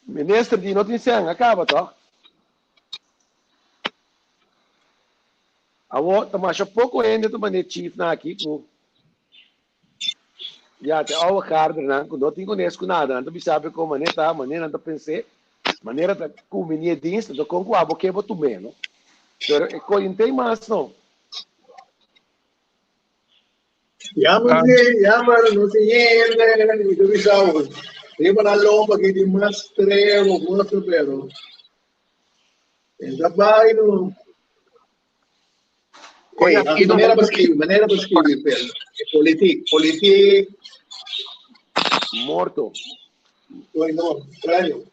Minister di no tin sèn, a kaba tòg? Awor ta masha poko hende ta manda e chiefnan aki ku ya te oude gardernan ku no tin kones ku nada. Nan ta bisa bo kon manera ta, manera nan ta pens'é, manera ta kumbiní e dienst, anto kon ku abo ke bo tum'é, no? Pero e koyent'ei mas no. Llámame, llámame, no te hende, yo bisa bo. Riba na lomba ki tin mas trevo, mas pero. Entra bai no. Hey, manera pa skirbi, manera pa skirbi, pero politik, politik. Morto. Oy, no, extraño.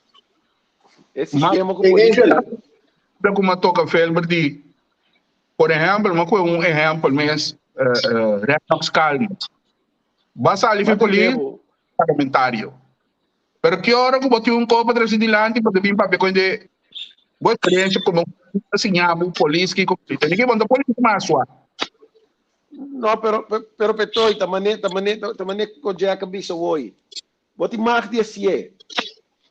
E sistema ku política. Kuma toka Felber di Por ehempel, m'a kohe un ehempel mes, Rennox Calmes. Bo a sali fi polis parlamentario. Pero ki ora ku bo tin un kopa trese dilanti bo ta bin papia ku hende bo eksperensia komo a siña bo polis kiko tene ki bo no ta polis mas wak. No, pero pero Petoy ta mane ta mane ta mane ku Jack a bisa hoy. Bo tin mag di hasié,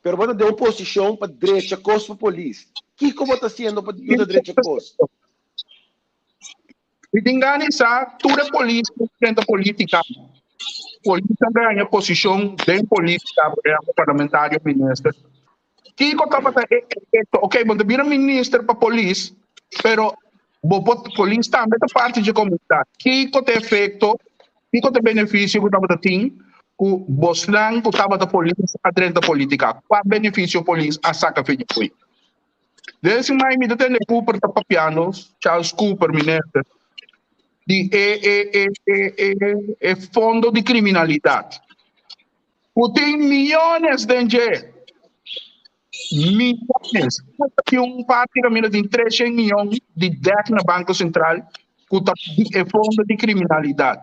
pero bo ta den un posishon pa drecha kos pa polis. Kiko bo ta hasiendo pa yuda drecha kos? Mi tin gana di sa tur e polis ku drenta politika. Polis a gaña posishon den politika, por ehempel parlamentario, minister. Kiko tabata e efekto? Ok, bo ta bira minister pa polis, pero bo por polis tambe ta parti dje komunidat. Kiko ta e efekto, kiko ta e benefisio ku tabata tin ku bosnan ku tabata polis a drenta politika? Kua benefisio polis a saka fe dje? Den si mai mi ta tende Cooper ta papiando, Charles Cooper minister, di e e e e e e fondo di kriminalidat. Ku tin miyones den dje. Miyones. Tin un parti kaminda tin treshen miyon di dèk na Banko Sentral ku ta di e fondo di kriminalidat.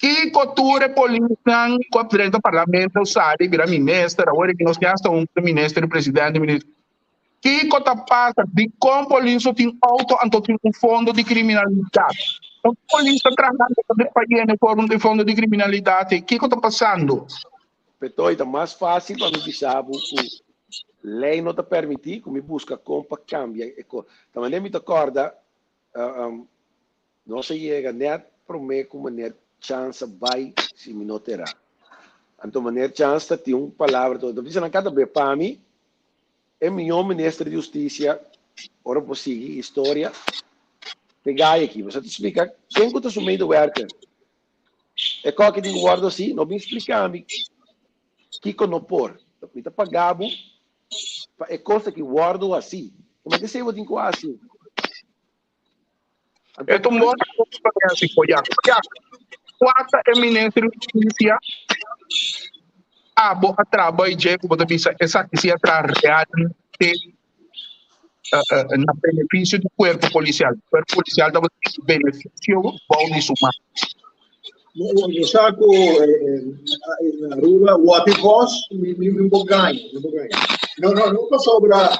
Kiko tur e polisnan ku a drenta parlamento sali bira minister, awor aki nos tin asta un minister, presidente, minister. Kiko ta pasa? Dikon polis no tin outo anto tin un fondo di kriminalidat? Anto polis ta trahando pa pa yena e fondo di kriminalidat ei. Kiko ta pasando? Petoy, ta mas fásil pa mi bisa bo ku lei no ta permití ku mi buska kon pa kambia e kos. Ta manera mi ta kòrda, Nos a yega net promé ku meneer Chance a bai, si mi no ta erá. Anto meneer Chance ta tin un palabra ta bisa nan kada be pa mi e mihó minister di hustisia ora bo sigui historia te gai aki. Bo sa ta splika ken ku ta su medewerker. E koki tin ku wòrdu asi, no bin splika mi kiko no por. Mi ta paga bo. pa e kos aki wòrdu hasí. Kuma ke esei bo tin ku hasi? E ta un bon kos pa hasi Koyak. Koyak, kua ta e minister di hustisia abo a traha bai dje ku bo ta bisa esaki si a traha realmente na benefisio di kuerpo polisial? Kuerpo polisial tabata tin benefisio bou di su man. Bo sa ku na Aruba wòrdu bòs mi mi por gaña, mi por gaña. No no no pasobra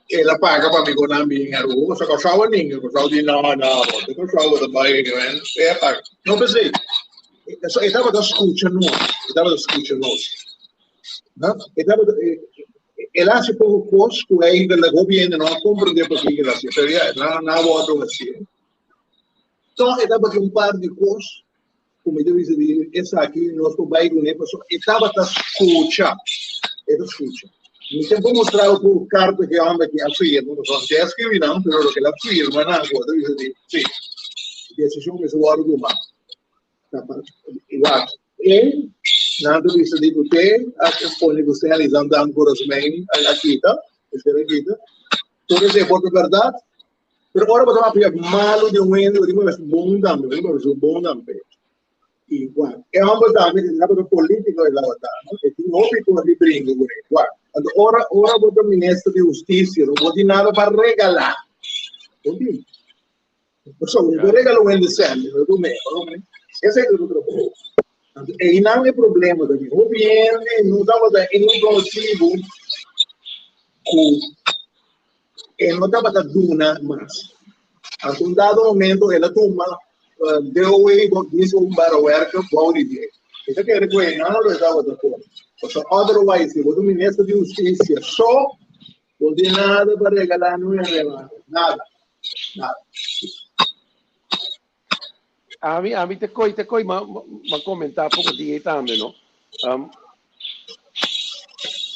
el a paga pa mi ku nan bin Aruba, pasobra Kòrsou a ninga, Kòrsou di no no, bo ta Kòrsou bo ta bai e a paga. No p'esei, e tabata skucha nos, e tabata skucha nos. E tabata el a hasi poko kos ku eigenlijk hopi hende no a komprendé pakiko el a hasi, pero ya nan a wòrdu hasié. Tò e tabatin un par di kos ku mi ta bisa di esaki nos por bai kuné pasobra e tabata skucha, e ta skucha. Mi ta por mustra bo tur karta ku e hòmber aki a firma, pasobra mi a skribi nan, pero loke el a firma nan ku ta bisa di si, desishon mester wòrdu tumá. Wak, e nan ta bisa di ku te a pone ku Stanley Zandam ku Rosmijn a kita, mester a kita. Tur esei por ta bèrdat, Pero ora bo ta papia malu di un hende, bo tin ku papia su bon tambe, bo tin ku papia su bon tambe. I wak, e hòmber tambe e tabata polítiko e tabata, no? E tin hopi kos di bringa ku e. Wak, anto ora ora bo ta minister di hustisia, no bo tin nada pa regalá. Bo tin. Pasobra bo regala un hende sèn, no ta mehor, no? Esei ta bo trabou. Anto einan e problema ta bin. Hopi hende no tabata inkonosi bo ku E no tabata duna mas. Anto un dado momento el a tuma DOW dies openbare werken bou di dje. E ta kere ku einan lo e tabata por. Pasobra otherwise si bo ta minister di hustisia so, bo no tin nada pa regala no hende nada. Nada. Ami, ami te koi, te koi, ma, ma komentá poko dia tambe, no? Um,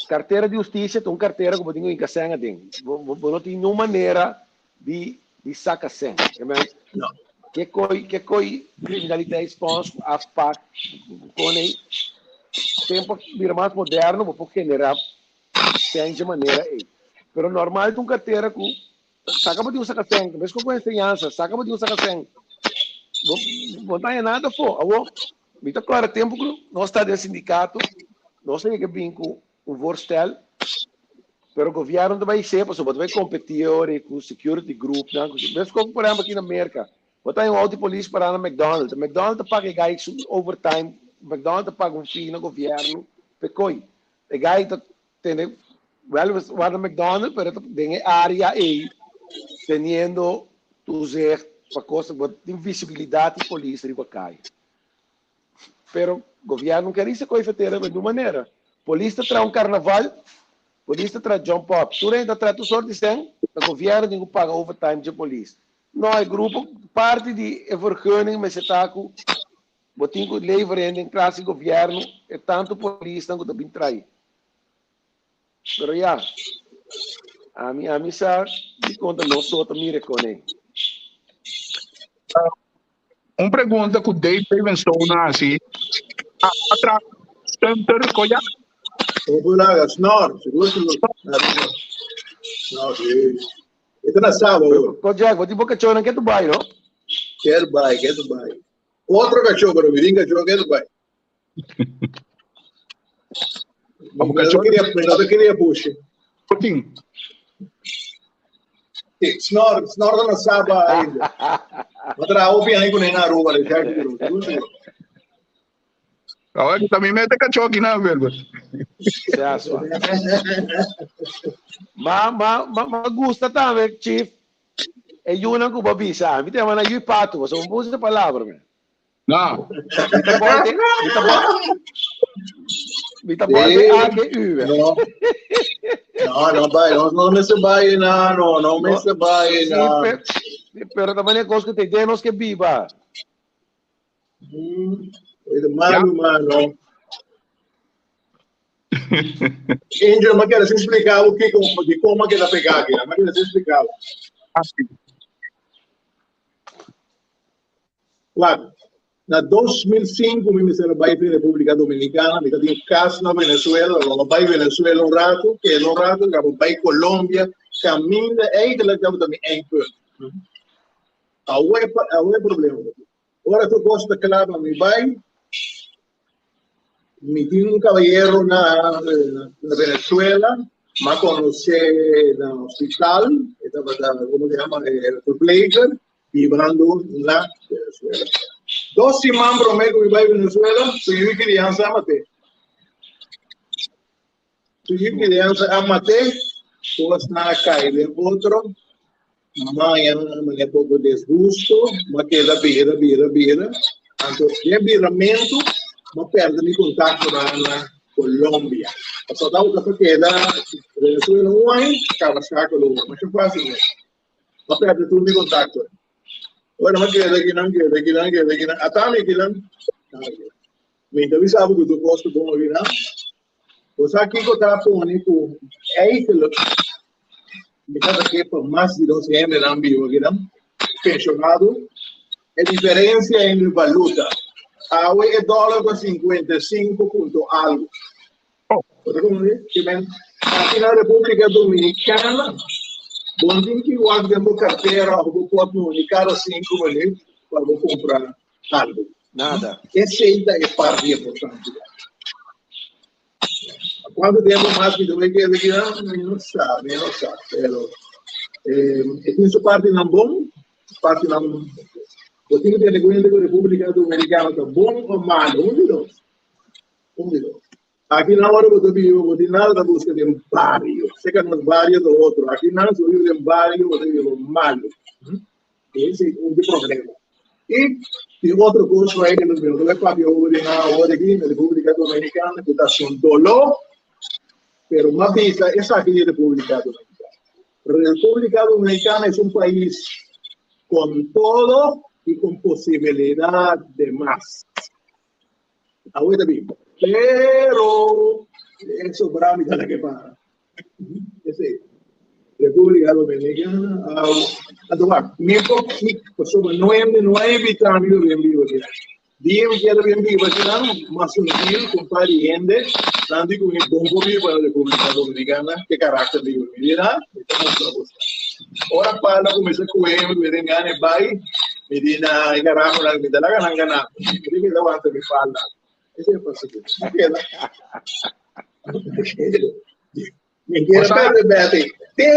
kartera di hustisia ta un kartera ku bo tin ku hinka sèn aden. Bo, bo, bo no tin niun manera di, di saka sèn. Ke men, No. ke koi, ke koi kriminaliteitsfonds ku afpak, ku kon ei, tempu a bira mas moderno, bo por generá sèn dje manera ei. Pero normal ta un kartera ku Saka bo di un saka sèn, meskos ku enseñansa, saka bo di un saka sèn. Bo bo no ta haña nada afó. Awor, mi ta kòrda tempu ku nos ta den sindikato, nos a yega bin ku un voorstel, pero gobièrnu ta bai hesé pasobra bo ta bai kompetí ora ku security groupnan, meskos ku por ehèmpel aki na Merka, bo ta haña un outo di polis pará na McDonald's, McDonald's ta paga e gai su overtime, McDonald's ta paga un fee na gobièrnu p'e koi. E gai ta Tene, wel we na McDonald's, pero den e área ei, teniendo toezicht pa kos, bo tin visibilidat di polis riba kaya. Pero gobièrnu no ker hisa koe fetera di ningun manera. Polis ta traha un karnaval, polis ta traha jump up, tur hende ta traha tur sort di sèn, ta gobièrnu tin ku paga overtime dje polis. No, e grupo, parti di e vergunning mester ta ku Bo tin ku leveren den klas di gobièrnu e tantu polisnan ku ta bin trai. Pero ya, ami ami sa dikon ta nos so ta mira e kon ei. Un pregunta ku Dave Ravenstone a hasi, a a traha stunter koya? Opo laga, snor, sigur sigur. No, si. E ta na Saba awor. Kojak, bo tin bo kachónan ke tu bai, no? Ker bai, ke tu bai. Otro cachó, pero mi tin cachó que bai. Abo Mi no cachó queria, mi no queria pushi. tin. Sí, Snor, snor na Saba ainda. Ma traha hopi aña kuné na Aruba, de Jack Guru. Sigur, sigur. Awor también mete cachó aquí na Wilbur. Sea swa. Ma, ma, ma, ma gusta tambe, Chief. E yunan ku bo bisa, mi ta yama nan yu patu, pasobra bo usa e palabra men. No. Mi ta bòlte, mi ta bòlte, mi ta bòlte A ke U. No. No, no bai, no, no mester bai na, no, no mester bai na. Sí, pero ta manera kos ku te idea nos ke biba. E malu, mano. Angel, ma quero explicar o que de como que tá pegar aqui, ma quero explicar. Así. Claro. Na 2005 mi mester a bai pa República Dominicana, mi ta tin kas na Venezuela, lo a bai Venezuela un ratu, keda un ratu, kaba bai Colombia, kaminda eigenlijk tabata mi eindpunt. Awe, awe problema. Ora tur kos ta kla pa mi bai, mi tin un kabayero na, na Venezuela, m'a konosé na hospital, e tabata, komo se yama, verpleger, bibando na Venezuela. Dos siman promé ku mi bai Venezuela, su yu i kriansa a mat'é. Su yu i kriansa a mat'é, kosnan a kai den otro, maña manera poko desgusto, m'a keda bira, bira, bira. Anto den biramentu, m'a pèrdè mi kontaktonan na Colombia. Pasobra tabata pa keda Venezuela un aña, kaba sa Colombia. Masha fásil mes. M'a pèrdè tur mi kontakto. Ora m'a keda akinan, keda akinan, keda akinan. Ata mi akinan. Mi ta bisa bo ku tur kos ta bon akinan. Bo sa kiko ta pone ku eigenlijk mi tabata ke pa mas di nos hendenan biba akinan, penshonado. E diferensia entre valuta. Awe e dòler ta 55 punto algu. Bo ta komprendé? Ke men, aki na Repúblika Dominikana, bo no tin ki wak den bo kartera òf bo pòtmoni kada sinku minüt pa bo kumpra algu. Nada. Esei ta e parti importante. Kuantu tempu mas mi ta bai keda aki nan? Mi no sa, mi no sa. Pero e tin su partinan bon, partinan. Bo tin ku tene kuenta ku Repúblika Dominikana ta bon o malu, un di dos. Un di dos. Aki nan ora bo ta biba, bo tin nada ta buska den bario. Seka nos bario ta otro. Aki nan si bo biba den bario, bo ta biba malu. Ese e un di problema. I tin otro kos ku hende no ta bai papia over di nan awor aki na Republika Dominikana ku ta haci un doló, pero m'a bisa esaki di Republika Dominikana. Republika Dominikana es un pais con todo y con posibilidad de mas. Awe ta bin. Pero e sobrá mi ta laga para. Esei. República Dominicana, awe. Anto wak, mi por kik pasobra no hende no a invitá mi pa bin biba akinan. Dia mi kier a bin biba akinan, mas un deal ku un par di hende, nan di ku mi bon por biba na República Dominicana, ke karakter di mi. Mi di, ha, mi ta mustra boso. Ora Pablo a kuminsá kuhe mi ku mi tin gana e bai, mi di na e karahonan, mi ta laga nan gana. Mi di keda wanta mi falda. Esei a pasa ku mi. Keda. Mi kier perde bete. Te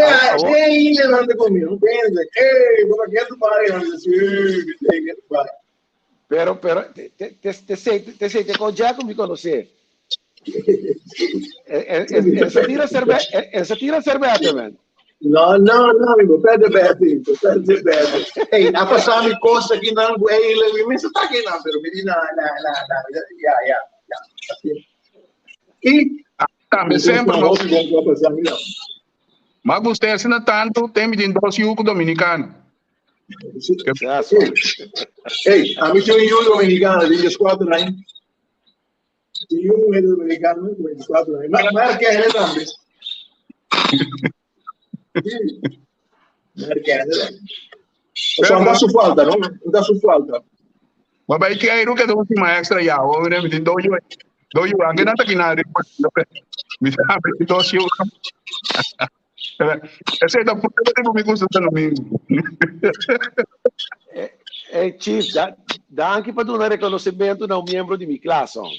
te ainda nan ta ku mi. No pensa, ey, bo ta ketu bai. Nan di, sí, mi ta ketu bai. Pero, pero, te, te, te, te sei, te sei te con Jack mi conoce. Esa tira cerve, esa tira cerveza, man. No, no, no, mi no perde bete, mi perde bete. Hey, a pasá mi kos aki nan, hey, mi mester ta aki nan, pero mi di na, na, na, na, ya, ya, ya. Así. I tambe semper no. Ma gust'é asina tantu, ten mi tin dos yu ku dominikano. Hey, ami tin un yu dominikano di 24 aña. Tin yu muhé dominikano di 24 aña. Ma ma erkende tambe. Ma erkende tambe. Osea, no ta su falta, no? No ta su falta. Ma bai keiru ke ta un sima extra ya, o mi tin dos yu, dos yu, anke nan ta kina riba, mi sabe dos yu. Esei ta prueba di ku mi gusta Santo Domingo. Hey Chief, da, danki pa duna reconocimiento na un miembro di mi klas, hon.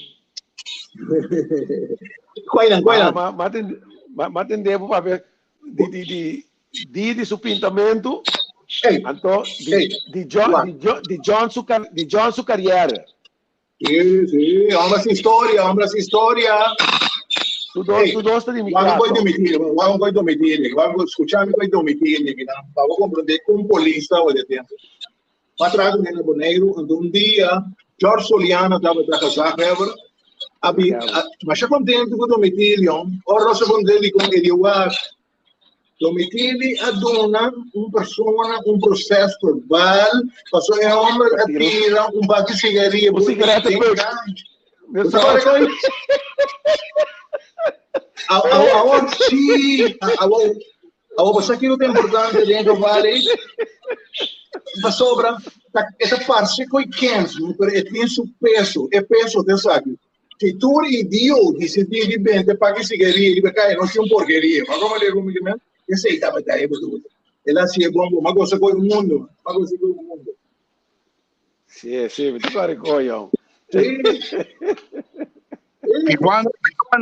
Kuainan, kuainan. Ma, ma, ma, ma tende bo papia di, di, di, di, di su pintamentu, Hey, anto di, hey, di John, wak. di John, di John su, di John su carrière. Sí, sí, hombre sin historia, hombre sin historia. Tu dos, Hey, tu dos ta di mi wak klas. koy domitir, wak koy domitir, wak escuchami koy domitir, pa bo comprende un polista o de tempo. Ma trago na Boneiru, anto un dia George Soliano tabata gezaghebber, abi, masha contento ku Domitilio, ora nos a contento con e di wak, Domitili a duna un persona un proces verbal, paso e homber a tira un baki sigaria. Un sigareta peuk. Awor sí, awor, awor basta kiko ta importante den geval ei, pasobra. E ta parse ku e kens, no, pero e tin su peso. E peso ta esaki. Si tur idiot disidí di bende paki sigaria riba kaya, nos tin un porkeria. Mas como lego mi men? Esei tabata e bedoel. El a hasi e bon bon. M'a gosa ku e mundo. M'a gosa ku e mundo. Sí, sí, mi ta kòrda ku jong. Sí. Igual,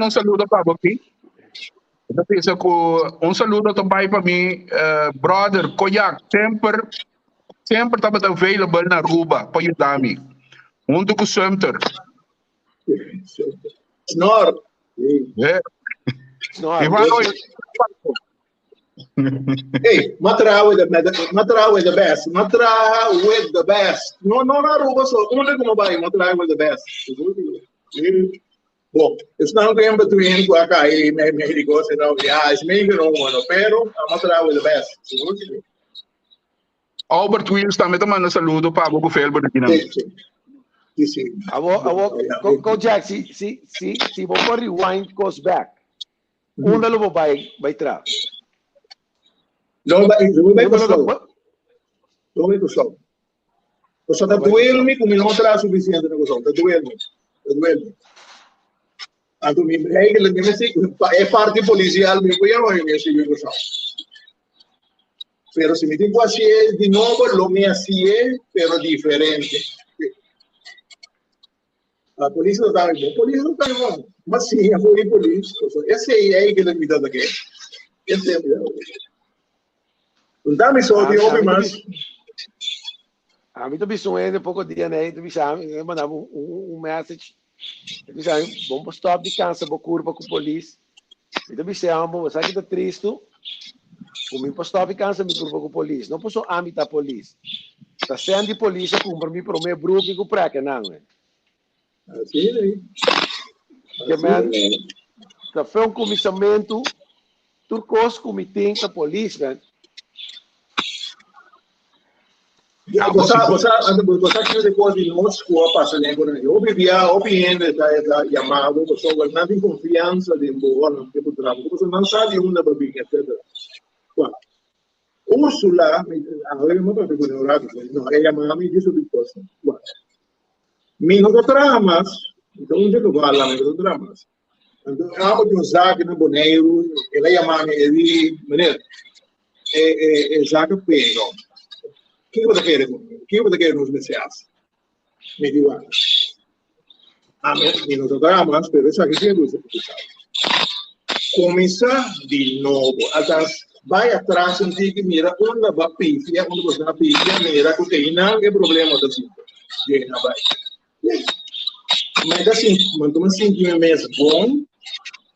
un saludo pa bo aquí. Ta bisa ku un saludo ta bai pa mi eh, brother Koyak semper semper tabata available na Aruba pa yuda mi. Hunto ku Sumter. Snor. Eh. Snor. Igual, oye, Hey, m'a traha with the m'a traha with the best. M'a traha with the best. No, no na Aruba so. Unda ku m'a bai, m'a traha with the best. Bon, esnan ku in between ku a kai me me di kos no, ya is meegenomen, no, pero m'a traha with the best. Sigur sigur. Albert Wills tambe ta manda saludo pa bo ku Felber aki nan. Sí, sí. Sí, sí. Awo, awo, ko, ko Jack, si, si, si, si bo por rewind kos back, unda lo bo bai, bai tra? No bai, no bai Unda lo Kòrsou. bo, No bai Kòrsou. Pasobra ta no bai duel Kòrsou. mi ku mi no traha sufisiente na Kòrsou. Ta duel mi. Ta duel mi. Anto mi eigenlijk mi mester pa e parti polisial mi por yama mi mester yu Kòrsou. Pero si mi tin ku hasié di nobo lo mi hasié pero diferente. La polis no ta bon, polis no ta bon. Ma si a foi polis, so esei eigenlijk mi ta ke. Esei mi ta ke. Unta mi so di hopi mas. Ami ta bisa un hende poko dia nei, ta bisa mi, e manda un, un, un message. Ta bisa mi, bon bo stop di cansa bo curpa cu polis. Mi ta bisa ambo, bo sa ki ta tristo? Cu mi por stop di cansa mi curpa cu polis. No paso ami ta polis. Ta send di polis a cumpra mi prome bruki cu prekenan, men. Asina ei. Ke men, ta fe un kuminsamentu, tur kos ku mi tin ta polis, men. Ja, bo sa, bo sa, bo sa kiko de kos di nos ku a pasa den ku nan. Hopi bia, hopi hende ta ta yama bo pasobra nan tin konfiansa den bo ora nan ke bo traha. Pasobra nan sa di unda bo bin, etcetera. Wak, Ursula, mi, awe mi papia ku nan un rato, no, e yama mi di su kos. Wak, Mi no ta traha mas, mi ta un geval, mi no ta traha mas. Anto, amo di un zaak na Boneiru, el a yama mi, e di, meneer, e, e, e zaak a pega. Kiko bo ta kere ku mi? Kiko bo ta kere nos mester hasi? Mi di, wak, ami, mi no ta traha mas, pero esaki si e gusta ku bo sabi. Kuminsá di nobo, althans, bai atras un tiki, mira unda bo a pifia, unda bo a pifia, mira ku einan e problema ta sinta. Di einan bai. Mi ta sinti, mi ta sinti mi mes bon,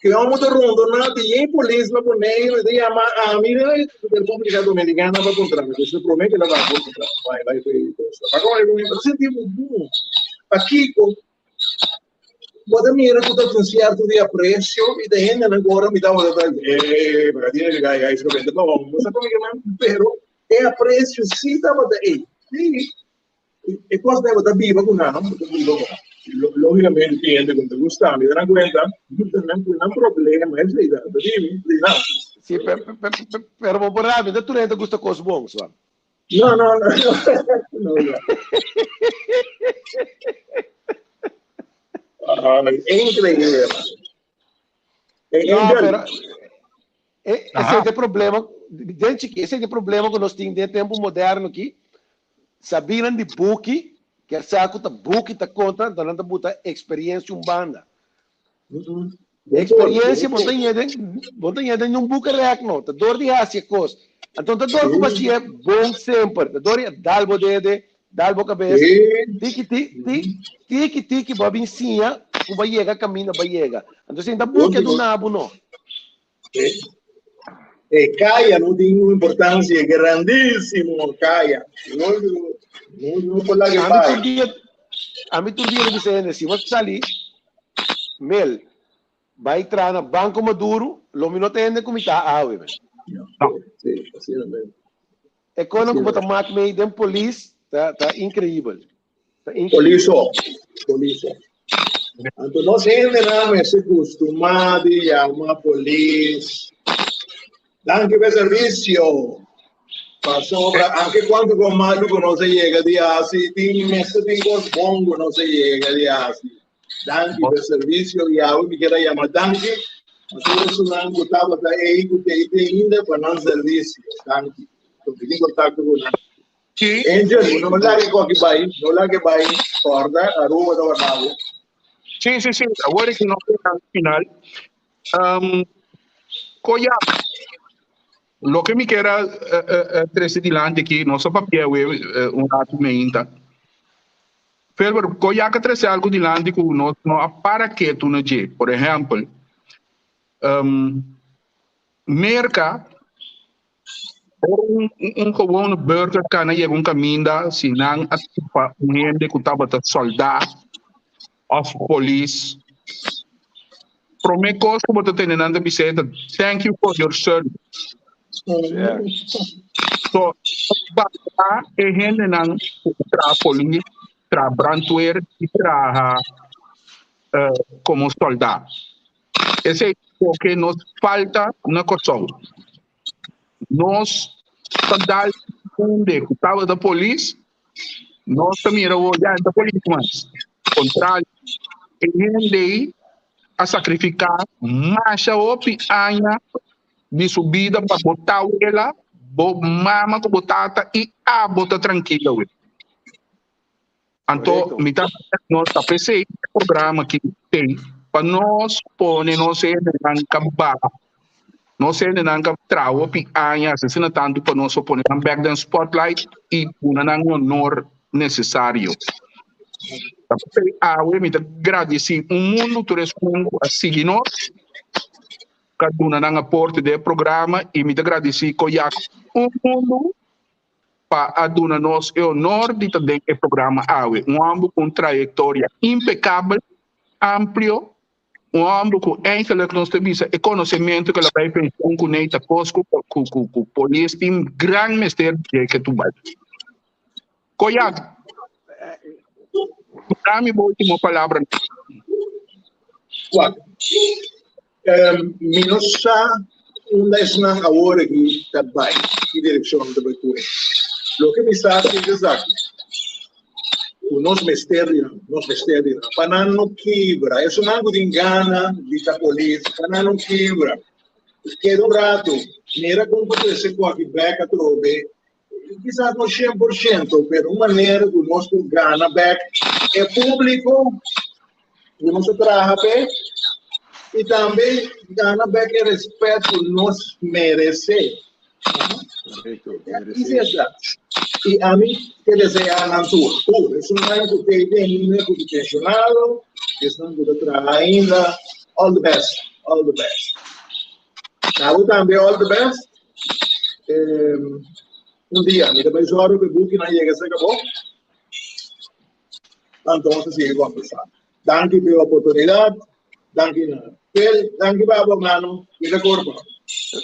ku e homo ta rondoná di e polis na Boneiru, e ta yama ami di República Dominicana pa puntra mi, dus e promé ku el a bai puntra, bai bai bai, mi ta sinti mi bon. Pakiko? Bo ta mira ku ta tin sierto di apresio i ta hendenan ku ora mi tabata ta eh, pero tiene que gai gai solamente pa hom. Bo sa kon ke man? Pero e apresio sí tabata ei. Sí. E kos bo ta biba ku nan, bo ta biba ku nan. Lógicamente tin hende ku no ta gusta mi, ta nan kuenta, nan nan problema esei ta, ta dimi, di nan. Sí, pero bo por rabia, no tur hende ta gusta kos bon, swa. No, no, no, no, no. Ay, increíble. Eh, No, Angel, pero eh, ese Aha. es el problema, den chiki, ese es el problema ku nos tin den tempo moderno aki. Sabinan di buki, ker sa ku ta buki ta konta, anto nan ta buta experiencia un banda. mm-mm. Experiencia bo ta ña den, bo ta ña den un buki rek no, ta dor di hasi e kos. Anto ta dor ku bo hasié bon semper, ta dor di dal bo dede, dal bo kabes, tiki ti, ti, tiki tiki bo a bin siña ku bo a yega kaminda bo a yega. Anto sin ta buki a duna bo no. E kaya no tin un importancia grandísimo, kaya. No, no, no por laga Ami bai. tur dia, ami tur dia ta bisa hende, si bo sali Mel, bai traha na Banco Maduro, lo mi no ta hende ku mi ta awe, men. No. Sí, asina mes. E konan ku bo ta mak mei den polis ta ta increibel. Ta increibel. Poliso, poliso. Anto nos hendenan mester kustumá di yama polis. Danki pa e servisio. Pa. Pasobra anke kuantu kos malu ku nos a yega di hasi, tin mester tin kos bon ku nos a yega di hasi. Danki pa e servisio i awe mi kier a yama danki na tur esunnan ku tabata ei ku ta ei te ainda pa nan servisio. Danki. Lo mi tin kontakto ku nan. Angel, no laga e koki bai, no laga e bai, kòrda Aruba ta warda bo. Sí, sí, sí. Awor ku nos ta na final. Um, Koya, loke mi kier a trese dilanti aki, nos a papia awe un ratu meinta. Felber, Koyak a trese algu dilanti ku nos no a para ketu na dje. Por ehèmpel, um, Merka, ora un, un gewone burger kana yega un kaminda, si nan a topa un hende ku tabata sòldá òf polis, promé kos ku bo ta tende nan ta bis'é ta, Thank you for your service. So, basta e hendenan ku traha polis, traha brandweer i traha komo sòldá. Esei loke nos falta na Kòrsou. Nos ta dal hende ku tabata polis, nos ta mira awor ya no ta polis mas. Kontrario, e hende ei a sakrifiká masha hopi aña di su bida pa bo tawela, bo mama ku bo tata i abo ta trankil awe. Anto mi ta nos ta p'esei e programa aki tei pa nos pone nos hendenan ka baha, nos hendenan ka traha hopi aña asina tantu pa nos por pone nan bek den spotlight i duna nan e honor nesesario. Ta p'esei awe mi ta gradisí un mundu tur esun ku a sigui nos, ku a duna nan aporte den e programa i mi ta gradisí Koyak un mundu pa a duna nos e honor di ta den e programa awe. Un homber cu un trayectoria impecabel, amplio, un homber cu eigenlijk nos ta bisa e conocemento cu el a bay pensioen cu ne ta cos cu cu cu cu polis tin gran mester di dje ke tu bay. Koyak, duna mi bo ultimo palabra. Wak, Mi no sa unda esnan awor aki ta bai, ki direkshon ta bai kue. Loke mi sa si es esaki, ku nos mester di nan, nos mester di nan, pa nan no kibra. Esunnan ku tin gana di ta polis, pa nan no kibra. Keda un ratu, mira kon ta trese ku aki bek atrobe, kisas no 100%, pero un manera ku nos por gana bek e públiko ku nos a traha p'e i tambe gana bek e respet ku nos meresé. I ami ke deseá nan tur, tur, esunnan ku ta ainda ku ta pensionado, esunnan ku ta traha ainda, all the best, all the best. Abo tambe all the best. Un dia, mi ta bai zorg ku e bukinan yega serka bo. Anto nos ta sigui kombersá. Danki pa e oportunidat. Danki na Phil. Danki pa abo, hermano. Cuida kurpa.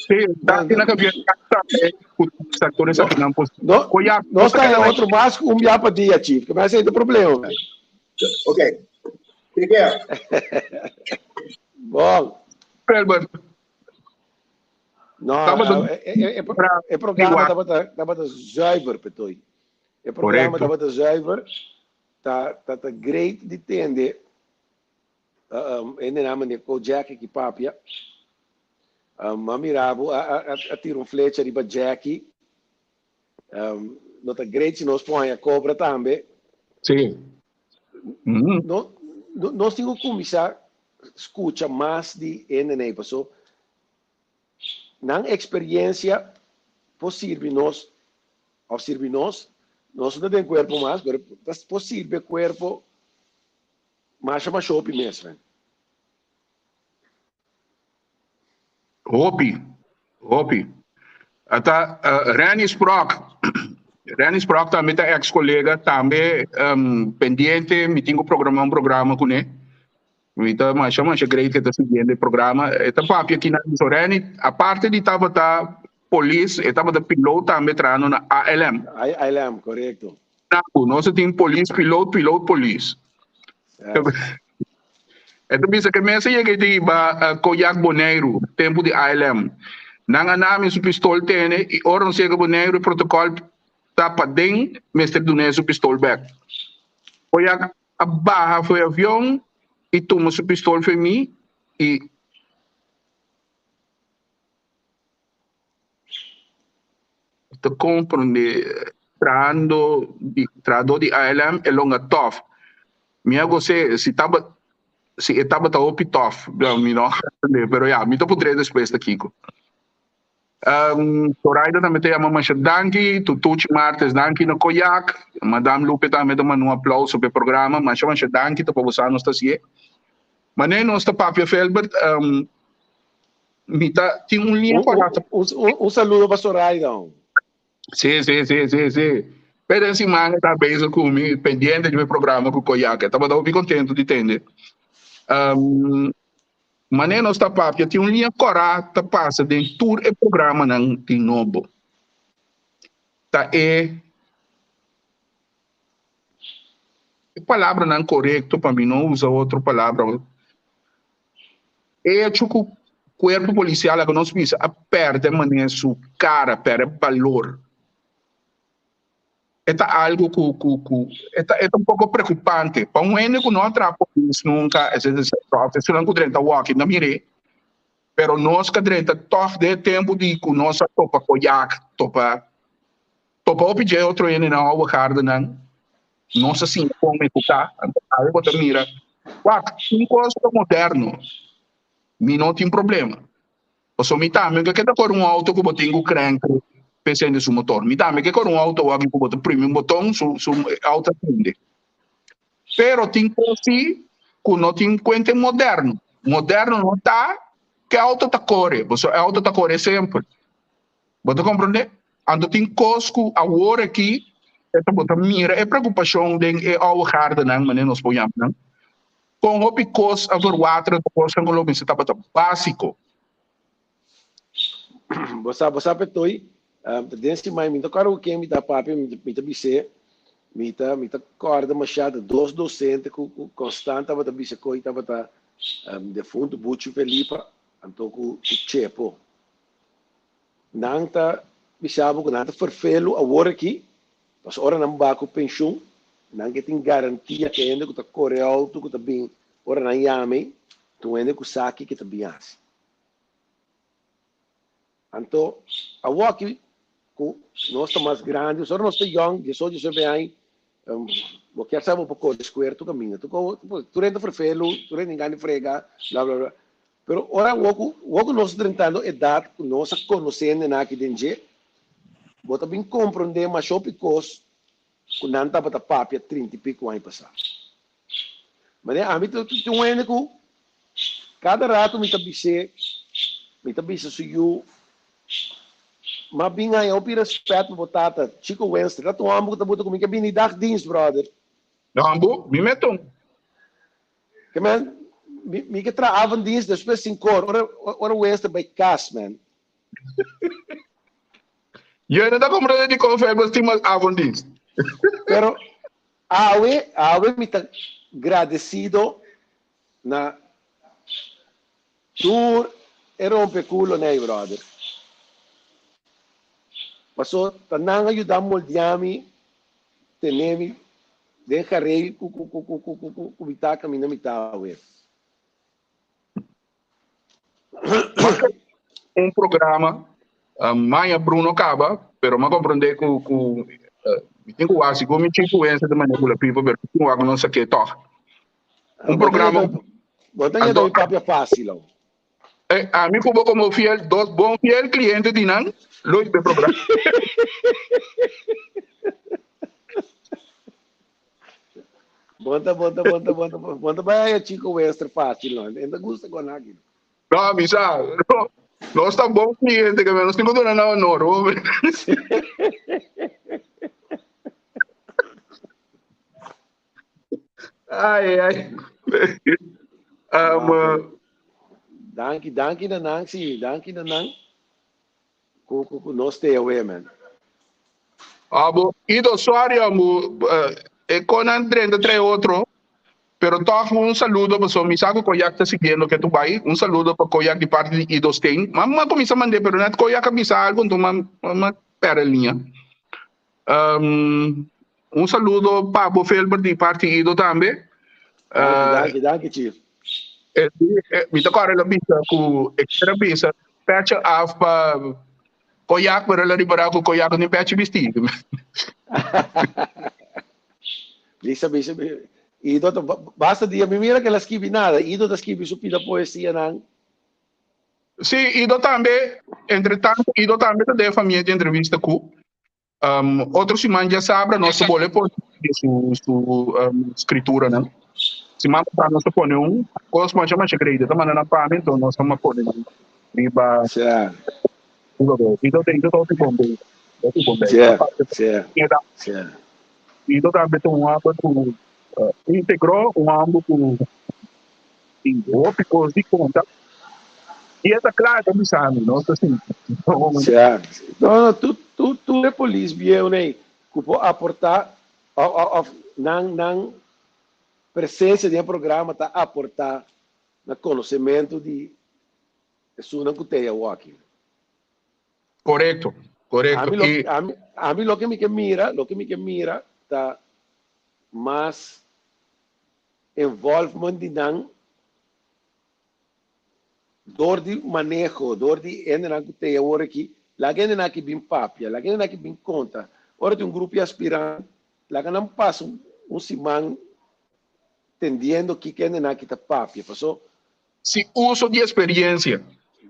Sí, danki na Javier tambe ku ta tur esakinan posibel. No, nos ta haña otro mas ku un bia pa dia, Chief. Ke mester ta problema. Ok. Take care. Bon. Albert. No, e, e, e programa tabata, tabata zuiver, Petoy. E programa tabata zuiver. Ta, ta, ta great di tende. Um, e namen de ko Jackie ki papia. Um, ma mirabo a, a, a tira un flecha riba Jackie. Um, no ta great si nos por haña cobra tambe. Sí. Mm. No, no, nos tin ku kuminsá skucha mas di NNA, paso nan eksperiencia por sirbi nos, of sirbi nos, nos no ta den kuerpo mas, pero por sirbi e kuerpo masha masha hopi mes, men. Hopi, hopi. Ata uh, Renny Sprock. Renny Sprock tambe ta ex colega, tambe um, pendiente, mi tingo programa un programa kuné. Mi ta masha masha great que ta siguiendo e programa. E ta papia aquí na so Renny, aparte di tabata polis, e tabata piloot tambe trahando na ALM. ALM, correcto. Na, nos tin polis, piloot, piloot, polis. Yes. E ta bisa ke mester yega di ba Koyak Boneiru, tempu di ALM. Nan a nami su pistol tene i ora nos yega Boneiru e protokòl ta paden mester dun'é su pistol bèk. Koyak a baha for e avion i tuma su pistol for mi i. Ta comprende trahando di trahador di ALM e longa tof. Mi a gos'é si taba si e tabata hopi tof mi no comprende pero ya mi ta puntr'é despues ta kiko. Zoraida tambe ta yama masha danki Tutuchi Martes danki na Koyak Madam Lupe tambe ta manda un aplauso pa e programa masha masha danki ta pa bo sa nos ta hasié. Manera nos ta papia Felbert Mi ta tin un liña Un, un, un, un, un saludo pa Zoraida. Sí, sí, sí, sí, sí. Pero en siman ta bezig ku mi pendiente di mi programa ku Koyak. Tabata hopi contento di tende. Um, mané nos ta papia, tin un liña kòrá ta pasa den tur e programanan di nobo. Ta e e palabranan korekto pa mi no usa otro palabra. E hecho ku kuerpo polisial laga nos bisa a pèrdè manera su kara, pèrdè balor. E ta algu ku ku ku e ta e ta un poko preokupante pa un hende ku no a traha polis nunka etcetera etcetera òf esunnan ku drenta wòki no mir'é pero nos ka drenta tòg den e tempu di ku nos a topa koyak topa topa hopi dje otro hendenan ouwegaardenan Nos a siña kon e ku ta, anto awe bo ta mira, wak, un kos ta moderno, mi no tin problema. Pasobra mi tambe ke ta kore un outo ku bo tin ku krenk pa e sende su motor. Mi tambe ke kore un outo wak ku bo ta primi un boton su su outo a sende. Pero tin kos si ku no tin kuenta e moderno. Moderno no ta ke outo ta kore, pasobra e outo ta kore semper. Bo ta comprende? Anto tin cos cu awor aki e ta bo ta mira e preocupacion den e oude gardenan, manera nos por yama nan, con hopi cos a verwateren ta cosnan cu lo mester tabata basico. Bo sa, bo sa Petoy, ta den siman mi ta corda cu ken mi ta papia, mi ta bis'é, mi ta, mi ta corda masha ta dos docente cu cu constant tabata bisa coy tabata defunto Buchi Felipa anto cu cu Chepo. Nan ta bisa bo ku nan ta ferfelu awor aki, pasobra ora nan ba ku penshun, nan ke tin garantia ku e hende ku ta kore outo ku ta bin ora nan yama ei, ta un hende ku sa kiko ta bin hasi. Anto awor aki ku nos ta mas grandi, pasobra nos ta yòn, diesocho, diesnuebe aña, bo kier sa bo por kore skuer tur kaminda, tur hende ta ferfelu, tur hende tin gana di frega, bla bla bla. Pero ora awor ku awor ku nos ta drentando edat ku nos a konosé hendenan aki den dje, bo ta bin komprondé masha hopi kos ku nan tabata papia trinta i piku aña pasá. Manera ami ta tin un hende ku kada rato mi ta bis'é, mi ta bisa su yu, M'a bin haña hopi rèspèt pa bo tata, Chico Winston. Ta un hòmber ku ta buta ku mi ke bini dagdienst, bròder. Hòmber, mi meton. Ke men, mi, mi ke traha avonddienst despues sinkor, ora, ora Wester bai kas, man. Yo no ta comprende di kon Fergus tin mas avonddienst. Pero awe, awe mi ta gradecido na tur e rompeculo nei, brother. Paso ta nan a yuda moldia mi tene mi den gareel ku ku ku ku ku ku ku mi ta kaminda mi ta awe. Un programa maña Bruno kaba, pero m'a komprende ku ku mi tin ku wak sigur mi tin influensia di manera ku la pipa, pero mi tin ku wak ku nos a ke tòg. Un programa. Bo ta yega mi papia fásil awo. Ami ku bo komo fiel, dos bon fiel kliente di nan lo hiba e programa. Bon ta, bon ta, bon ta, bon ta, bon ta bai haya Chico Wester fácil no. E ta gusta con aki. No, mi sa. No, nos ta bon cliente que nos tin ku duna nan honor, hombre. Ai, ai. Danki, danki na nan, sí, danki na nan. Ku, ku, ku nos te awe, man. Abo, Ido, sorry, amo. E konan drenta trae otro. Pero tòg un saludo pasobra mi sa ku Koyak ta siguiendo ke tu bai. Un saludo pa Koyak di parti di Ido Steen. Ma m'a kuminsá mand'é pero nèt Koyak a bisa algu anto m'a m'a pèrdè liña. Un saludo pa bo Felbert di parti Ido tambe. Danki, danki, danki Chief. Mi ta kòrda el a bisa ku e kier a bisa pèchi af pa Koyak pero el a ripará ku Koyak no tin pèchi bistí. Bisa, bisa, Ido ta basta dia mi mira ku el a skibi nada. Ido ta skibi su pida poesianan. Sí, Ido tambe, entre tanto, Ido tambe ta den famia di entrevista ku. Otro siman djasabra nos ta bole pone su su skrituranan. Siman pasá nos ta pone un kos masha masha grei. Ta manda nan pa mi, enton nos ta pone nan riba riba bo. Ido ta ido ta hopi bon bei. Hopi bon bei. Ido tambe ta un hòmber ku íntegro, un hòmber ku tin hopi kos di konta. I e ta kla, e ta bisa mi, nos ta sinti. Sea. No, no, tur, tur, tur e polis bieu nei ku por aportá òf, òf, òf nan, nan presensia den e programa ta aportá na konosementu di esunnan ku t'ei awoki. Korekto, korekto. Ami lo, ami, ami loke mi ke mira, loke mi ke mira ta mas involvement di nan dor di maneho, dor di hendenan ku t'ei awor aki, laga hendenan aki bin papia, laga hendenan aki bin konta. Ora tin un grupo di aspirant, laga nan pasa un siman tendiendo kiko hendenan aki ta papia, paso. Si uso di experiencia.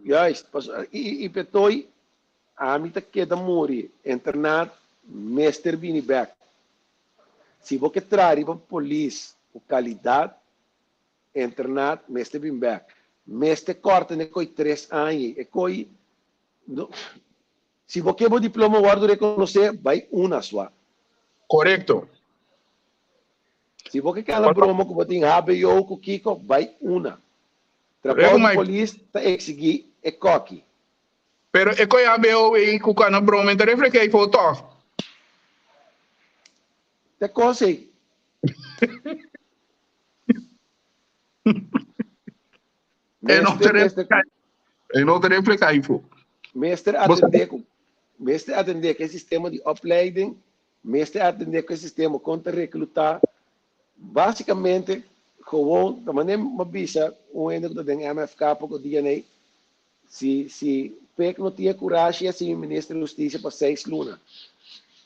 Juist, paso i i p'etoi ami ta keda muri, internat mester bini bek. Si bo ke traha riba polis ku kalidat, internat mester bin bek. Mester kòrta n'e koi tres aña. E koi no, si bo ke bo diploma wòrdu rekonosé, bai una sua. Korekto. Si bo ke kala broma ku bo tin hbo ku kiko, bai una. Trabou di polis ta eksigí e kòki. Pero e koi hbo ei ku kana broma e ta reflehá ei for tòg. Ta kos ei. E no ta reflehá, e no ta reflehá ei for. Mester atendé ku, mester atendé ku e sistema di opleiding, mester atendé ku e sistema kon ta reklutá. Básikamente, gewoon, ta manera mi a bisa un hende ku ta den MFK poko dia nei, Si si Pek no tin e kurashi a sigui minister di hustisia pa seis luna.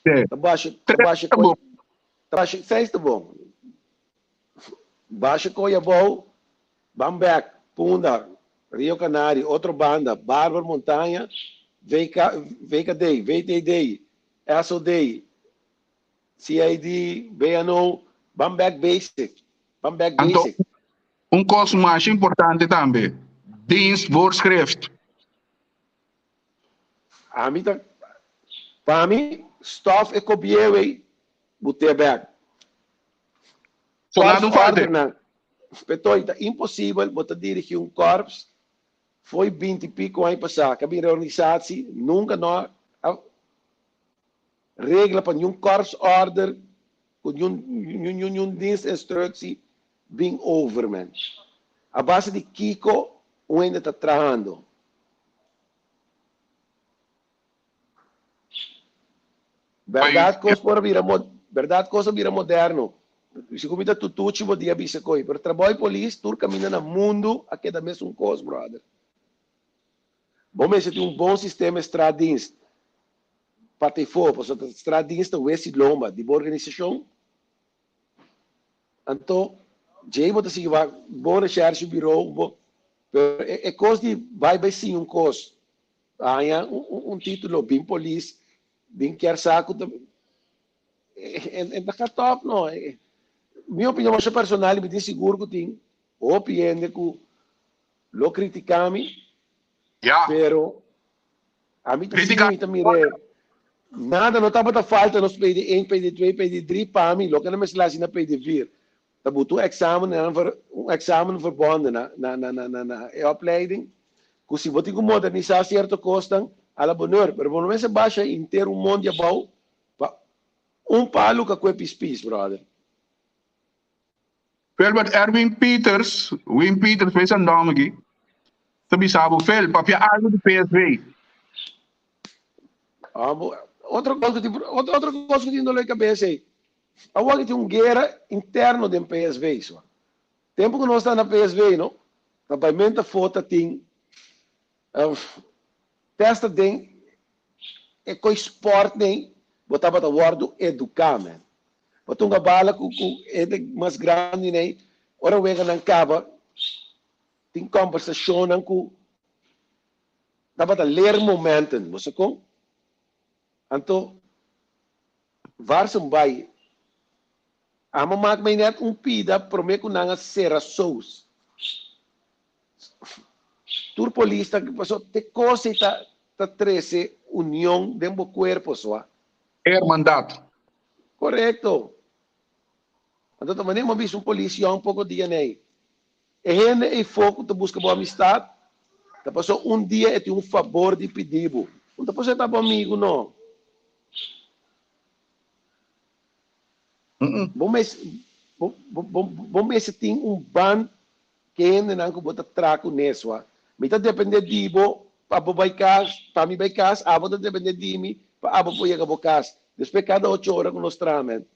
Ta basha ta basha koy ta basha seis ta bon. Basha koy abou ban bek Punda, Rio Canario, otro banda, Barber Montaña, VK VKD, VTD, SOD, CID, BNO, ban bek basic, ban bek basic. Un kos masha importante tambe, dienstvoorschrift. Ami ta, pa mi, stof e kobieu ei, but'é bek. Soldado Korps falta. ordernan. P'etoi ta imposibel bo ta dirigí un korps foi binti piko aña pasá, ku a bin reorganisatie, nunka no a regla pa niun korpsorder ku niun niun niun dienstinstructie bin over men. A base di kiko un hende ta trahando? Berdad kos por a bira berdad kos a bira moderno. Si ku mi ta tutuchi bo dia bisa koe, pero trabou di polis tur kaminda na mundu a keda mesun kos brother. Bo mester tin un bon sistema straatdienst pa te for, pasobra straatdienst ta wesi lomba di bo organisashon. Anto djei bo ta sigui wak bo recherche bureau bo pero e kos di bai bai siña un kos haña un titulo bin polis bin kier sa ku ta e ta ka top no mi opinion masha personal mi tin sigur ku tin hopi hende ku lo kritika mi pero Ami ta Critica. sigui, mi ta mir'é. Nada no tabata falta nos pedi een, pedi twee, pedi drie pa mi, loke nan mester hasi na pedi vier. Ta buta un examen en nan ver, un examen verbonden na, na, na, na, na, na e opleiding, ku si bo tin ku modernisá sierto kosnan, a la bonheur. Pero bo no mester basha henter un mondi abou pa un palu ka kue pispis, brother. Philbert Erwin Peters, Win Peters, wees een naam aki, ta bisa bo, Phil, papia algo di PSV. Ah, bo, otro kos ku tin, otro, otro kos ku tin dolor di kabesa ei. Awor ki tin un guera interno den PSV, so. Tempu ku nos ta na PSV, no, ta bai menta afó ta tin Testa den e koi sport nei bo tabata wordu educa man. Bo tunga bala ku ku hende mas grandi nei ora weganan kaba tin kombersashonnan ku tabata leermomenten bo sa kon? Anto Varsen bai amo mak mei net un pida prome ku nan a sera sous. Tur polis ta paso te kos ei ta ta trese union den bo kuerpo sua. Hermandad. Korekto. Anto ta manera mi a bisa un polis yòn poko dia nei. E hende ei fo ku ta buska bo amistad ta paso un dia e tin un fabor di pidi bo. No ta paso e ta bo amigu no. Bo mes bo bo bo mester tin un band Ke hendenan ku bo ta traha ku neswa. Mi ta dependé di bo pa bo bai kas, pa mi bai kas, abo ta dependé di mi pa abo por yega bo kas. Despues kada ocho ora ku nos traha men.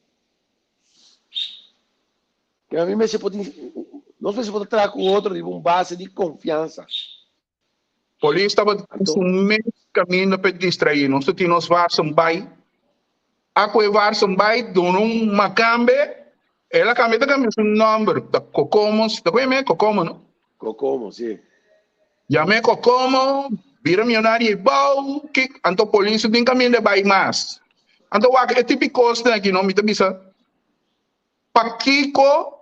Ke mi mester por tin, nos mester por ta traha ku otro riba un base di konfiansa. Polis tabata tin su mes kaminda pa e distraí nos. Ta tin nos varsen bai. A ku e varsen bai duna un makambe, el a kambia ta kambia su nòmber. Ta Kokomo, si ta ku yam'é Kokomo no? Kokomo, si. Yam'é Kokomo, bira mionario ei bou, kik, anto polis no tin kaminda bai mas. Anto wak e tipi kosnan aki no, mi ta bisa. Pakiko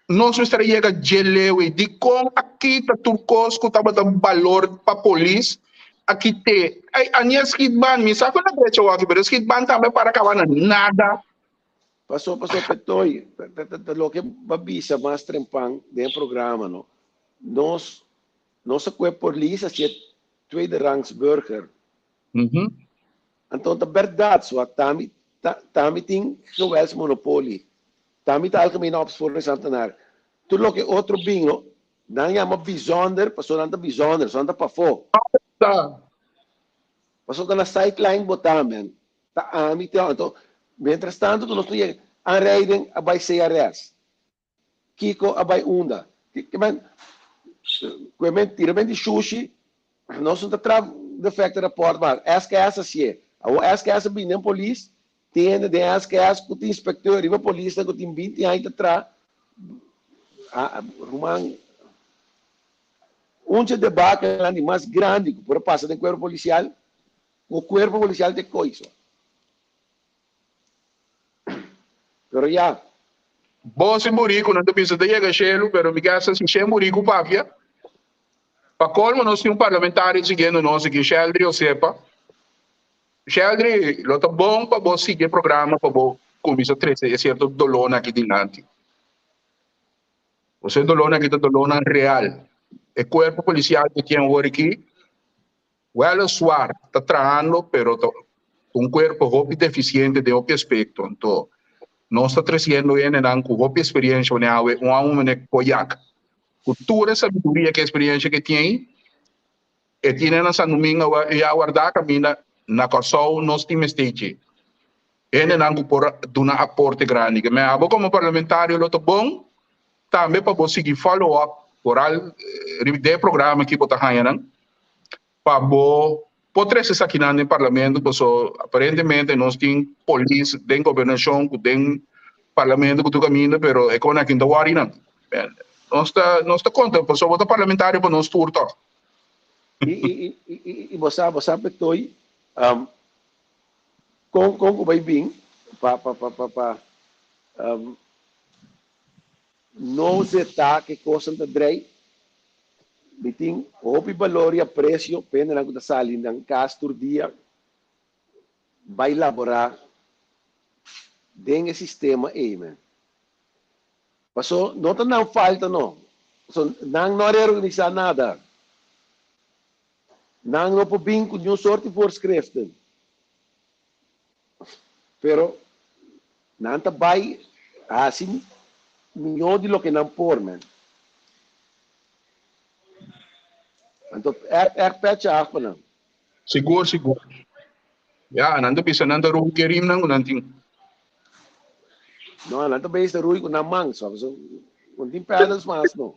nos mester a yega dje leu ei? Dikon a kita tur kos ku tabata balor pa polis a kit'é? Ai, a ni a skit ban, mi sa ku na drecha wòrdu, pero e skit ban tambe a para kaba na nada. Paso, paso Petoy, ta, ta, ta loke bo a bisa mas trempan den e programa, no? Nos, nos a kue polis hasié tweede rangs burger. Anto ta berdad sua tami ta tami tin geweldsmonopolie. Tami ta algemene opsporingsambtenaar. Tur loke otro bin no, nan yama bijzonder pasobra nan ta bijzonder, pasobra nan ta pafó. Ta. Pasobra ta na sideline bo ta men. Ta ami te anto mientras tanto ku nos no yega aanrijding a bai CRS. Kiko a bai unda? Ke men ku e men tira men di shushi, nos no ta tra defecte rapport mas. SKS a sié. Awor SKS a bini den polis, tin hende den SKS ku tin inspecteur riba polisnan ku tin binti aña ta tra. Ruman, un dje debakelnan di mas grandi ku por a pasa den kuerpo polisial, ku kuerpo polisial ta e koiso. Pero ya. Bo sin buriku nan ta bisa ta yega shelu, pero mi ke sa si shen buriku papia. Pa colmo nos tin un parlamentario siguiendo nos aki, Sheldry Osepa. Sheldry, lo ta bon pa bo sigui e programa pa bo cuminsa trece e cierto dolornan aki dilanti. Bo e dolornan aki ta dolornan real. E cuerpo policial cu tin awor aki Weliswaar ta trahando pero ta un cuerpo hopi deficiente den hopi aspecto. Anto nos ta treciendo hendenan cu hopi experiencia wanneer awe un amo mene Koyak cu tur e sabiduria cu experiencia cu e tin e tine na San Domingo ya warda caminda na Corsou nos tin mester dje. Hendenan cu por duna aporte grandi. Ke men abo como parlamentario lo ta bon tambe pa bo sigui follow up foral riba den e programa ki bo ta haña nan pa bo por trece esakinan den parlamento paso aparentemente nos tin polis den gobernacion cu den parlamento cu tur caminda pero e con aki no ta worry nan. Nos ta nos ta conta paso bo ta parlamentario pa nos tur toch. I i i i i bo sa bo sa Petoy Kon kon ku bai bin pa pa pa pa pa no zeta ke kosnan ta drei? Mi tin hopi balor i apresio pa hendenan ku ta sali nan kas tur dia bai laborá den e sistema ei men. Paso no ta nan falta no, paso nan no a reorganisá nada. Nan no por bin ku niun sort di voorschriften. Pero nan ta bai hasi mihó di loke nan por, man. Anto ègt ègt pètje af pa nan. Sigur, sigur. Ya, nan ta bisa nan ta rui ku e rimnan ku nan tin. No, nan ta bezig ta rui ku nan man, so no tin pedals mas no.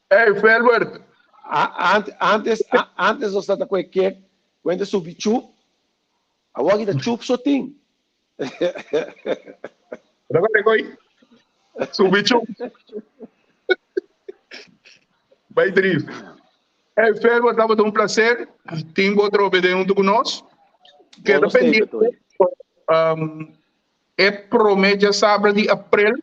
Ey, Felbert. Antes, antes nos ta ku e kek, ku hende subi chup, awor aki ta chup so tin. Subi chup. Bai drift. Hey, Felbert, tabata un placer. Tin bo trobe den hunto ku nos. Keda pendiente. Um, e prome djasabra di aprel.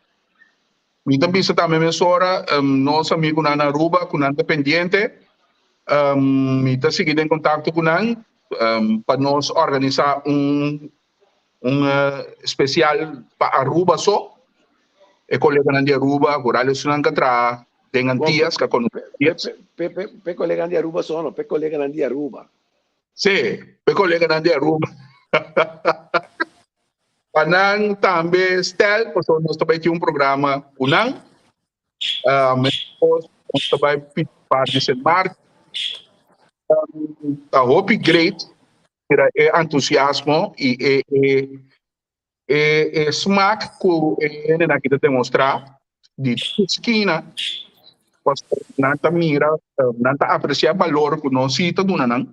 Mi ta bisa tambe mesora um, nos amigunan na Aruba ku nan ta pendiente. Um, mi ta sigui den kontakto ku nan um, pa nos organisá un un uh, spesial pa Aruba so. E koleganan di Aruba, vooral esunnan ka traha den Antillas, ka konosé Antillas. Pe, pe, pe koleganan di Aruba so no, pe koleganan di Aruba. Sí, pe koleganan di Aruba. Pa nan tambe stel, pasobra nos ta bai tin un programa ku nan. Meskos nos ta bai pidi par di Sint Maarten. Ta hopi great mira e entusiasmo i e e e e smak ku e hendenan aki ta demostrá di tur skina pasobra nan ta mira, nan ta apresiá balor ku nos sí ta duna nan.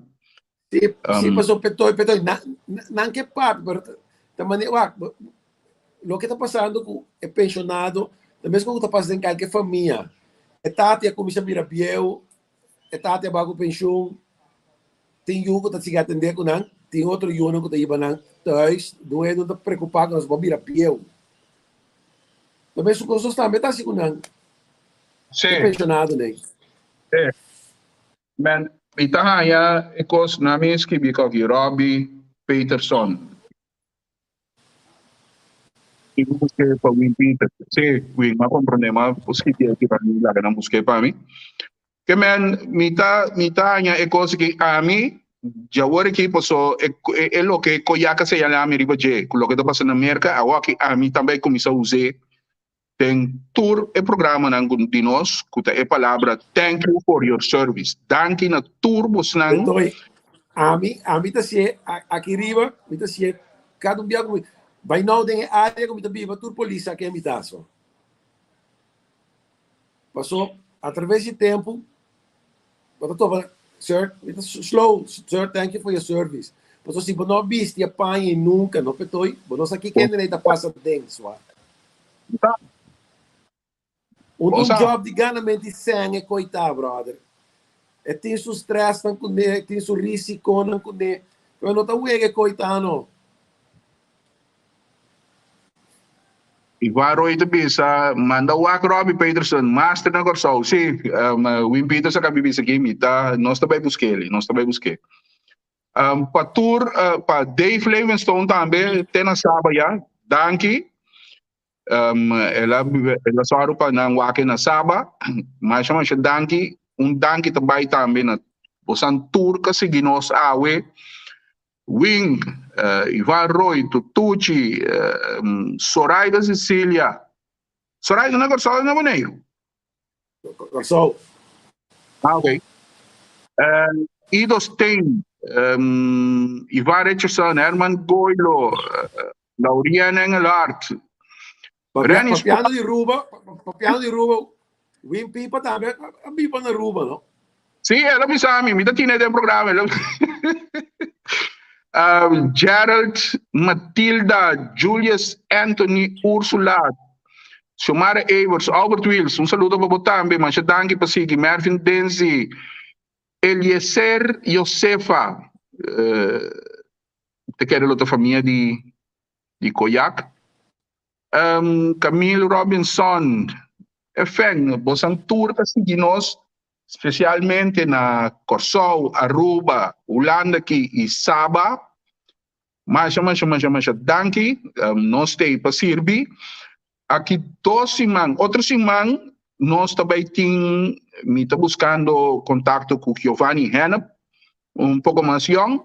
Sí, sí, paso petoi, petoi, nan, nan ke papia, pero ta mane, wak, loke ta pasando ku e pensionado, ta mes ku ta pasa den kalke famia. E tati a kuminsá bira bieu, e tati a bai ku penshun, tin yu ku ta sigui atendé ku nan, tin otro yunan ku ta hiba nan thuis, due no ta preokupá ku nan, bo a bira bieu. Ta mes ku nos tambe ta hasi ku nan, e pensionadonan. Sí. Men, mi ta haña e kos na mi skibi koki Robbie Peterson. Mi buske pa Win Peters. Sí, Win, m'a komprondé, m'a skibi aki pa mi laga nan buske pa mi. Ke men, mi ta, mi ta haña e kos aki ami, djawor aki paso e, e loke koyaka a señalá mi riba dje, ku loke ta pasa na Merka, awoki ami tambe a kuminsá us'é Den tur e programanan ku di nos ku ta e palabra thank you for your service. Danki na tur bosnan. Entonces, ami, ami ta sié aki riba, mi ta sié kada un bia ku mi bai nou den e área ku mi ta biba, tur polis sa ken mi ta so. Paso, atraves di tempu, Bo ta topa, sir, mi ta slow, sir, thank you for your service. Paso si bo no bisti a paña y nunca no petoy, bo no sa ki kende ta pasa den, swa. Un un job di ganamento di sèn e koita, brother. E tin su stressnan kuné, e tin su risiconan kuné, pero no ta wega e koita no. Ivan Roy ta bisa, manda wak Robbie Peterson, master na Kòrsou. Sí, Wim Peters a kabi bisa aki, mi ta, nos ta bai busk'é li, nos ta bai busk'é. Pa tur, pa Dave Levenstone tambe, te na Saba ya, danki. El a, el a sòru pa nan wak na Saba. Masha masha danki. Un danki ta bai tambe na bosan tur ku a sigui nos awe. Wing, Ivan Roy, Tutuchi, Soraida Cecilia. Soraida na Kòrsou o na Boneiru? Kòrsou. Ah, ok. Ido Steen, Ivan Richardson, Herman Goilo, Laurienne Engelhard. Papiando di Aruba, papiando di Aruba, Wim Pipa tambe a biba na Aruba, no? Sí, el a bisa mi, mi ta tine den programa. El a Gerald, Matilda, Julius, Anthony, Ursula, Xiomara Evers, Albert Wills, un saludo pa bo tambe, masha danki pa sigui, Mervin Denzi, Eliezer Josefa, uh, te kere lo ta famia di di Koyak. Um, Camille Robinson, efen, bosan tur ta sigui nos, spesialmente na Kòrsou, Aruba, Hulanda aki i Saba. Masha, masha, masha, masha danki. Um, nos t'ei pa sirbi. Aki dos siman, otro siman, nos ta bai tin, mi ta buskando kontakto ku Giovanni Hennep, un poko mas yòn.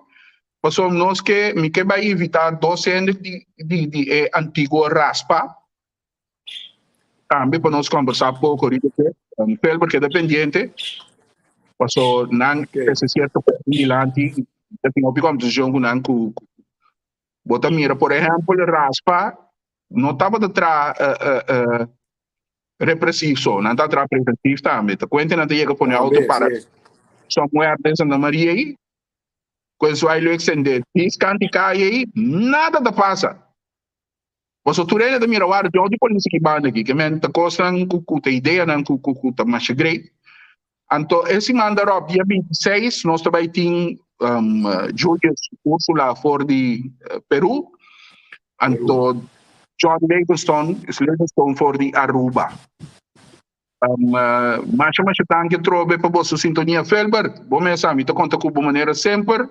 Pasobra nos ke, mi ke bai invitá dos hende di di di e antiguo Raspa tambe pa nos kombersá poko riba esei. Felber keda pendiente, paso nan trese sierto kos dilanti i ta tin hopi kombersashon ku nan ku bo ta mira por ehèmpel Raspa no tabata traha represief so, nan ta traha preventif tambe. Ta kuente nan ta yega pone auto para somewhere den Santa Maria ei, ku e zwaai lo extende dis kanti kaya ei, nada ta pasa. Pasobra tur hende ta mira wak di polis aki banda aki, ke men ta kosnan ku ku ta ideanan ku ku ku ta masha great. Anto e siman darop dia 26 nos ta bai tin um, Julius Ursula for di Peru. Anto John Livingstone, Livingstone for di Aruba. Um, masha masha danki atrobe pa boso sintonia. Felbert, bo mesa, mi ta konta ku bo manera semper.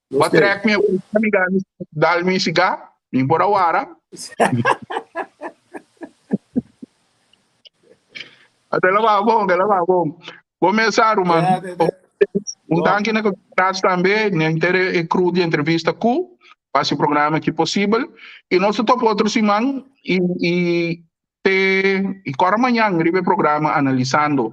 Ba trek mi mi gani dal mi siga, mi por awara. Ate la va bon, la va bon. Bo mesa, ruman. Un danki na Kras tambe, na inter e crew di entrevista ku hasi programa aki posibel. I nos ta topa otro siman i i te i kora mañan riba e programa Analisando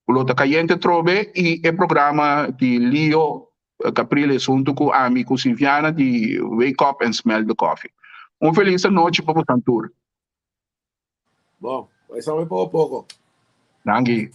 ku lo ta kayente atrobe i e programa di Leo Capriles huntu ku ami ku Silviana di Wake Up and Smell the Coffee. Un felis anochi pa bosan tur. Bon, esaki poko poko. Danki.